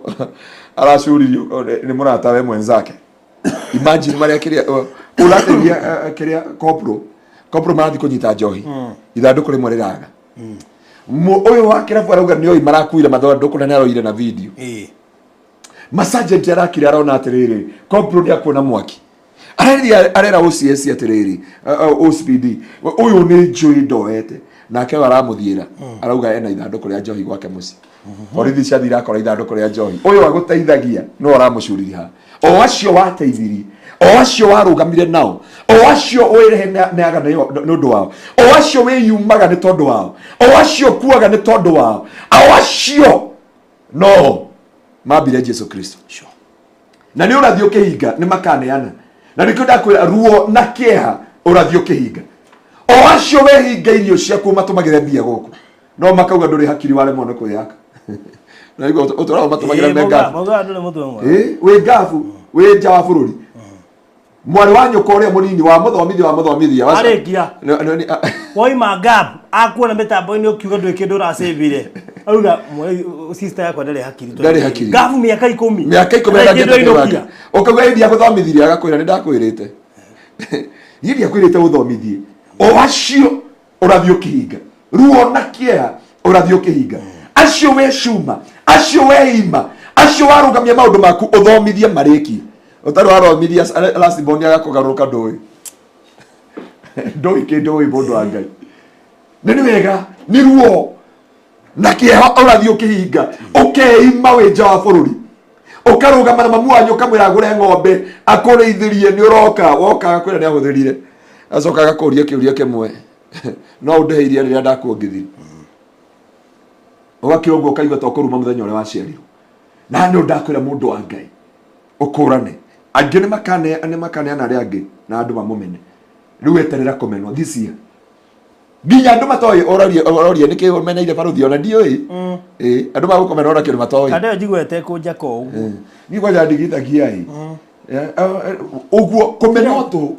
aracuririo nĩ mũrata we mwenzake. Imagine marĩa kĩrĩa ũrateithia kĩrĩa kopro kopro marathiĩ kũnyita njohi ithandũkũ rĩmwe rĩraga. Ũyũ wa kĩrabu arauga nĩoĩ marakuire mathandũkũ na nĩaroire na video. Masajenti arakire arona atĩrĩrĩ kopro nĩ akuona mwaki. Arerĩa arera OCS atĩrĩrĩ OCPD ũyũ nĩ njũĩ ndoete nake we aramũthiĩra arauga ena ithandũkũ rĩa njohi gwake mũciĩ. Borithi ciathire akora ithandũkũ rĩa njohi ũyũ agũteithagia no aramũcuririe haha. O acio wateithirie, o acio warũgamire nao, o acio wĩreheaga nĩ ũndũ wao, o acio wĩyumaga nĩ tondũ wao, o acio ũkuaga nĩ tondũ wao, o acio no mambire Jesu Kristo. Na nĩ ũrathiĩ ũkĩhinga nĩ makaneana. Na nĩkĩo ndakwĩra ruo na kĩeha ũrathiĩ ũkĩhinga. O acio wehinga irio ciaku matũmagĩre mbia gũkũ. No makauga ndũrĩ hakiri waremwo nĩ kwĩyaka. Na igua ũtũraga matũmagĩra me ngabu. Maugaga ndũrĩ mũtwe mwega. Wĩ ngabu, wĩ nja wa bũrũri. Mwarĩ wa nyũkwa ũrĩa mũnini wa mũthomithia wa mũthomithia. Arĩkia. Woima ngabu akuona mĩtambo-inĩ ũkiuga ndũrĩ kĩndũ ũracĩvire. Auga sister yakwa ndarĩ hakiri. Ndarĩ hakiri. Ngabu mĩaka ikũmi. Mĩaka ikũmi Ndarĩ kĩndũ ndangĩenda ainũkia. kwĩyaka. Ũkauga hĩndĩ ya gũthomithirie agakwĩra nĩ ndakwĩrĩte. Niĩ ndiakwĩrĩte ũthomithie. O acio ũrathiĩ ũkĩhinga ruo na kĩeha, ũrathiĩ ũkĩhinga acio we cuma, acio we ima, acio warũgamia maũndũ maku ũthomithie marĩkie. Ũtarĩ wathomithia last born agakũgarũrũka, ndũĩ ndũĩ kĩndũ ũĩ. Mũndũ wa Ngai, nĩ wega nĩ ruo na kĩeha ũrathiĩ ũkĩhinga, ũkeima wĩ nja wa bũrũri, ũkarũgama na mamu wanyu, ũkamwĩra agũre ng'ombe akũrĩithĩrie, nĩ ũroka woka agakwĩra nĩ ahũthĩrire, acoka agakũria kĩũria kĩmwe, "No ũndĩhe iria rĩrĩa ndakuongithirie?" Ũgakira ũguo, ũkaigua ta ũkũruma mũthenya ũrĩa waciarirwo. Na nĩ ndakwĩra, mũndũ wa Ngai, ũkũrane angĩ nĩ makaneana arĩa angĩ na andũ mamũmene. Rĩu eterera kũmenwo this year, nginya andũ matoĩ. Ũrorie ũrorie nĩkĩ ũmeneire baruthi, ona ndiũĩ. Ĩ andũ magũkũmena ona kĩndũ matoĩ. Kana ĩyo njigua ĩtekũnjaka ũguo. Niĩ kwanja ndigithagia ĩ ũguo kũmenwo tũ.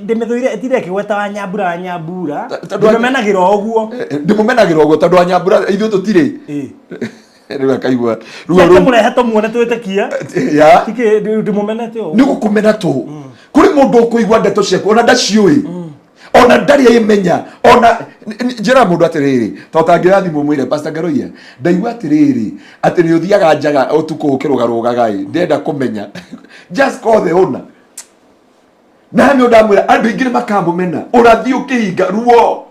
Ndĩmĩthũire ĩtire ĩkĩgweta wa Nyambura wa Nyambura. Tondũ Ndĩmĩmenagĩra o ũguo. Ndĩmũmenagĩra ũguo tondũ wa Nyambura ithuĩ tũtirĩ. Rĩu akaigua ruo rũu. Tũmũrehe tũmuone twĩtĩkie. Ya. Tikĩ ndĩmũmenete ũguo. Nĩ gũkũmena tũ. Kũrĩ mũndũ ũkũigua ndeto ciaku ona ndaciũĩ, ona ndarĩ aimenya, ona njĩra mũndũ atĩrĩrĩ, to tangĩra thimũ mwĩre, "Pastor Ngaroia, ndaigua atĩrĩrĩ atĩ nĩ ũthiaga njaga ũtukũ ũkĩrũgarũgaga ĩ, ndĩrenda kũmenya." Just call the owner. Na nĩ ndamwĩra andũ aingĩ nĩ makamũmena. Ũrathiĩ ũkĩhinga ruo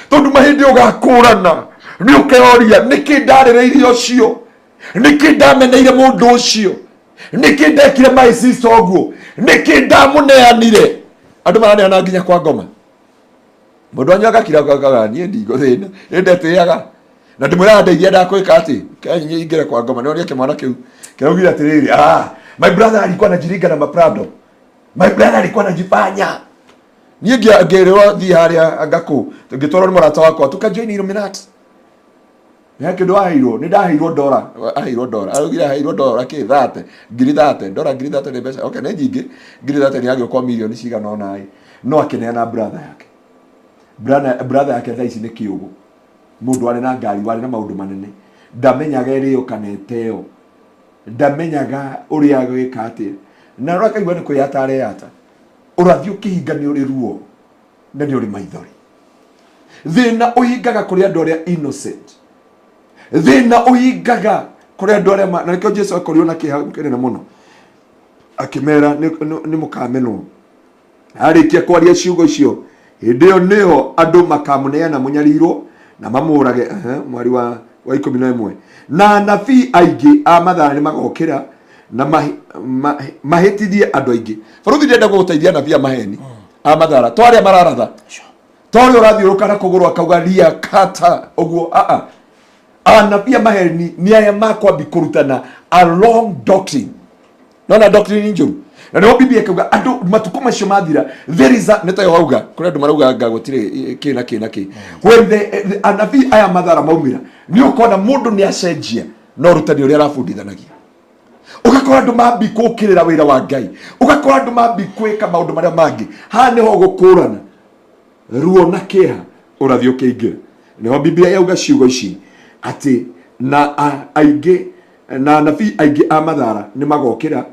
tondũ mahĩndĩ ũgakũrana, nĩ ũkeoria, "Nĩkĩ ndarĩrĩirie ũcio? Nĩkĩ ndameneire mũndũ ũcio? Nĩkĩ ndekire my sister ũguo? Nĩkĩ ndamũneanire?" Andũ maraneana nginya kwa ngoma. Mũndũ wanyu agakira akaga, "Niĩ ndigũthĩna, nĩ ndetĩaga na ndĩmwĩraga ndeithia ndakwĩka atĩ kenyi ingĩre kwa ngoma." Nĩonie kĩmwana kĩu kĩraugire atĩrĩrĩ, "Ah, my brother alikuwa anajiringa na maprado, my brother alikuwa anajifanya." Niĩ ngĩrĩrwo thiĩ harĩa ngakũ, ngĩtwarwo nĩ mũrata wakwa, tukajoin Illuminati. He kĩndũ aheirwo, nĩ ndaheirwo ndora, aheirwo ndora, araugire aheirwo ndora kĩ thate, ngiri thate, ndora ngiri thate nĩ mbeca, okay, nĩ nyingĩ, ngiri thate nĩ agĩũkwo mirioni cigana ũna ĩ, no akĩneana brother yake. Brother yake thaa ici nĩ kĩũgũ, mũndũ warĩ na ngari, warĩ na maũndũ manene, ndamenyaga ĩrĩo kana ĩteo, ndamenyaga ũrĩa agwĩka atĩa, na ũrakaigua nĩ kwĩyata areyata. Ũrathiĩ ũkĩhinga, nĩ ũrĩ ruo na nĩ ũrĩ maithori. Thĩna ũhingaga kũrĩ andũ arĩa innocent, thĩna ũhingaga kũrĩ andũ arĩa na nĩkĩo Jesu akorirwo na kĩeha kĩnene mũno akĩmera nĩ mũkamenwo. Arĩkia kwaria ciugo icio, hĩndĩ ĩyo nĩyo andũ makamũneana mũnyarirwo na mamũrage. Ehe, mwari wa 11, na anabii aingĩ a mathara nĩ magokĩra na mahĩtithie andũ aingĩ. Baruthi ndenda gũgũteithia anabii a maheni a mathara, to arĩa mararatha, to ũrĩa ũrathiũrũka na kũgũrũ akauga ria kata ũguo. Aa, anabii a maheni nĩ arĩa makwambi kũrutana a wrong doctrine, nona doctrine njũru. Na nĩho Biblia ĩkauga andũ matukũ macio mathira, there is a nĩ tayo wauga kũrĩ andũ marauga nga gũtirĩ kĩ na kĩ na kĩ. When the anabii aya mathara maumĩra, nĩ ũkona mũndũ nĩ acenjia na ũrutani ũrĩa arabundithanagia. Ũgakora andũ mambi kũũkĩrĩra wĩra wa Ngai, ũgakora andũ mambi kwĩka maũndũ marĩa mangĩ. Haha nĩho gũkũrana ruo na kĩeha ũrathiĩ ũkĩingĩra. Nĩho Biblia yauga ciugo ici atĩ na aingĩ na anabii aingĩ a mathara nĩ magokĩra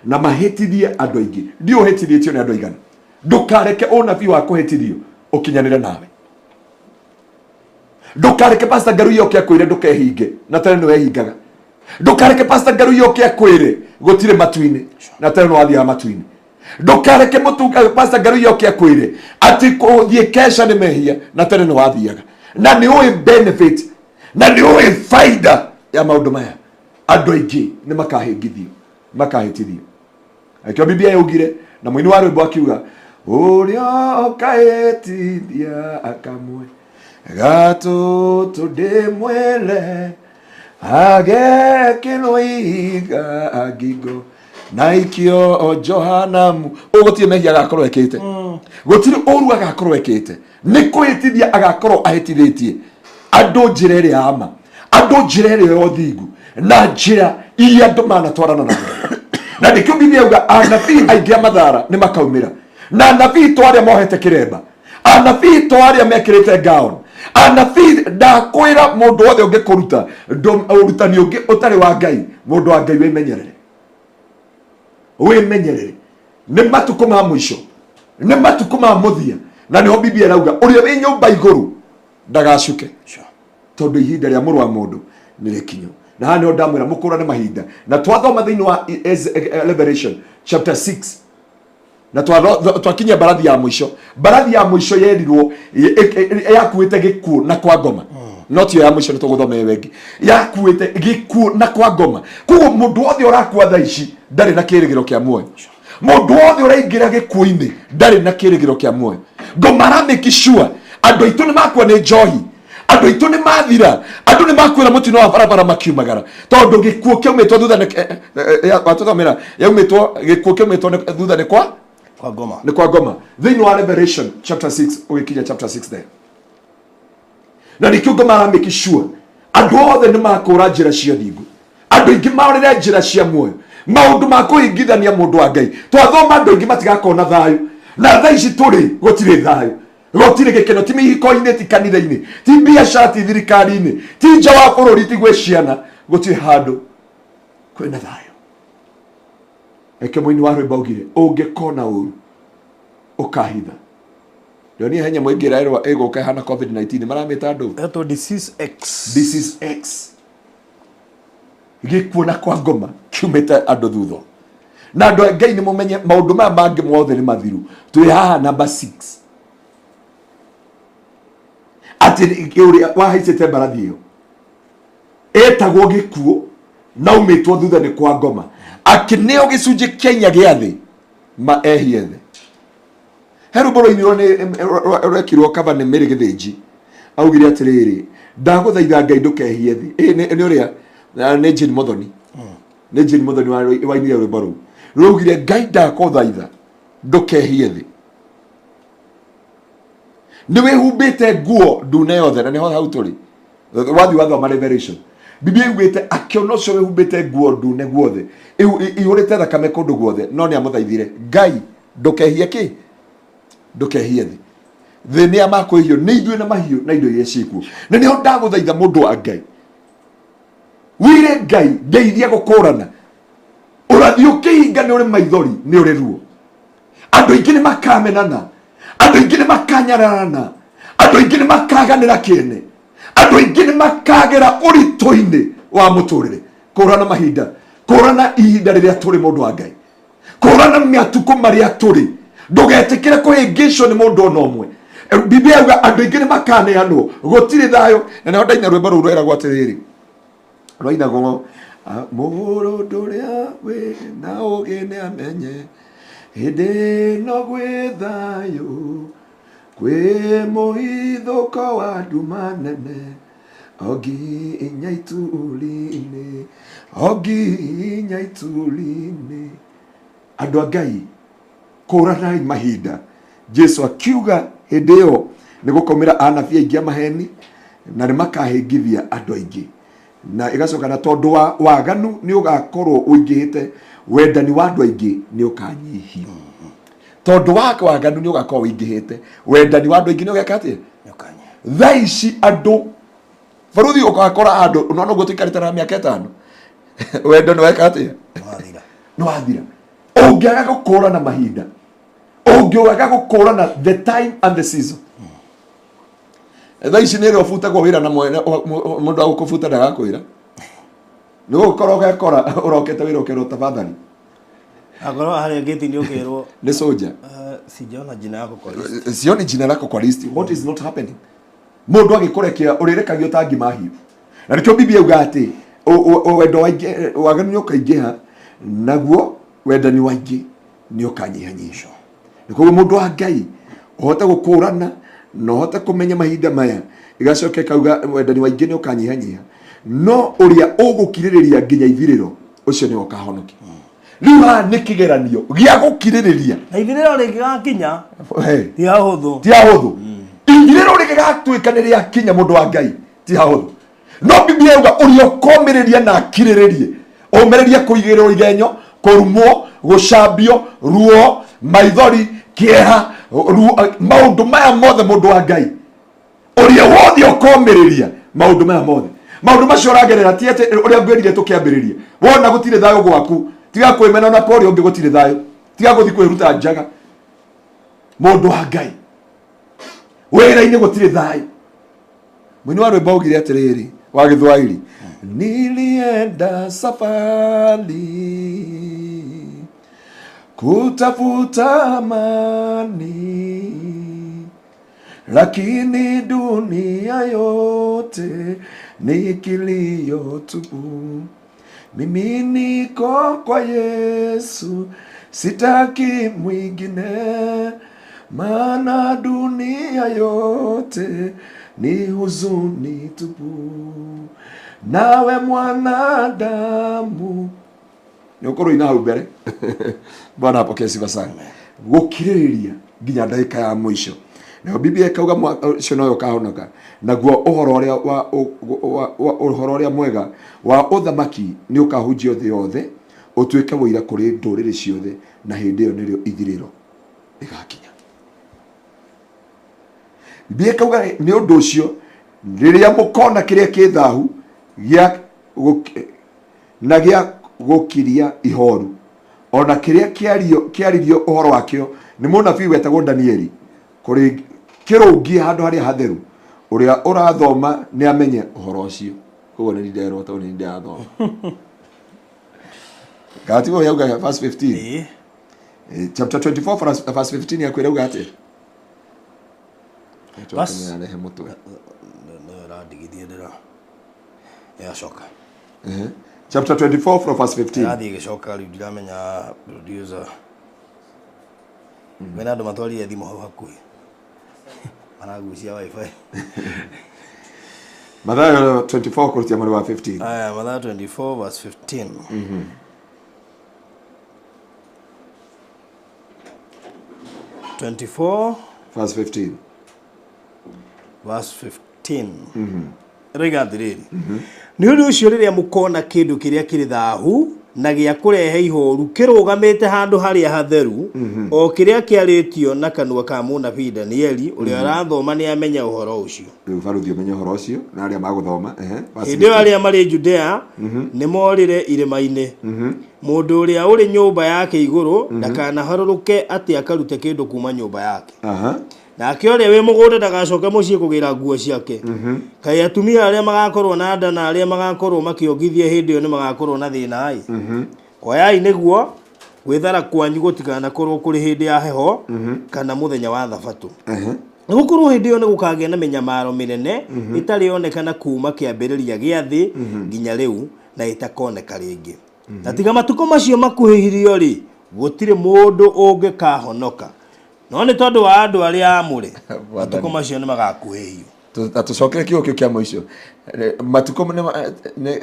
na mahĩtithie andũ aingĩ. Ndiũ ũhĩtithĩtio nĩ andũ aigana. Ndũkareke ũnabii wa kũhĩtithio ũkinyanĩre nawe. Ndũkareke Pastor Ngaruiya oke akwĩre ndũkehinge na tene nĩ wehingaga. Ndũkareke Pastor Ngaruiya oke akwĩre gũtirĩ matu-inĩ na tene nĩ wathiaga matu-inĩ. Ndũkareke mũtunga Pastor Ngaruiya oke akwĩre atĩ kũthiĩ kesha nĩ mehia na tene nĩ wathiaga, na nĩ ũĩ benefit na nĩ ũĩ faida ya maũndũ maya. Andũ aingĩ nĩ makahĩngithio, makahĩtithio. Akĩo Biblia yaugire na mũini wa rwĩmbo akiuga, "Ũrĩa ũkahĩtithia akamwe gatũtũ ndĩmwĩre agekĩrwo ihiga ngingo na ikio Johanamu." Ũyũ gũtirĩ mehia agakorwo ekĩte, gũtirĩ ũru agakorwo ekĩte, nĩ kũhĩtithia agakorwo ahĩtithĩtie andũ njĩra ĩrĩa ya ma, andũ njĩra ĩrĩa ya ũthingu na njĩra iria andũ manatwarana na Ngai. Na nĩkĩo Biblia yauga anabii aingĩ a mathara nĩ makaumĩra, na anabii to arĩa mohete kĩremba, anabii to arĩa mekĩrĩte gown, anabii. Ndakwĩra mũndũ wothe ũngĩkũruta ũrutani ũngĩ ũtarĩ wa Ngai, mũndũ wa Ngai, wĩmenyerere, wĩmenyerere. Nĩ matukũ ma mũico. Nĩ matukũ ma mũthia, na nĩho Biblia ĩrauga ũrĩa wĩ nyũmba igũrũ ndagacuke, tondũ ihinda rĩa mũrũ wa mũndũ nĩ rĩkinyu. Na haha nĩho ndamwĩra mũkũrane mahinda, na twathoma thĩinĩ wa Revelation chapter 6 na twakinyia mbarathi ya mũico. Mbarathi ya mũico yerirwo yakuĩte gĩkuũ na kwa ngoma, no tiyo ya mũico, nĩ tũgũthoma ĩyo ĩngĩ yakuĩte gĩkuũ na kwa ngoma. Koguo mũndũ wothe ũrakua thaa ici ndarĩ na kĩrĩgĩro kĩa muoyo. Mũndũ wothe ũraingĩra gĩkuũ-inĩ ndarĩ na kĩrĩgĩro kĩa muoyo. Ngoma aramake sure andũ aitũ nĩ makua nĩ njohi, andũ aitũ nĩ mathira, andũ nĩ makuĩra mũtino wa barabara makiumagara, tondũ gĩkuũ kĩaumĩtwo thutha nĩ watũthomera yaumĩtwo gĩkuũ kĩaumĩtwo thutha nĩ kwa kwa ngoma, nĩ kwa ngoma, thĩinĩ wa Revelation chapter 6. Ũgĩkinya chapter 6 there, na nĩkĩo ngoma aramake sure andũ othe nĩ makũra njĩra cia thingu, andũ aingĩ marorere njĩra cia muoyo. Maũndũ ma kũhingithania, mũndũ wa Ngai, twathoma andũ aingĩ matigakorwo na thayũ, na thaa ici tũrĩ gũtirĩ thayũ, gũtirĩ gĩkeno, ti mĩhiko-inĩ, ti kanitha-inĩ, ti biacara, ti thirikari-inĩ, ti nja wa bũrũri, ti gwĩ ciana, gũtirĩ handũ kwĩna thayũ. Reke mũini wa rwĩmbo augire, ũngĩkona ũru ũkahitha. Ndionire he nyamũ ĩngĩ ĩrerwo ĩgũka ĩhana COVID-19, maramĩta andũ Etwo disease X. Disease X. Gĩkuũ na kwa ngoma kiumĩte andũ thutha. Na andũ a Ngai, nĩ mũmenye maũndũ maya mangĩ mothe nĩ mathiru, twĩ haha namba 6, atĩ ũrĩa wahaicĩte mbarathi ĩyo etagwo gĩkuũ na umĩtwo thutha nĩ kwa ngoma, akĩneo gĩcunjĩ kĩa inya gĩa thĩ ma ehie thĩ. He rwĩmbo rwainirwo nĩ rwekirwo kaba nĩ Mary Gĩthĩnji, augire atĩrĩrĩ, ndagũthaitha Ngai ndũkehie thĩ. Ĩ nĩ ũrĩa nĩ Jane Muthoni, nĩ Jane Muthoni wainire rwĩmbo rũu, rwaugire, Ngai ndakũthaitha ndũkehie thĩ, nĩ wĩhumbĩte nguo ndune yothe. Na nĩho hau tũrĩ, wathi wathoma Revelation, Biblia yugĩte akĩona ũcio wĩhumbĩte nguo ndune guothe, ihũrĩte thakame kũndũ guothe, no nĩ amũthaithire, Ngai ndũkehie kĩ, ndũkehie thĩ. Thĩ nĩ amakwĩhio nĩ ithuĩ na mahiũ na indo iria ciĩkuo. Na nĩho ndagũthaitha, mũndũ wa Ngai, wire Ngai ndeithia gũkũrana ũrathi ũkĩhinga. Nĩ ũrĩ maithori, nĩ ũrĩ ruo, andũ aingĩ nĩ makamenana, andũ aingĩ nĩ makanyararana, andũ aingĩ nĩ makaganĩra kĩene, andũ aingĩ nĩ makagera ũritũ-inĩ wa mũtũrĩre. Kũrana mahinda, kũrana ihinda rĩrĩa tũrĩ, mũndũ wa Ngai, kũrana matukũ marĩa tũrĩ, ndũgetĩkĩre kũhĩngĩcwo nĩ mũndũ ona ũmwe. Biblia yauga andũ aingĩ nĩ makaneanwo, gũtirĩ thayũ. Na nĩho ndaina rwĩmbo rũu rweragwo atĩrĩrĩ, rwainagwo, mũndũ ũrĩa wĩ na ũgĩ nĩ amenye hĩndĩ ĩno gwĩ thayũ, kwĩ mũhithũko wa nduma nene, o nginya ituri-inĩ, o nginya ituri-inĩ. Andũ a Ngai, kũranai mahinda. Jesu akiuga hĩndĩ ĩyo nĩ gũkaumĩra anabii aingĩ a maheni na nĩ makahĩngithia andũ aingĩ. Na ĩgacoka, na tondũ wa waganu nĩ ũgakorwo ũingĩhĩte, wendani wa andũ aingĩ nĩ ũkanyihio. Tondũ wa waganu nĩ ũgakorwo ũingĩhĩte, wendani wa andũ aingĩ nĩ ũgeka atĩa? Thaa ici andũ baruthi ũgakora andũ nona ũguo tũikarĩte na mĩaka 5, wendo nĩ weka atĩa? Nĩ wathira. Ũngĩaga gũkũrana mahinda, ũngĩaga gũkũrana the time and the season, thaa ici nĩ ĩrĩa ũbutagwo wĩra na mwene mũndũ agũkũbuta ndagakwĩra, nĩ gũkorwo ũgekora ũrokete wĩra ũkerwo tafadhali. Akorwo harĩa gate-inĩ ũkerwo nĩ soja. Sijaona jina yako kwa list. Sioni jina lako kwa list, what is not happening? Mũndũ agĩkũrekia ũrĩrekagio ta ngima hiũ. Na nĩkĩo Biblia yuga atĩ wendo wa aingĩ, waganu nĩ ũkaingĩha, naguo wendani wa aingĩ nĩ ũkanyihanyihio. Nĩ koguo, mũndũ wa Ngai, ũhote gũkũrana na ũhote kũmenya mahinda maya. Ĩgacoka ĩkauga wendani wa aingĩ nĩ ũkanyihanyiha, no ũrĩa ũgũkirĩrĩria nginya ithirĩro, ũcio nĩwe ũkahonokia. Rĩu haha nĩ kĩgeranio gĩa gũkirĩrĩria. Na ithirĩro rĩngĩgakinya Hey. ti hahũthũ. Ti hahũthũ. Ithirĩro rĩngĩgatuĩka nĩ rĩakinya, mũndũ wa Ngai, ti hahũthũ. No Biblia yuga ũrĩa ũkomĩrĩria na akirĩrĩrie, ũmĩrĩrie kũigĩrĩrwo igenyo, kũrumwo, gũcambio, ruo, maithori, kĩeha, ruo, maũndũ maya mothe, mũndũ wa Ngai, ũrĩa wothe ũkomĩrĩria maũndũ maya mothe, maũndũ macio ũragerera, ti atĩ ũrĩa ngwĩrire tũkĩambĩrĩria, wona gũtirĩ thayũ gwaku, tiga kwĩmena ona kwa ũrĩa ũngĩ gũtirĩ thayũ, tiga gũthiĩ kwĩruta njaga. Mũndũ wa Ngai, wĩra-inĩ gũtirĩ thayũ. Mũini wa rwĩmbo augire atĩrĩrĩ wa Gĩthwaĩri, nilienda safari kutafuta amani, lakini dunia yote ni kilio tupu. Mimi niko kwa Yesu, sitaki mwingine, maana dunia yote ni huzuni tupu. Nawe mwanadamu nä å korwo ina hau mbere. Bwana apokee sifa sana. Gũkirĩrĩria nginya ndagĩka ya mũico, nayo Biblia ĩkauga ũcio nowe ũkahonoka. Naguo ũhoro ũrĩa wa ũhoro ũrĩa mwega wa ũthamaki nĩ ũkahunjio thĩ yothe, ũtuĩke ũira kũrĩ ndũrĩrĩ ciothe, na hĩndĩ ĩyo nĩrĩo ithirĩro rĩgakinya. Biblia ĩkauga nĩ ũndũ ũcio, rĩrĩa mũkona kĩrĩa kĩ thahu gĩa na gĩa gũkiria ihoru, ona kĩrĩa kĩaririo ũhoro wakĩo nĩ mũnabii wetagwo Danieli, kũrĩ kĩrũngie handũ harĩa hatheru, ũrĩa ũrathoma nĩ amenye ũhoro ũcio. Koguo nĩ nderwo tondũ nĩ ndĩrathoma. Gatigo yauga verse 15. Ĩĩ. Chapter 24 verse 15 yakwĩra uga atĩa? Verse- Nĩarehe mũtwe. Nĩ ĩrandigithia ndĩra yacoka. Chapter 24 from verse 15. Ĩrathiĩ ĩgĩcoka rĩu, ndiramenya producer mena andũ matwarire thimũ hau hakuhĩ maragucia WiFi. Mathayo 24 kũrutia mweri wa 15. Aya, Mathayo 24 verse 15. 24 verse 15. Verse 15 ĩroiga atĩrĩrĩ, nĩ ũndũ ũcio rĩrĩa mũkona kĩndũ kĩrĩa kĩrĩ thahu na gĩa kũrehe ihoru kĩrũgamĩte handũ harĩa hatheru, o kĩrĩa kĩarĩtio na kanua ka mũnabii Danieli, ũrĩa ũrathoma nĩ amenye ũhoro ũcio. Rĩu baruthi ũmenye ũhoro ũcio na arĩa magũthoma. Verse Hĩndĩ ĩyo 15. arĩa marĩ Judea nĩ morĩre irĩma-inĩ. Mũndũ ũrĩa ũrĩ nyũmba yake igũrũ ndakanaharũrũke atĩ akarute kĩndũ kuma nyũmba yake. Nake ũrĩa wĩ mũgũnda ndagacoke mũciĩ kũgĩra nguo ciake. Kaĩ atumia arĩa magakorwo na nda na arĩa magakorwo makĩongithia hĩndĩ ĩyo nĩ magakorwo na thĩna-ĩ! Oyai nĩguo gwĩthara kwanyu gũtikanakorwo kũrĩ hĩndĩ ya heho kana mũthenya wa Thabatũ, nĩgũkorwo hĩndĩ ĩyo nĩ gũkagĩa na mĩnyamaro mĩnene ĩtarĩ yonekana kuma kĩambĩrĩria gĩa thĩ nginya rĩu, na ĩtakoneka rĩngĩ. Na tiga matukũ macio makuhĩhirio rĩ, gũtirĩ mũndũ ũngĩkahonoka, no nĩ tondũ wa andũ arĩa aamũre, matukũ macio nĩ magakuhĩhio. Na tũcokere kiugo kĩu kĩa mũico. Matukũ Nĩ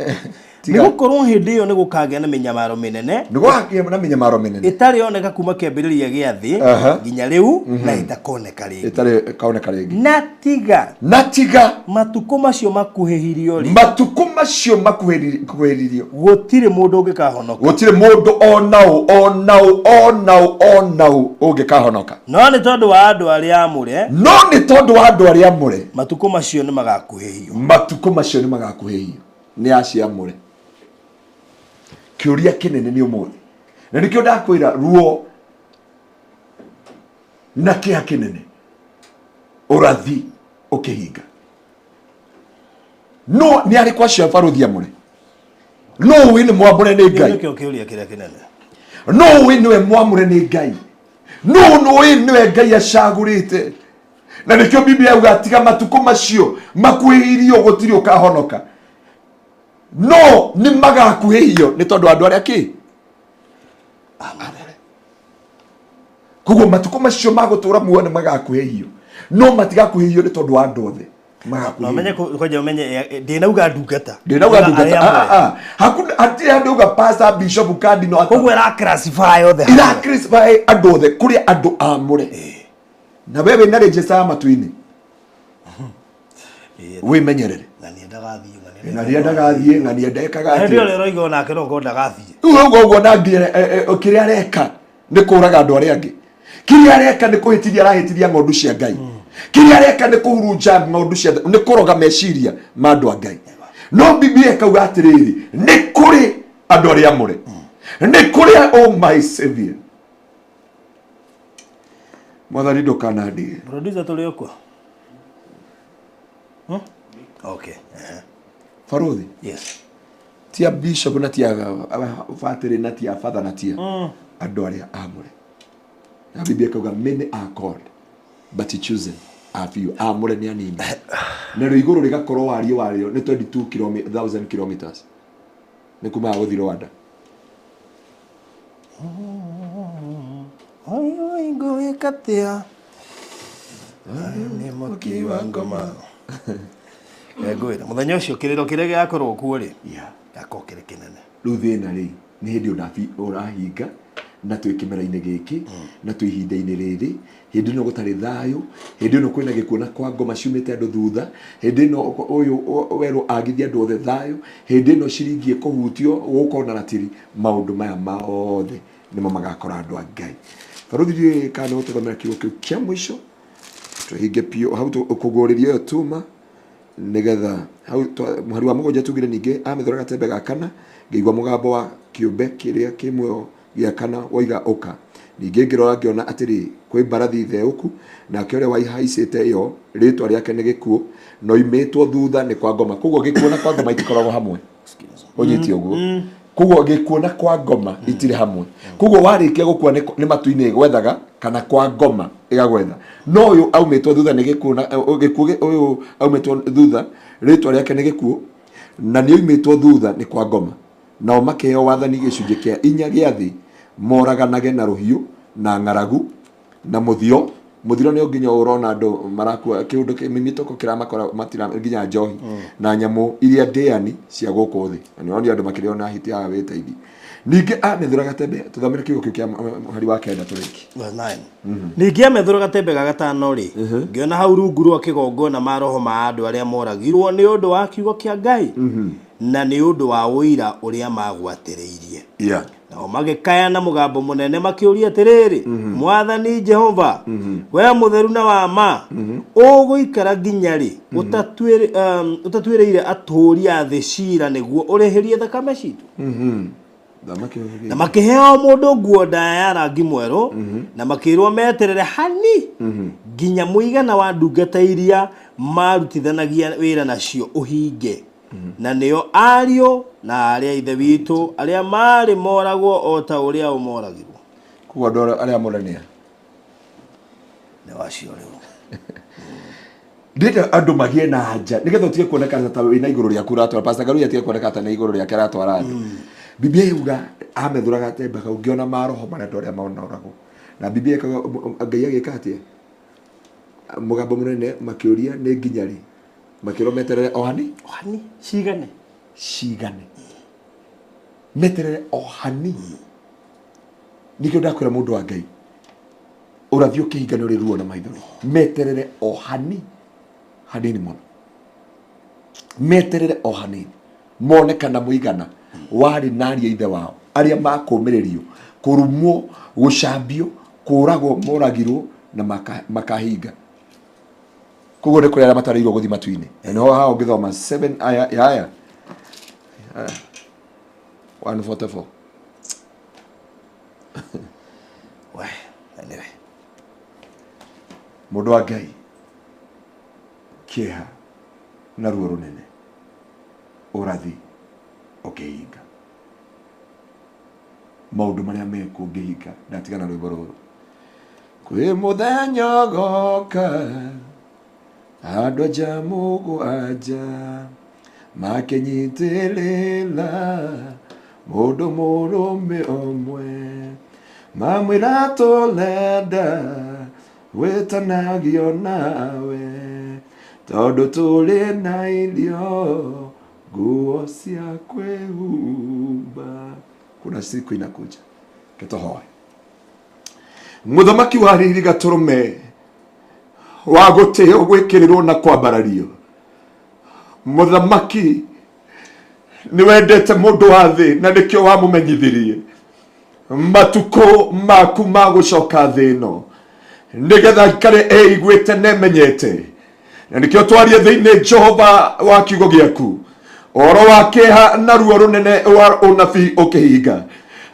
tiga gũkorwo hĩndĩ ĩyo nĩ gũkagĩa na mĩnyamaro mĩnene nĩ gwakagĩa na mĩnyamaro mĩnene ĩtarĩ yoneka kuma kĩambĩrĩria gĩa thĩ nginya rĩu, na ĩtakoneka rĩngĩ. Ĩtarĩ kaoneka rĩngĩ. Na tiga na tiga matukũ macio makuhĩhirio rĩ, matukũ macio makuhĩrĩrio, gũtirĩ mũndũ ũngĩkahonoka. Gũtirĩ mũndũ onaũ onaũ onaũ onaũ ũngĩkahonoka. No nĩ tondũ wa andũ arĩa aamũre, no nĩ tondũ wa andũ arĩa amũre, matukũ macio nĩ magakuhĩhio. Matukũ macio nĩ magakuhĩhio nĩ acio amũre. Kĩũria kĩnene nĩ ũmũthĩ, na nĩkĩo ndakwĩra ruo na kĩeha kĩnene, ũrathi ũkĩhinga. No nĩ arĩkũ acio abarũthi amũre? No ũĩ nĩ mwamũre nĩ Ngai? Nĩkĩo kĩũria kĩrĩa kĩnene. No ũĩ nĩwe mwamũre nĩ Ngai? No ũĩ nĩwe Ngai acagũrĩte? Na nĩkĩo Biblia yauga tiga matukũ macio makuhĩhĩirio gũtirĩ ũkahonoka, no nĩ magakuhĩhio nĩ tondũ andũ arĩa kĩ amũre. Koguo matukũ macio ma gũtũũra muoyo nĩ magakuhĩhio, no matigakuhĩhio nĩ tondũ wa andũ othe. Na ũmenye kwanja ũmenye ndĩnauga ndungata. Ndĩnauga ndungata. Arĩa amũre. Ah, ah. Hakuna, hatirĩ handũ uga pastor, bishop, cardinal. Koguo ĩra classify othe hamwe. Ira classify andũ othe kũrĩ andũ amũre. Na we wĩna register ya matu-inĩ, wĩmenyerere. Ng'ania ndagathiĩ, ng'ania. Ng'ania ndagathiĩ, ng'ania ndekaga Hĩndĩ atĩa. ĩyo ũroiga onake no ũkorwo ndagathiĩ. Rĩu ũguo ũguo na nginya kĩrĩa areka nĩ kũraga andũ arĩa angĩ, kĩrĩa areka nĩ kũhĩtithia arahĩtithia ng'ondu cia Ngai, kĩrĩa areka nĩ kũhurunja ng'ondu cia, nĩ kũroga meciria ma andũ a Ngai. No Biblia ĩkauga atĩrĩrĩ, nĩ kũrĩ andũ arĩa amũre, nĩ kũrĩ, oh my savior. Mwathani ndũkanandige. Producer tũrĩ o kuo? Hmm? Okay. Ehe. Barũthi. Yes. Tia bishop na tia batĩrĩ na tia father na tia andũ arĩa amũre. Na Biblia ĩkauga many are called but chosen are few. Amũre nĩ anini. Narĩo igũrũ rĩgakorwo wariĩ warĩo nĩ 22,000 kilometers. Nĩ kuma gũthiĩ Rwanda. Oi oi ngũgĩka atĩa? Nĩ mũki wa ngoma. Ngwĩra mũthenya ũcio kĩrĩro kĩrĩa gĩgakorwo kuo rĩ gĩgakorwo kĩrĩ kĩnene. Rĩu thĩna rĩ nĩ hĩndĩ ũnabii ũrahinga na twĩ kĩmera-inĩ gĩkĩ na twĩ ihinda-inĩ rĩrĩ hĩndĩ ĩno gũtarĩ thayũ hĩndĩ ĩno kwĩna gĩkuũ na kwa ngoma ciumĩte andũ thutha hĩndĩ ĩno ũyũ werwo agithie andũ othe thayũ hĩndĩ ĩno ciringi ĩkũhutio gũkorwo na ratiri maũndũ maya mothe nĩmo magakora andũ a Ngai. Barũthi ndiũĩ kana nĩ ũgũtũthomera kiugo kĩu kĩa mũico tũhinge biũ hau kũguũrĩria ĩyo tuma nĩgetha hau mũhari wa mũgwanja tugire ningĩ amĩthora gatembe ga kana ngĩigua mũgambo wa kĩũmbe kĩrĩa kĩ muoyo gĩa kana woiga ũka. Ningĩ ngĩrora ngĩona atĩrĩ, kwĩ mbarathi theũku, nake ũrĩa waihaicĩte ĩyo rĩĩtwa rĩake nĩ gĩkuũ, na oimĩtwo thutha nĩ kwa ngoma. Koguo gĩkuũ na kwa ngoma itikoragwo hamwe. Ũnyite ũguo. Koguo gĩkuũ na kwa ngoma itirĩ hamwe. Koguo warĩkia gũkua nĩ matu-inĩ ĩgwethaga kana kwa ngoma ĩgagwetha. No ũyũ aumĩtwo thutha nĩ gĩkuũ na gĩkuũ ũyũ aumĩtwo thutha rĩtwa rĩake nĩ gĩkuũ na nĩ oimĩtwo thutha nĩ kwa ngoma. Nao makĩheo wathani gĩcunjĩ kĩa inya gĩa thĩ moraganage na rũhiũ na ng'aragu na mũthiro. Mũthiro nĩ nginya ũrona andũ marakua kĩũndũ mĩmitũko kĩramakora matira nginya njohi na nyamũ iria ndĩani cia gũkũ thĩ. Na nĩ ũronire andũ makĩrĩo na hiti ya wĩteithie. Ningĩ amĩthũra gatembe, tũthomere kiugo kĩu kĩa mũhari wa kenda tũrĩki. Verse 9. Ningĩ amethũra gatembe ga gatano rĩ, ngĩona hau rungu rwa kĩgongona maroho ma andũ arĩa moragirwo nĩ ũndũ wa kiugo kĩa Ngai na nĩ ũndũ wa ũira ũrĩa magwatĩrĩirie. Nao magĩkaya na mũgambo mũnene makĩũria atĩrĩrĩ, Mwathani Jehova, we mũtheru na wa ma, ũgũikara nginya rĩ ũtatuĩrĩire atũũri a thĩ cira nĩguo ũrĩhĩrie thakame citũ? Na makĩheo mũndũ nguo ndaya ya rangi mwerũ, na makĩrwo meterere hani nginya mũigana wa ndungata iria marutithanagia wĩra nacio ũhinge. Na nĩo ariũ na aarĩ a Ithe witũ arĩa maarĩ moragwo o ta ũrĩa o moragirwo. Koguo andũ arĩa amũre nĩ a? Nĩ wacio rĩu. Ndĩrenda andũ magĩe na anja nĩgetha ũtige kuoneka ta wĩna igũrũ rĩaku ũratwara. Pastor Ngaruiya atige kuoneka ta nĩ igũrũ rĩake aratwara andũ. Biblia yuga amethũra gatembe kau ngĩona maroho marĩa andũ arĩa monoragwo. Na Biblia ĩkauga Ngai agĩka atĩa? Mũgambo mũnene makĩũria nĩ nginya rĩ? Makĩrwo meterere o hani? O hani, cigane. Cigane. Meterere o hani. Nĩkĩo ndakwĩra mũndũ wa Ngai, ũrathi ũkĩhinga nĩ ũrĩ ruo na maithori. Meterere o hani, hanini mũno. Meterere o hanini. Mone kana mũigana warĩ na ariũ a ithe wao arĩa makũmĩrĩrio, kũrumwo, gũcambio, kũragwo, moragirwo na makahinga. Koguo nĩ kũrĩ arĩa matarĩirwo gũthiĩ matu-inĩ. Na nĩho haha ũngĩthoma 7 aya ya aya. 144. We, anyway. Mũndũ wa Ngai, kĩeha na ruo rũnene, ũrathi ũkĩhinga. Maũndũ marĩa mekuo ngĩhinga, ndatigana rwĩmbo rũrũ. Kwĩ mũthenya ũgoka, andũ anja mũgwanja makĩnyitĩrĩra mũndũ mũrũme ũmwe, mamwĩra tũrenda gwĩtanagio nawe, tondũ tũrĩ na irio nguo cia kwĩhumba. Kuna siku inakuja ketohoe mũthamaki wa riri gatũrũme wa gũtĩo gwĩkĩrĩrwo na kwambarario. Mũthamaki nĩ wendete mũndũ wa thĩ na nĩkĩo wamũmenyithirie matukũ maku ma gũcoka thĩ ĩno, nĩgetha aikare eiguĩte na emenyete. Na nĩkĩo twarie thĩinĩ Jehova wa kiugo gĩaku ũhoro wa kĩeha na ruo rũnene wa ũnabii ũkĩhinga,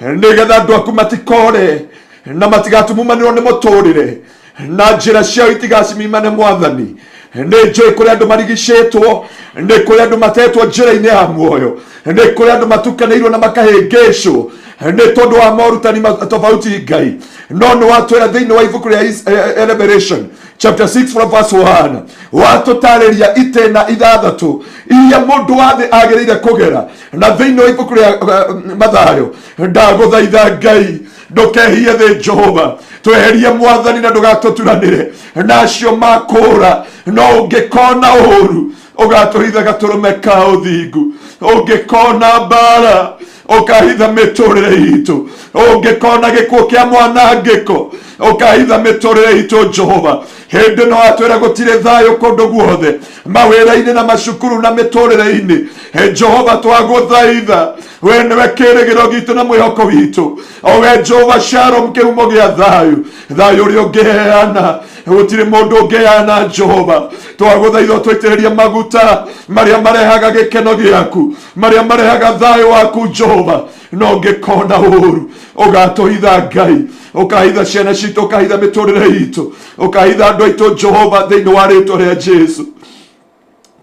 nĩgetha andũ aku matikore na matigatumumanĩrwo nĩ mũtũrĩre. Na njĩra ciao itigacimimane mwathani. Nĩ njũĩ kũrĩ andũ marigicĩtwo, nĩ kũrĩ andũ matetwo njĩra-inĩ ya muoyo, nĩ kũrĩ andũ matukanĩirwo na makahĩngĩcwo nĩ tondũ wa morutani tofauti Ngai. No nĩ watwĩra thĩinĩ wa ibuku rĩa Revelation chapter 6 from verse 1, watũtarĩria itĩna 6 iria mũndũ wa thĩ agĩrĩire kũgera. Na thĩinĩ wa ibuku rĩa Mathayo, ndagũthaitha Ngai ndũkehie thĩ Jehova, tweherie mwathani na ndũgatũturanĩre nacio makũra. No ũngĩkona ũũru ũgatũhitha gatũrũme ka ũthingu, ũngĩkona mbara ũkahitha mĩtũrĩre itũ, ũngĩkona gĩkuũ kĩa mwanangĩko ũkahitha mĩtũrĩre itũ Jehova. Hĩndĩ no atwĩra gũtirĩ thayũ kũndũ guothe, mawĩra-inĩ na macukuru na mĩtũrĩre-inĩ. Jehova twagũthaitha, we nĩwe kĩĩrĩgĩrĩro gitũ na mwĩhoko witũ, o we Jehova Shalom, kĩhumo gĩa thayũ, thayũ ũrĩa ũngĩheana gũtirĩ mũndũ ũngĩheana. Jehova twagũthaitha ũtũitĩrĩrie maguta marĩa marehaga gĩkeno gĩaku, marĩa marehaga thayũ waku Jehova. No ũngĩkona ũũru ũgatũhitha Ngai, ũkahitha ciana citũ, ũkahitha mĩtũrĩre itũ, ũkahitha andũ aitũ Jehova, thĩinĩ wa rĩtwa rĩa Jesu.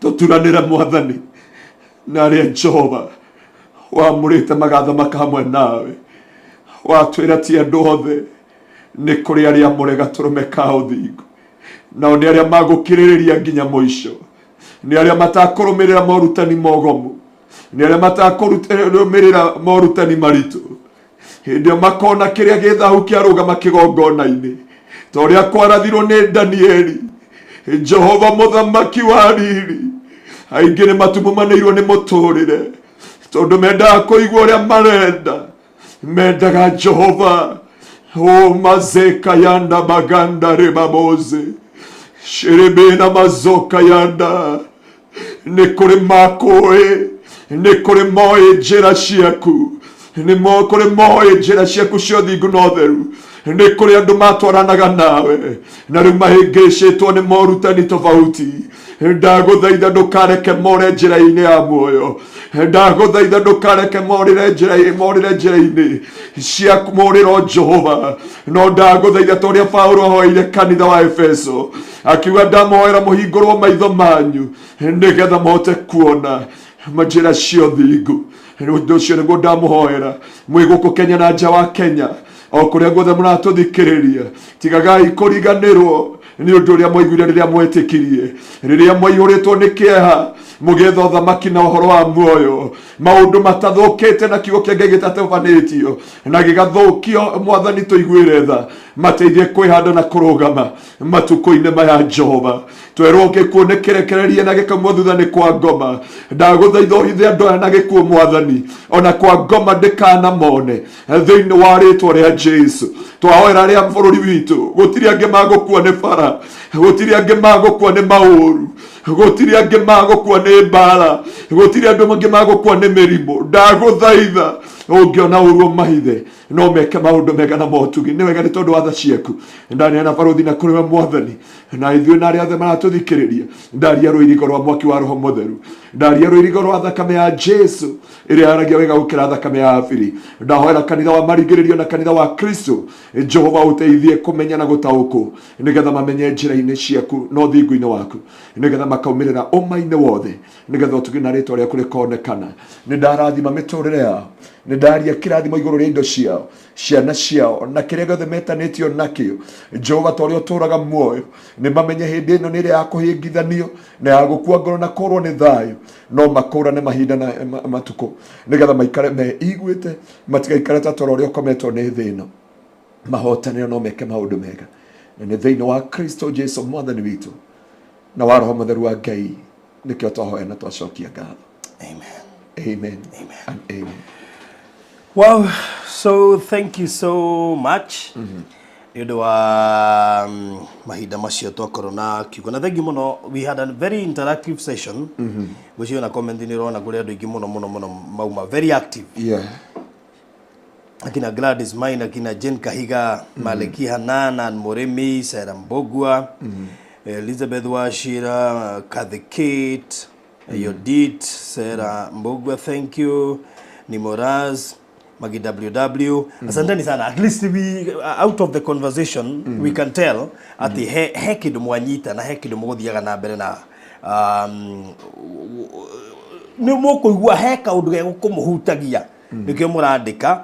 Tũturanĩre mwathani na arĩa Jehova wamũrĩte magathamaka hamwe nawe. Watwĩra ti andũ othe, nĩ kũrĩ arĩa amũre gatũrũme ka ũthingu, nao nĩ arĩa magũkirĩrĩria nginya mũico, nĩ arĩa matakũrũmĩrĩra morutani mogomu, nĩ arĩa matakũrũmĩrĩra morutani maritũ. Hĩndĩ ĩyo makona kĩrĩa gĩthahu kĩarũgama kĩgongona-inĩ, ta ũrĩa kwarathirwo nĩ Danieli. Jehova mũthamaki wa riri, aingĩ nĩ matumumanĩirwo nĩ mũtũrĩre tondũ mendaga kũigua ũrĩa marenda, mendaga Jehova. O mazeka yanda baganda rebaboze sherebena mazoka yanda, nĩ kũrĩ makũĩ, nĩ kũrĩ moĩ njĩra ciaku, nĩ kũrĩ moĩ njĩra ciaku cia ũthingu na ũtheru, nĩ kũrĩ andũ matwaranaga nawe na rĩu mahĩngĩcĩtwo nĩ morutani tofauti. Ndagũthaitha ndũkareke more njĩra-inĩ ya muoyo, ndagũthaitha ndũkareke morĩre njĩra-inĩ cia mũrĩro Jehova. No ndagũthaitha ta ũrĩa Paũlũ ahoeire kanitha wa Efeso, akiuga ndamoera mũhingũrwo maitho manyu nĩgetha mũhote kuona njĩra cia ũthingu. Ũndũ ũcio nĩguo ndamũhoera mwĩ gũkũ Kenya na nja wa Kenya, o kũrĩa guothe mũratũthikĩrĩria, tigagai kũriganĩrwo nĩ ũndũ ũrĩa mwaiguire rĩrĩa mwetĩkirie, rĩrĩa mwaihũrĩtwo nĩ kĩeha mũgĩetha ũthamaki na ũhoro wa muoyo, maũndũ matathũkĩte na kiugo kĩa Ngai gĩtatabanĩtio na gĩgathũkio. Mwathani tũiguĩre tha, mateithie kwĩhanda na kũrũgama matukũ-inĩ maya Jehova. Twerwo gĩkuũ nĩ kĩrekererie na gĩkaumwo thutha nĩ kwa ngoma. Ndagũthaitha ũhithe andũ aya na gĩkuũ mwathani, ona kwa ngoma ndĩkanamone thĩinĩ wa rĩtwa rĩa Jesu. Twahoera arĩa bũrũri witũ, gũtirĩ angĩ magũkua nĩ bara, gũtirĩ angĩ magũkua nĩ maũru, gũtirĩ angĩ magũkua nĩ mbara, gũtirĩ andũ angĩ magũkua nĩ mĩrimũ. Ndagũthaitha ũngĩona ũru ũmahithe, no meke maũndũ mega na motugi. Nĩ wega nĩ tondũ wa tha ciaku. Ndaneana barũthi na kũrĩ we mwathani, na ithuĩ na arĩa othe maratũthikĩrĩria, ndaria rũirigo rwa mwaki wa Roho Mũtheru, ndaria rũirigo rwa thakame ya Jesu ĩrĩa yaragia wega gũkĩra thakame ya Abili. Ndahoera kanitha wa marigĩrĩrio na kanitha wa Kristo, Jehova ũteithie kũmenya na gũtaũkwo, nĩgetha mamenye njĩra-inĩ ciaku na ũthingu-inĩ waku, nĩgetha makaumĩrĩra ũma-inĩ wothe, nĩgetha ũtugi na rĩtwa rĩaku rĩkonekana. Nĩ ndarathima mĩtũrĩre yao, nĩ ndaria kĩrathimo igũrũ rĩa indo ciao, ciana ciao, na kĩrĩa gĩothe metanĩtio nakĩo. Jehova ta ũrĩa ũtũũraga muoyo, nĩ mamenye hĩndĩ ĩno nĩ ĩrĩa ya kũhĩngithanio na ya gũkua ngoro na kũrwo nĩ thayũ, no makũrane mahinda na matukũ, nĩgetha maikare meiguĩte, matigaikare ta toro ũrĩa ũkometwo nĩ thĩ ĩno. Mahotanĩre no meke maũndũ mega, na nĩ thĩinĩ wa Kristo Jesu mwathani witũ na wa Roho Mũtheru wa Ngai nĩkĩo twahoya na twacokia ngatho. Amen. Amen. Amen. And amen. Well, so thank you so much. Nĩ ũndũ wa mahinda macio twakorwo na kiugo, na thank you mũno. We had a very interactive session. Gwĩciria na comment nĩ ũrona kũrĩ andũ aingĩ mũno mũno mũno mauma very active. Akina Gladys Maina, akina Jane Kahiga, Maleki Hanan, Moremi, Sarah Mbogua, Elizabeth Wachira, Kathy Kate, Yodit, Sarah Mbogua, thank you. Nimoraz, Magi WW. Asanteni sana. At least we out of the conversation we can tell atĩ he kĩndũ mwanyita na he kĩndũ mũgũthiaga na mbere na nĩ mũkũigua he kaũndũ gegũkũmũhutagia nĩkĩo mũrandĩka.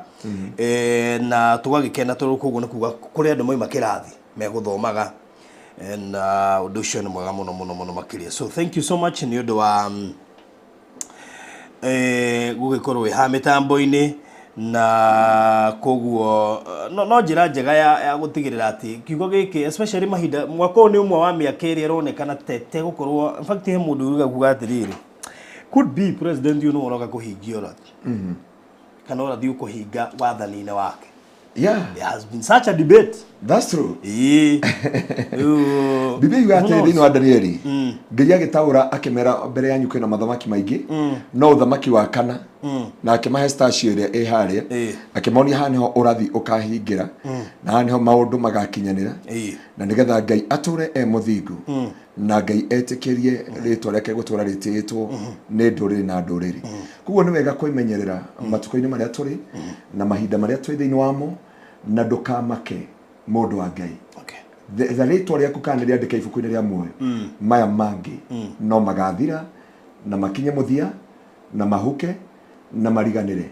Na tũgagĩkena tondũ koguo nĩ kuga kũrĩ andũ mauma kĩrathi megũthomaga na ũndũ ũcio nĩ mwega mũno mũno mũno makĩria. So thank you so much nĩ ũndũ wa gũgĩkorwo wĩ haha mĩtambo-inĩ na koguo no njĩra njega ya gũtigĩrĩra atĩ kiugo gĩkĩ, especially mahinda mwaka ũyũ nĩ ũmwe wa mĩaka ĩrĩa ĩronekana tete gũkorwo. In fact, he mũndũ uga kuga atĩrĩrĩ, could be president ũyũ nĩwe ũroka kũhingia ũrathi kana ũrathi ũkũhinga wathani-inĩ wake. There has been such a debate. That's true. Ĩĩ. Rĩu, Biblia yuga who atĩ knows? thĩinĩ wa Danieli, Ngai agĩtaũra akĩmera mbere yanyu kwĩna mathamaki maingĩ, no ũthamaki wa kana, na akĩmahe statue ĩrĩa ĩ harĩa, akĩmonia haha nĩho ũrathi ũkahingĩra na haha nĩho maũndũ magakinyanĩra, na nĩgetha Ngai atũre e mũthingu na Ngai etĩkĩrie rĩtwa rĩake gũtũra rĩtĩĩtwo nĩ ndũrĩrĩ na ndũrĩrĩ. Koguo nĩ wega kwĩmenyerera matukũ-inĩ marĩa tũrĩ na mahinda marĩa twĩ thĩinĩ wamo, na ndũkamake, mũndũ wa Ngai. The rĩtwa rĩaku kana nĩ rĩandĩke ibuku-inĩ rĩa muoyo, maya mangĩ no magathira na makinye mũthia na mahuke na mariganĩre,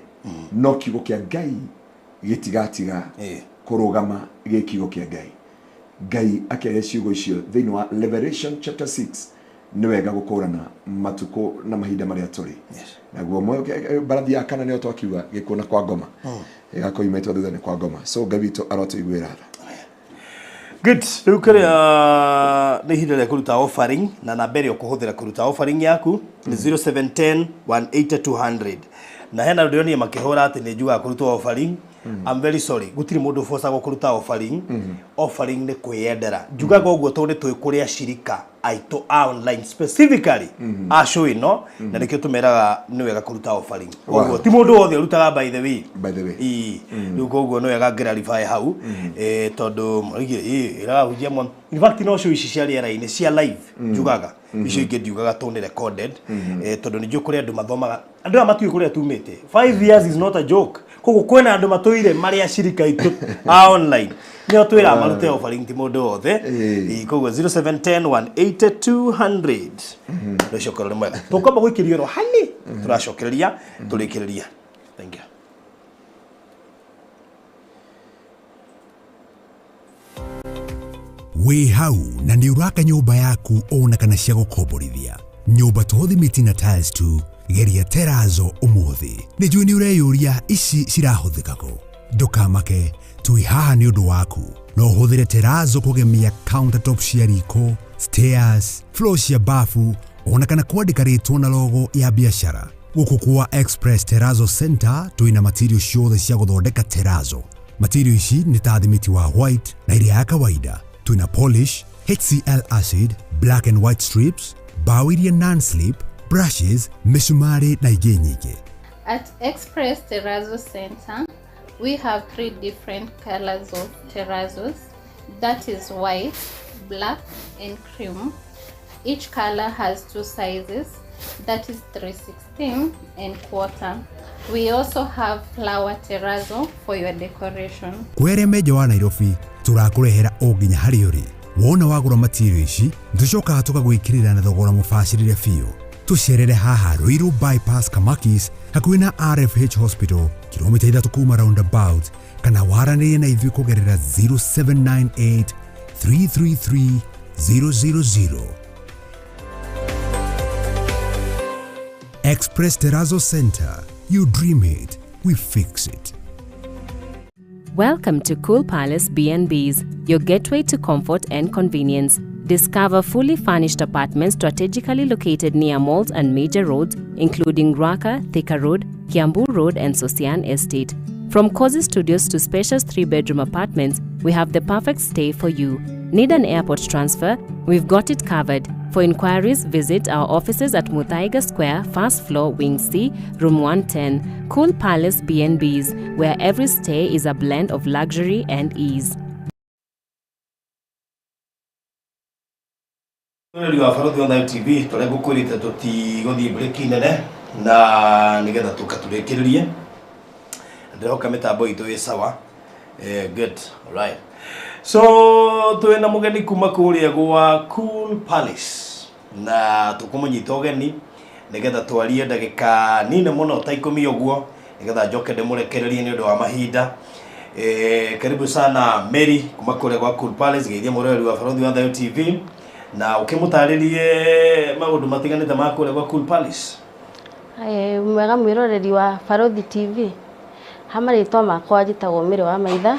no kiugo kĩa Ngai gĩtigatiga kũrũgama gĩ kiugo kĩa Ngai. Ngai akĩaria ciugo icio thĩinĩ wa Revelation chapter 6. Nĩ wega gũkũrana matukũ na mahinda marĩa tũrĩ. Naguo mbarathi ya kana nĩyo twakiuga gĩkuũ na kwa ngoma ĩgakorwo imĩtwo thutha nĩ kwa ngoma. So Ngai witũ arotũiguĩra tha. Good. Rĩu kĩrĩa nĩ ihinda rĩa kũruta offering, na namba ĩrĩa ũkũhũthĩra kũruta offering yaku nĩ 0710 180 200. Na hena andũ ndĩronire makĩhũra atĩ nĩ njugaga kũrutwo offering. I'm very sorry, gũtirĩ mũndũ ũbocagwo kũruta offering. Offering nĩ kwĩyendera. Njugaga ũguo tondũ nĩ tũĩ kũrĩ acirika aitũ a online, specifically a show ĩno, na nĩkĩo tũmeraga nĩ wega kũruta offering. Koguo ti mũndũ wothe ũrutaga, by the way. By the way. Ĩĩ. Rĩu koguo nĩ wega ngĩrarify hau, tondũ mũraigire ĩ ĩrahunjia mwa. In fact, no show ici cia rĩera-inĩ cia live njugaga, icio ingĩ ndiugaga tondũ nĩ recorded, tondũ nĩ njũĩ kũrĩ andũ mathomaga, andũ aya matiũĩ kũrĩa tumĩte. 5 years is not a joke. Koguo kwĩna andũ matũire marĩ acirika aitũ a online, nĩo twĩraga marute offering, ti mũndũ wothe. Ĩĩ, koguo 0710 180 200. Ũndũ ũcio ũkorwo nĩ mwega. Tũkwamba gũikĩrio ro hani tũracokereria tũrĩkĩrĩria. Thank you. Wĩ hau na nĩ ũraka nyũmba yaku ona kana cia gũkomborithia, nyũmba to thimiti na tiles tu, geria terazo ũmũthĩ. Nĩ njũĩ nĩ ũreyũria ici cirahũthĩka kũ. Ndũkamake, twĩ haha nĩ ũndũ waku. No ũhũthĩre terazo kũgemia countertop cia riko, stairs, floor cia bafu, ona kana kwandĩka rĩtwa na logo ya biacara. Gũkũ kwa Express Terrazzo Center twĩna material ciothe cia gũthondeka terrazzo. Material ici nĩ ta thimiti wa white na ĩrĩa ya kawaida, twĩna polish, HCl acid, black and white strips, bao iria non-slip, brushes, mĩcumarĩ na ingĩ nyingĩ. At Express Terrazzo Center, we have three different colors of terrazos, that is white, black, and cream. Each color has two sizes, that is 316 and quarter. We also have flower terrazzo for your decoration. Kwere menja wa Nairobi, tũrakũrehera o nginya harĩa ũrĩ. Wona wagũra material ici, tũcokaga tũgagwĩkĩrĩra na thogora mũbacĩrĩre biũ. Tũcerere haha Ruiru Bypass, Kamakis, hakuhĩ na RFH Hospital, kilomita 3 kuma roundabout, kana waranĩrie na ithuĩ kũgerera 0798 333 000. Express Terrazzo Center. You dream it, we fix it. Welcome to Cool Palace B&Bs, your gateway to comfort and convenience. Discover fully furnished apartments strategically located near malls and major roads, including Ruaka, Thika Road, Kiambu Road, and Sosian Estate. From cozy studios to spacious three-bedroom apartments, we have the perfect stay for you. Need an airport transfer? We've got it covered. For inquiries, visit our offices at Muthaiga Square, first floor, Wing C, Room 110. Cool Palace B&Bs, where every stay is a blend of luxury and ease. Mwĩrori wa Barũthi Online TV, tũrĩa ngũkwĩrĩte tũtigũthiĩ break nene na nĩgetha tũka tũrĩkĩrĩrie. Ndĩrehoka mĩtambo itũ ĩ sawa. Good, right. So twĩna mũgeni kuma kũrĩa gwa Cool Palace na tũkũmũnyita ũgeni nĩgetha twarie ndagĩka nini mũno ta 10 ũguo, nĩgetha njoke ndĩmũrekererie nĩ ũndũ wa mahinda. Karibu sana Mary kuma kũrĩa gwa Cool Palace, geithia mũroreri wa Barothi wa Thayo TV na ũkĩmũtarĩrie maũndũ matiganĩte ma kũrĩa gwa Cool Palace. Mwega mwĩroreri wa Barothi TV. Ha marĩtwa makwa njĩtagwo Mary wa Maitha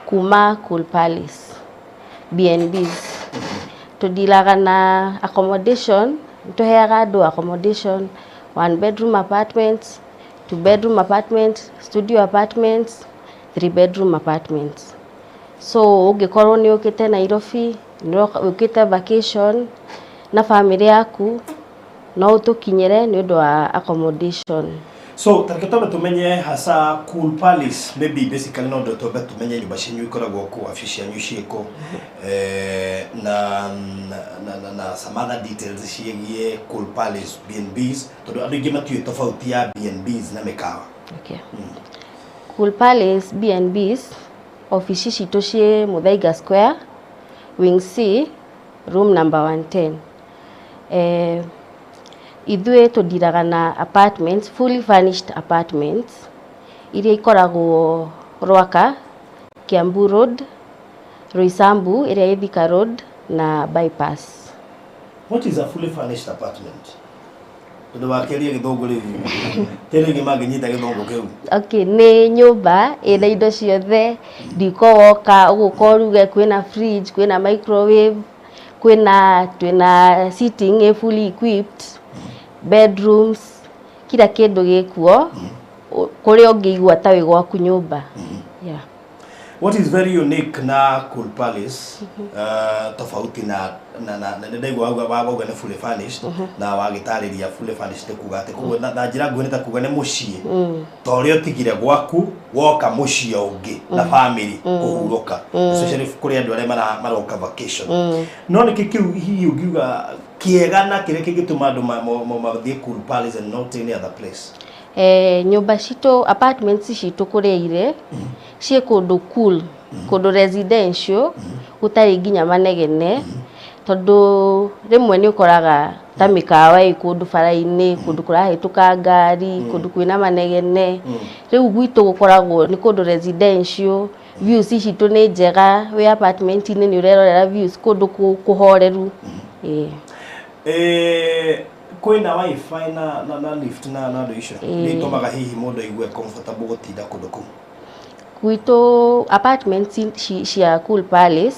kuma Cool Palace B&Bs. Tũdilaga na accommodation, tũheaga andũ accommodation, one bedroom apartments, two bedroom apartment, studio apartments, three bedroom apartments. So ũngĩkorwo nĩ ũkĩte Nairobi, nĩ ũkĩte vacation na family yaku, no ũtũkinyĩre nĩ ũndũ wa accommodation. So tareke twambe tumenye hasa Cool Palace, maybe basically no ndo twambe tumenye nyũmba cianyu ikoragwo kũ, wabici cianyu ciĩkũ, na some other details ciĩgiĩ Cool Palace B&Bs, tondũ andũ aingĩ matiũĩ tofauti ya B&Bs na mĩkawa. Okay. Cool Palace B&Bs, ofici citũ ciĩ Muthaiga Square, Wing C, room number 110. Ithuĩ tũdiraga na apartments, fully furnished apartments iria ikoragwo Rwaka, Kiambu Road, Roysambu ĩrĩa ĩ Thika Road na Bypass. What is a fully furnished apartment? Tondũ wakĩaria gĩthũngũ rĩu ti rĩngĩ mangĩnyita gĩthũngũ kĩu. Okay, nĩ nyũmba ĩna indo ciothe, riko woka ũgũka ũruge, kwĩna fridge, kwĩna microwave, kwĩna twĩna sitting ĩ fully equipped, bedrooms, kila kĩndũ gĩkuo, kũrĩa ũngĩigua ta wĩ gwaku nyũmba. Yeah. What is very unique na Cool Palace, tofauti na nĩ ndaigua wauga nĩ fully furnished, na wagĩtarĩria fully furnished nĩ kuga atĩ koguo na njĩra nguhĩ nĩ ta kuga nĩ mũciĩ ta ũrĩa ũtigire gwaku woka mũciĩ ũngĩ na family kũhurũka, especially kũrĩ andũ arĩa maroka vacation. No nĩkĩ kĩu hihi ũngiuga kĩega na kĩrĩa kĩngĩtũma andũ mathiĩ Cool Palace and not any other place? Nyũmba citũ, apartments citũ kũrĩa irĩ ciĩ kũndũ cool, kũndũ residential, gũtarĩ nginya manegene, tondũ rĩmwe nĩ ũkoraga ta mĩkawa ĩ kũndũ bara-inĩ, kũndũ kũrahĩtũka ngari, kũndũ kwĩna manegene. Rĩu gwitũ gũkoragwo nĩ kũndũ residential, views citũ nĩ njega, wĩ apartment-inĩ nĩ ũrerorera views, kũndũ kũhoreru. Ĩĩ. Kwĩna wifi na lift na andũ icio nĩ itũmaga hihi mũndũ aigue comfortable gũtinda kũndũ kũu? Gwitũ apartments cia Cool Palace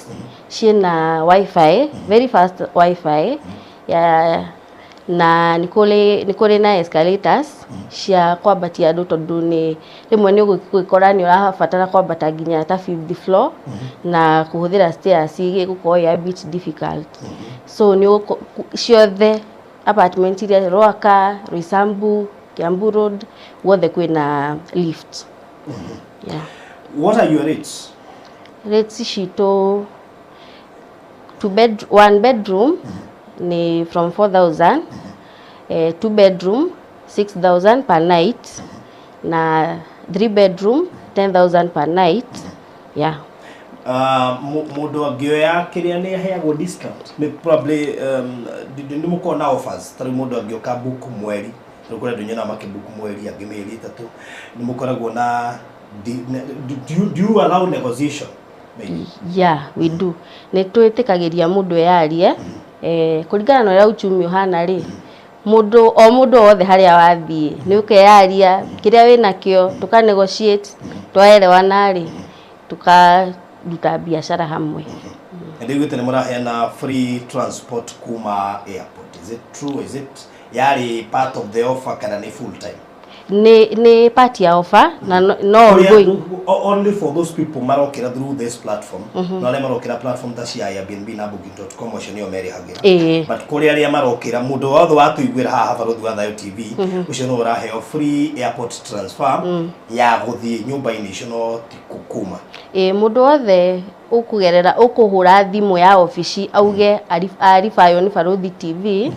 ciĩna wifi, very fast wifi ya, na nĩ kũrĩ na escalators cia kwambatia andũ, tondũ nĩ rĩmwe nĩ ũgwĩkora nĩ ũrabatara kwambata nginya ta fifth floor na kũhũthĩra stairs gĩgũkorwo ĩ a bit difficult. So nĩ ciothe apartment iria Rwaka, Roysambu, Kiambu Road, guothe kwĩna lift, yeah. What are your rates? Rates citũ, two bed, one bedroom ni from 4000, two bedroom 6000 per night, na three bedroom 10,000 per night, yeah. Mũndũ angĩoya kĩrĩa nĩ aheagwo discount? Nĩ probably nĩ mũkoragwo na offers, ta rĩu mũndũ angĩũka book mweri, rĩu kũrĩ andũ nyonaga makĩbook mweri, angĩ mĩeri 3, nĩ mũkoragwo na do you allow negotiation maybe? Yeah, we do. Nĩ twĩtĩkagĩria mũndũ eyarie, kũringana na ũrĩa uchumi ũhana rĩ, mũndũ o mũndũ wothe harĩa wathiĩ nĩ ũkeyaria kĩrĩa wĩnakĩo, tũka negotiate, twaelewana rĩ, tukaruta biacara hamwe. Ndiguĩte nĩ mũraheana free transport kuma airport. Is it true? Is it yarĩ part of the offer kana nĩ full time? Nĩ part ya offer na no Kũrĩa ongoing. Only for those people marokĩra through this platform, no arĩa marokĩra platform ta cia Airbnb na Booking.com, acio nĩo merĩhagĩra. But kũrĩ arĩa marokĩra, mũndũ wothe watũiguĩra haha Barothi wa Thayo TV, ũcio no ũraheo free airport transfer ya gũthiĩ nyũmba-inĩ icio, no ti kuma. Ĩĩ, mũndũ wothe ũkũgerera ũkũhũra thimũ ya obici auge aribayo nĩ Barothi TV,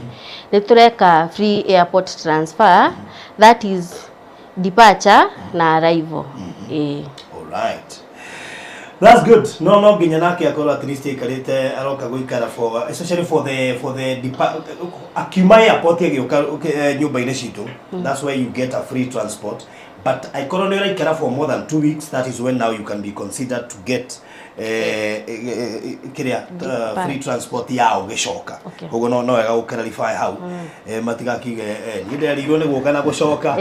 nĩ tũreka free airport transfer, that is Departure na arrival. Ĩĩ. All right. That's good. No nginya nake akorwo at least aikarĩte aroka gũikara for especially for the akiuma airport agĩũka nyũmba-inĩ citũ. That's why you get a free transport. But aikorwo nĩ ũraikara for more than 2 weeks, that is when now you can be considered to get kĩrĩa free transport ya ũgĩcoka. Koguo no wega gũ clarify hau. Matigakiuge niĩ nderirwo nĩ gũka na gũcoka.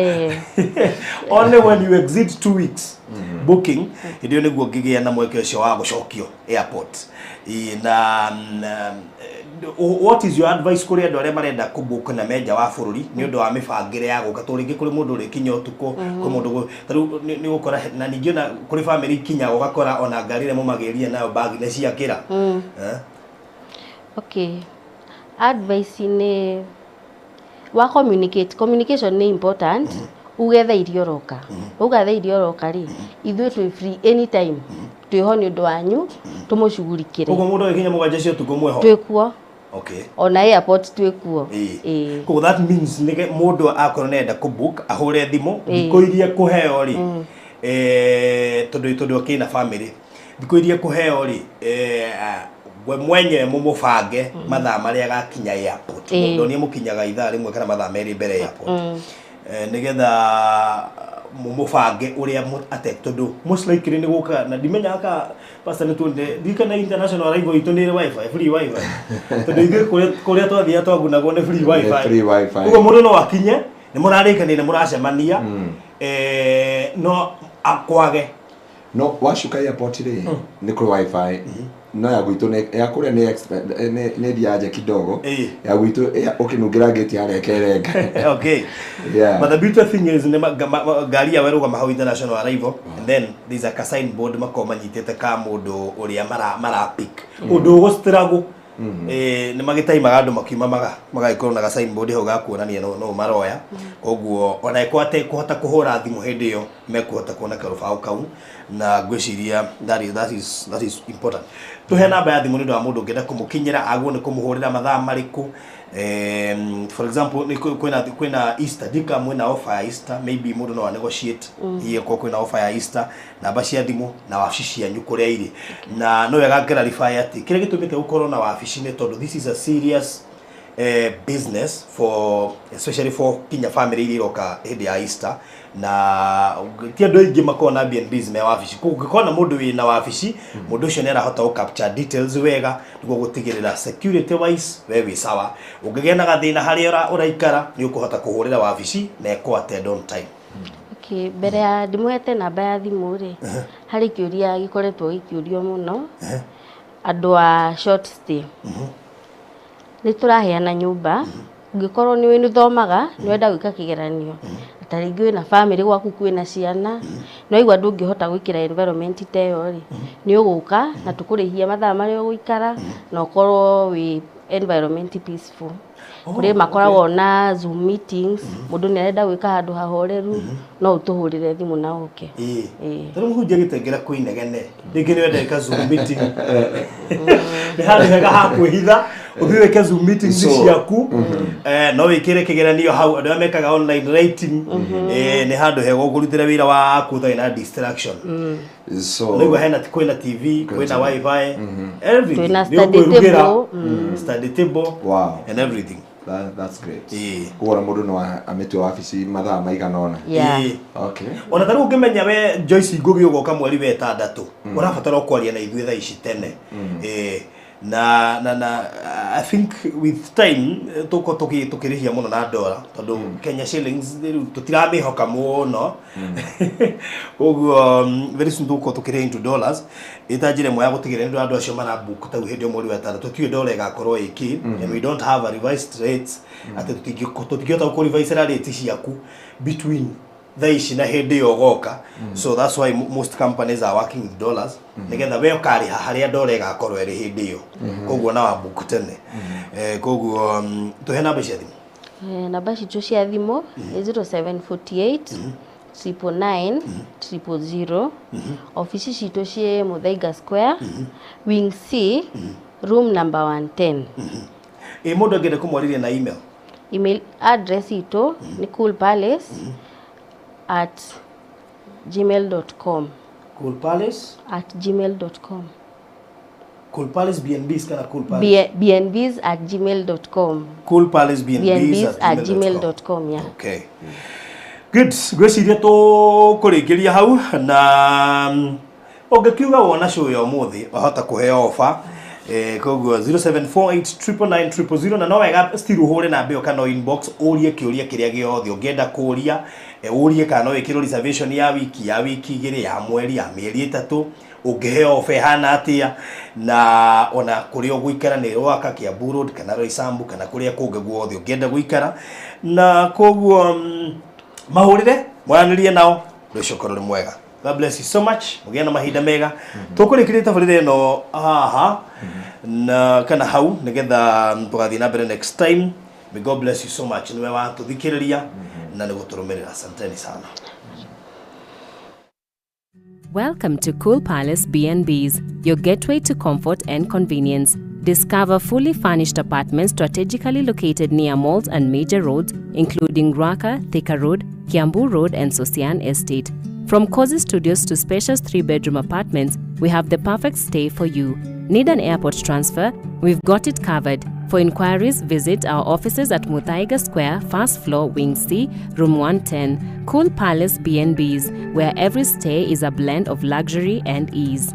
Only when you exceed 2 weeks booking, hĩndĩ ĩyo nĩguo ũngĩgĩa na mweke ũcio wa gũcokio airport. Ĩ, na what is your advice kũrĩ andũ arĩa marenda kũbook na menja wa bũrũri nĩ ũndũ wa mĩbangĩre ya gũka? Tondũ rĩngĩ kũrĩ mũndũ ũrĩkinya ũtukũ, kwĩ mũndũ ta rĩu nĩ ũgũkora na ningĩ ona kũrĩ family ikinyaga ũgakora ona ngari ĩrĩa mũmagĩrire nayo bagi nĩ ciakĩra. Eh? Okay, advice nĩ wa communicate. Communication nĩ important. Uge thaa iria ũroka, uga thaa iria ũroka rĩ, ithuĩ twĩ free anytime, twĩho nĩ ũndũ wanyu tũmũcugurikĩre. Koguo mũndũ agĩkinya 7 cia ũtukũ mwĩho? Twĩkuo. Ona airport twĩkuo. Ĩĩ. Koguo that means nĩge mũndũ akorwo nĩarenda kũbook ahũre thimũ thikũ iria kũheo rĩ, tondũ akĩna family, thikũ iria kũheo rĩ, we mwenyewe mũmũbange mathaa marĩa agakinya airport. Ndonire mũkinyaga ithaa 1 kana mathaa 2 mbere ya airport, nĩgetha mũmũbange ũrĩa ate tondũ most likely nĩ gũka na ndimenyaga ka pastor nĩ tuonire ndirikana international arrival itũ nĩ ĩrĩ wifi, free wifi, tondũ ithuĩ kũrĩa twathiaga twagunagwo nĩ free wifi. Free wifi. Koguo mũndũ no akinye nĩ mũrarĩkanĩire nĩ mũracemania, no akwage. No wacuka airport rĩ, nĩ kũrĩ wifi, no ya gwitũ ya kũrĩa nĩ nĩ ĩthiaga nja kidogo. Ya gwitũ ũkĩnungĩra ngĩti harĩa ĩkerenga. But the beautiful thing is nĩ ngari yao ĩrũgama hau international arrival and then there's like a signboard makorwo manyitĩte ka mũndũ ũrĩa mara pick ũndũ ũgũ struggle. Nĩ magĩtaimaga andũ makiuma magagĩkorwo na ga signboard hau ga kuonania no maroya. Koguo ona ĩkorwo atekũhota kũhũra thimũ hĩndĩ ĩyo, mekũhota kuona karũbaũ kau na ngwĩciria that is important. Tũhe namba ya thimũ nĩ ũndũ wa mũndũ ũngĩenda kũmũkinyĩra, agwo nĩ kũmũhũrĩra mathaa marĩkũ. For example, nĩ kwĩna Easter ndika mwĩna offer ya Easter, maybe mũndũ no a negotiate hihi akorwo kwĩna offer ya Easter, namba cia thimũ na wabici cianyu kũrĩa irĩ. Na no wega clarify atĩ kĩrĩa gĩtũmĩte gũkorwo na wabici nĩ tondũ this is a serious business for especially for kinya family iria iroka hĩndĩ ya Easter, na ti andũ aingĩ makoragwo na B&Bs me wabici. Koguo ũngĩkorwo na mũndũ wĩna wabici, mũndũ ũcio nĩ arahota gũ capture details wega nĩguo gũtigĩrĩra security wise we wĩ sawa. Ũngĩgĩa na gathĩna harĩa ũraikara, nĩ ũkũhota kũhũrĩra wabici na ĩkũ attend on time. Okay, mbere ya ndĩmũhete namba ya thimũ rĩ, harĩ kĩũria gĩkoretwo gĩkĩũrio mũno andũ a short stay. Nĩ tũraheana nyũmba, ũngĩkorwo nĩ ũthomaga, nĩ wenda gwĩka kĩgeranio, ta rĩngĩ wĩna family gwaku, kwĩna ciana, no waigua ndũngĩhota gwĩkĩra environment ta ĩyo rĩ, nĩ ũgũka na tũkũrĩhia mathaa marĩa ũgũikara na ũkorwo wĩ environment peaceful. Kũrĩ makoragwo na Zoom meetings, mũndũ nĩ arenda gwĩka handũ hahoreru, no ũtũhũrĩre thimũ na ũke. Ĩĩ. Tarĩu mũhunjia gĩtengera kwĩnegene rĩngĩ nĩ wenda ĩka Zoom meeting, nĩ handũ hega ha kwĩhitha ũthiĩ wĩke Zoom meetings ciaku. No wĩkĩre kĩgeranio hau, andũ arĩa mekaga online writing, nĩ handũ hega ũkũrutĩra wĩra waku ũtarĩ na distraction. Naigua hena kwĩna TV, kwĩna wifi, everything. Kwĩna Nĩ study ũkwĩrugĩra. table. Study table and everything. That's great. Koguo ona mũndũ no amĩtue wabici mathaa maigana ũna. Ona tarĩu ũngĩmenya we Joyce Ngugi ũgoka mweri wa 6, ũrabatara o kwaria na ithuĩ thaa ici tene. Na I think with time tũko tũkĩrĩhia mũno na ndora tondũ Kenya shillings rĩu tũtiramĩhoka mũno, koguo very soon tũgũkorwo tũkĩrĩha into dollars ĩta njĩra ĩmwe ya gũtigĩrĩra nĩ ũndũ andũ acio marabook tau hĩndĩ ĩyo mweri wa 6 tũtiũĩ ndora ĩgakorwo ĩkĩ, and we don't have a revised rates atĩ tũtingĩhota gũkũrevisera rate ciaku between thaa ici na hĩndĩ ĩyo ũgoka. So that's why most companies are working with dollars, nĩgetha we ũkarĩha harĩa ndora ĩgakorwo ĩrĩ hĩndĩ ĩyo. Koguo na wabook tene. Koguo tũhe namba cia thimũ. Namba citũ cia thimũ nĩ 0748 999 000. Obici citũ ciĩ Muthaiga Square, Wing C, room number 110. Ĩ mũndũ angĩenda kũmwarĩria na email? Email address itũ nĩ cool palace at gmail dot com. Cool Palace At gmail dot com. Cool Palace BNBs kana Cool Palace? Bnbs at gmail dot com. Cool Palace BNBs Bnbs at at gmail gmail.com. dot com, yeah. Okay, good. Ngwĩciria tũkũrĩkĩria hau na ũngĩkiuga wona show ya ũmũthĩ wahota kũheo ofa. Koguo 0748999000, na no wega still ũhũre namba ĩyo kana inbox ũrie kĩũria kĩrĩa gĩothe ũngĩenda kũria, ũrie kana no wĩkĩrwo reservation ya wiki, ya wiki 2, ya mweri, ya mĩeri 3, ũngĩheo ofa ĩhana atĩa, na ona kũrĩa ũgũikara nĩ Rwaka, Kiambu Road kana Roysambu kana kũrĩa kũngĩ guothe ũngĩenda gũikara. Na koguo mahũrĩre mwaranĩrie nao rũciũ korwo rĩ mwega. God bless you so much, mũgĩe na mahinda mega. Tũkũrĩkĩria tabarĩra ĩno haha na kana hau nĩgetha tũgathiĩ na mbere next time. May God bless you so much nĩwe watũthikĩrĩria na nĩ gũtũrũmĩrĩra. Asanteni sana. Welcome to Cool Palace B&Bs, your gateway to comfort and convenience. Discover fully furnished apartments strategically located near malls and major roads, including Ruaka, Thika Road, Kiambu Road, and Sosian Estate. From cozy studios to spacious 3-bedroom apartments, we have the perfect stay for you. Need an airport transfer? We've got it covered. For inquiries, visit our offices at Muthaiga Square, first floor, Wing C, Room 110. Cool Palace B&Bs, where every stay is a blend of luxury and ease.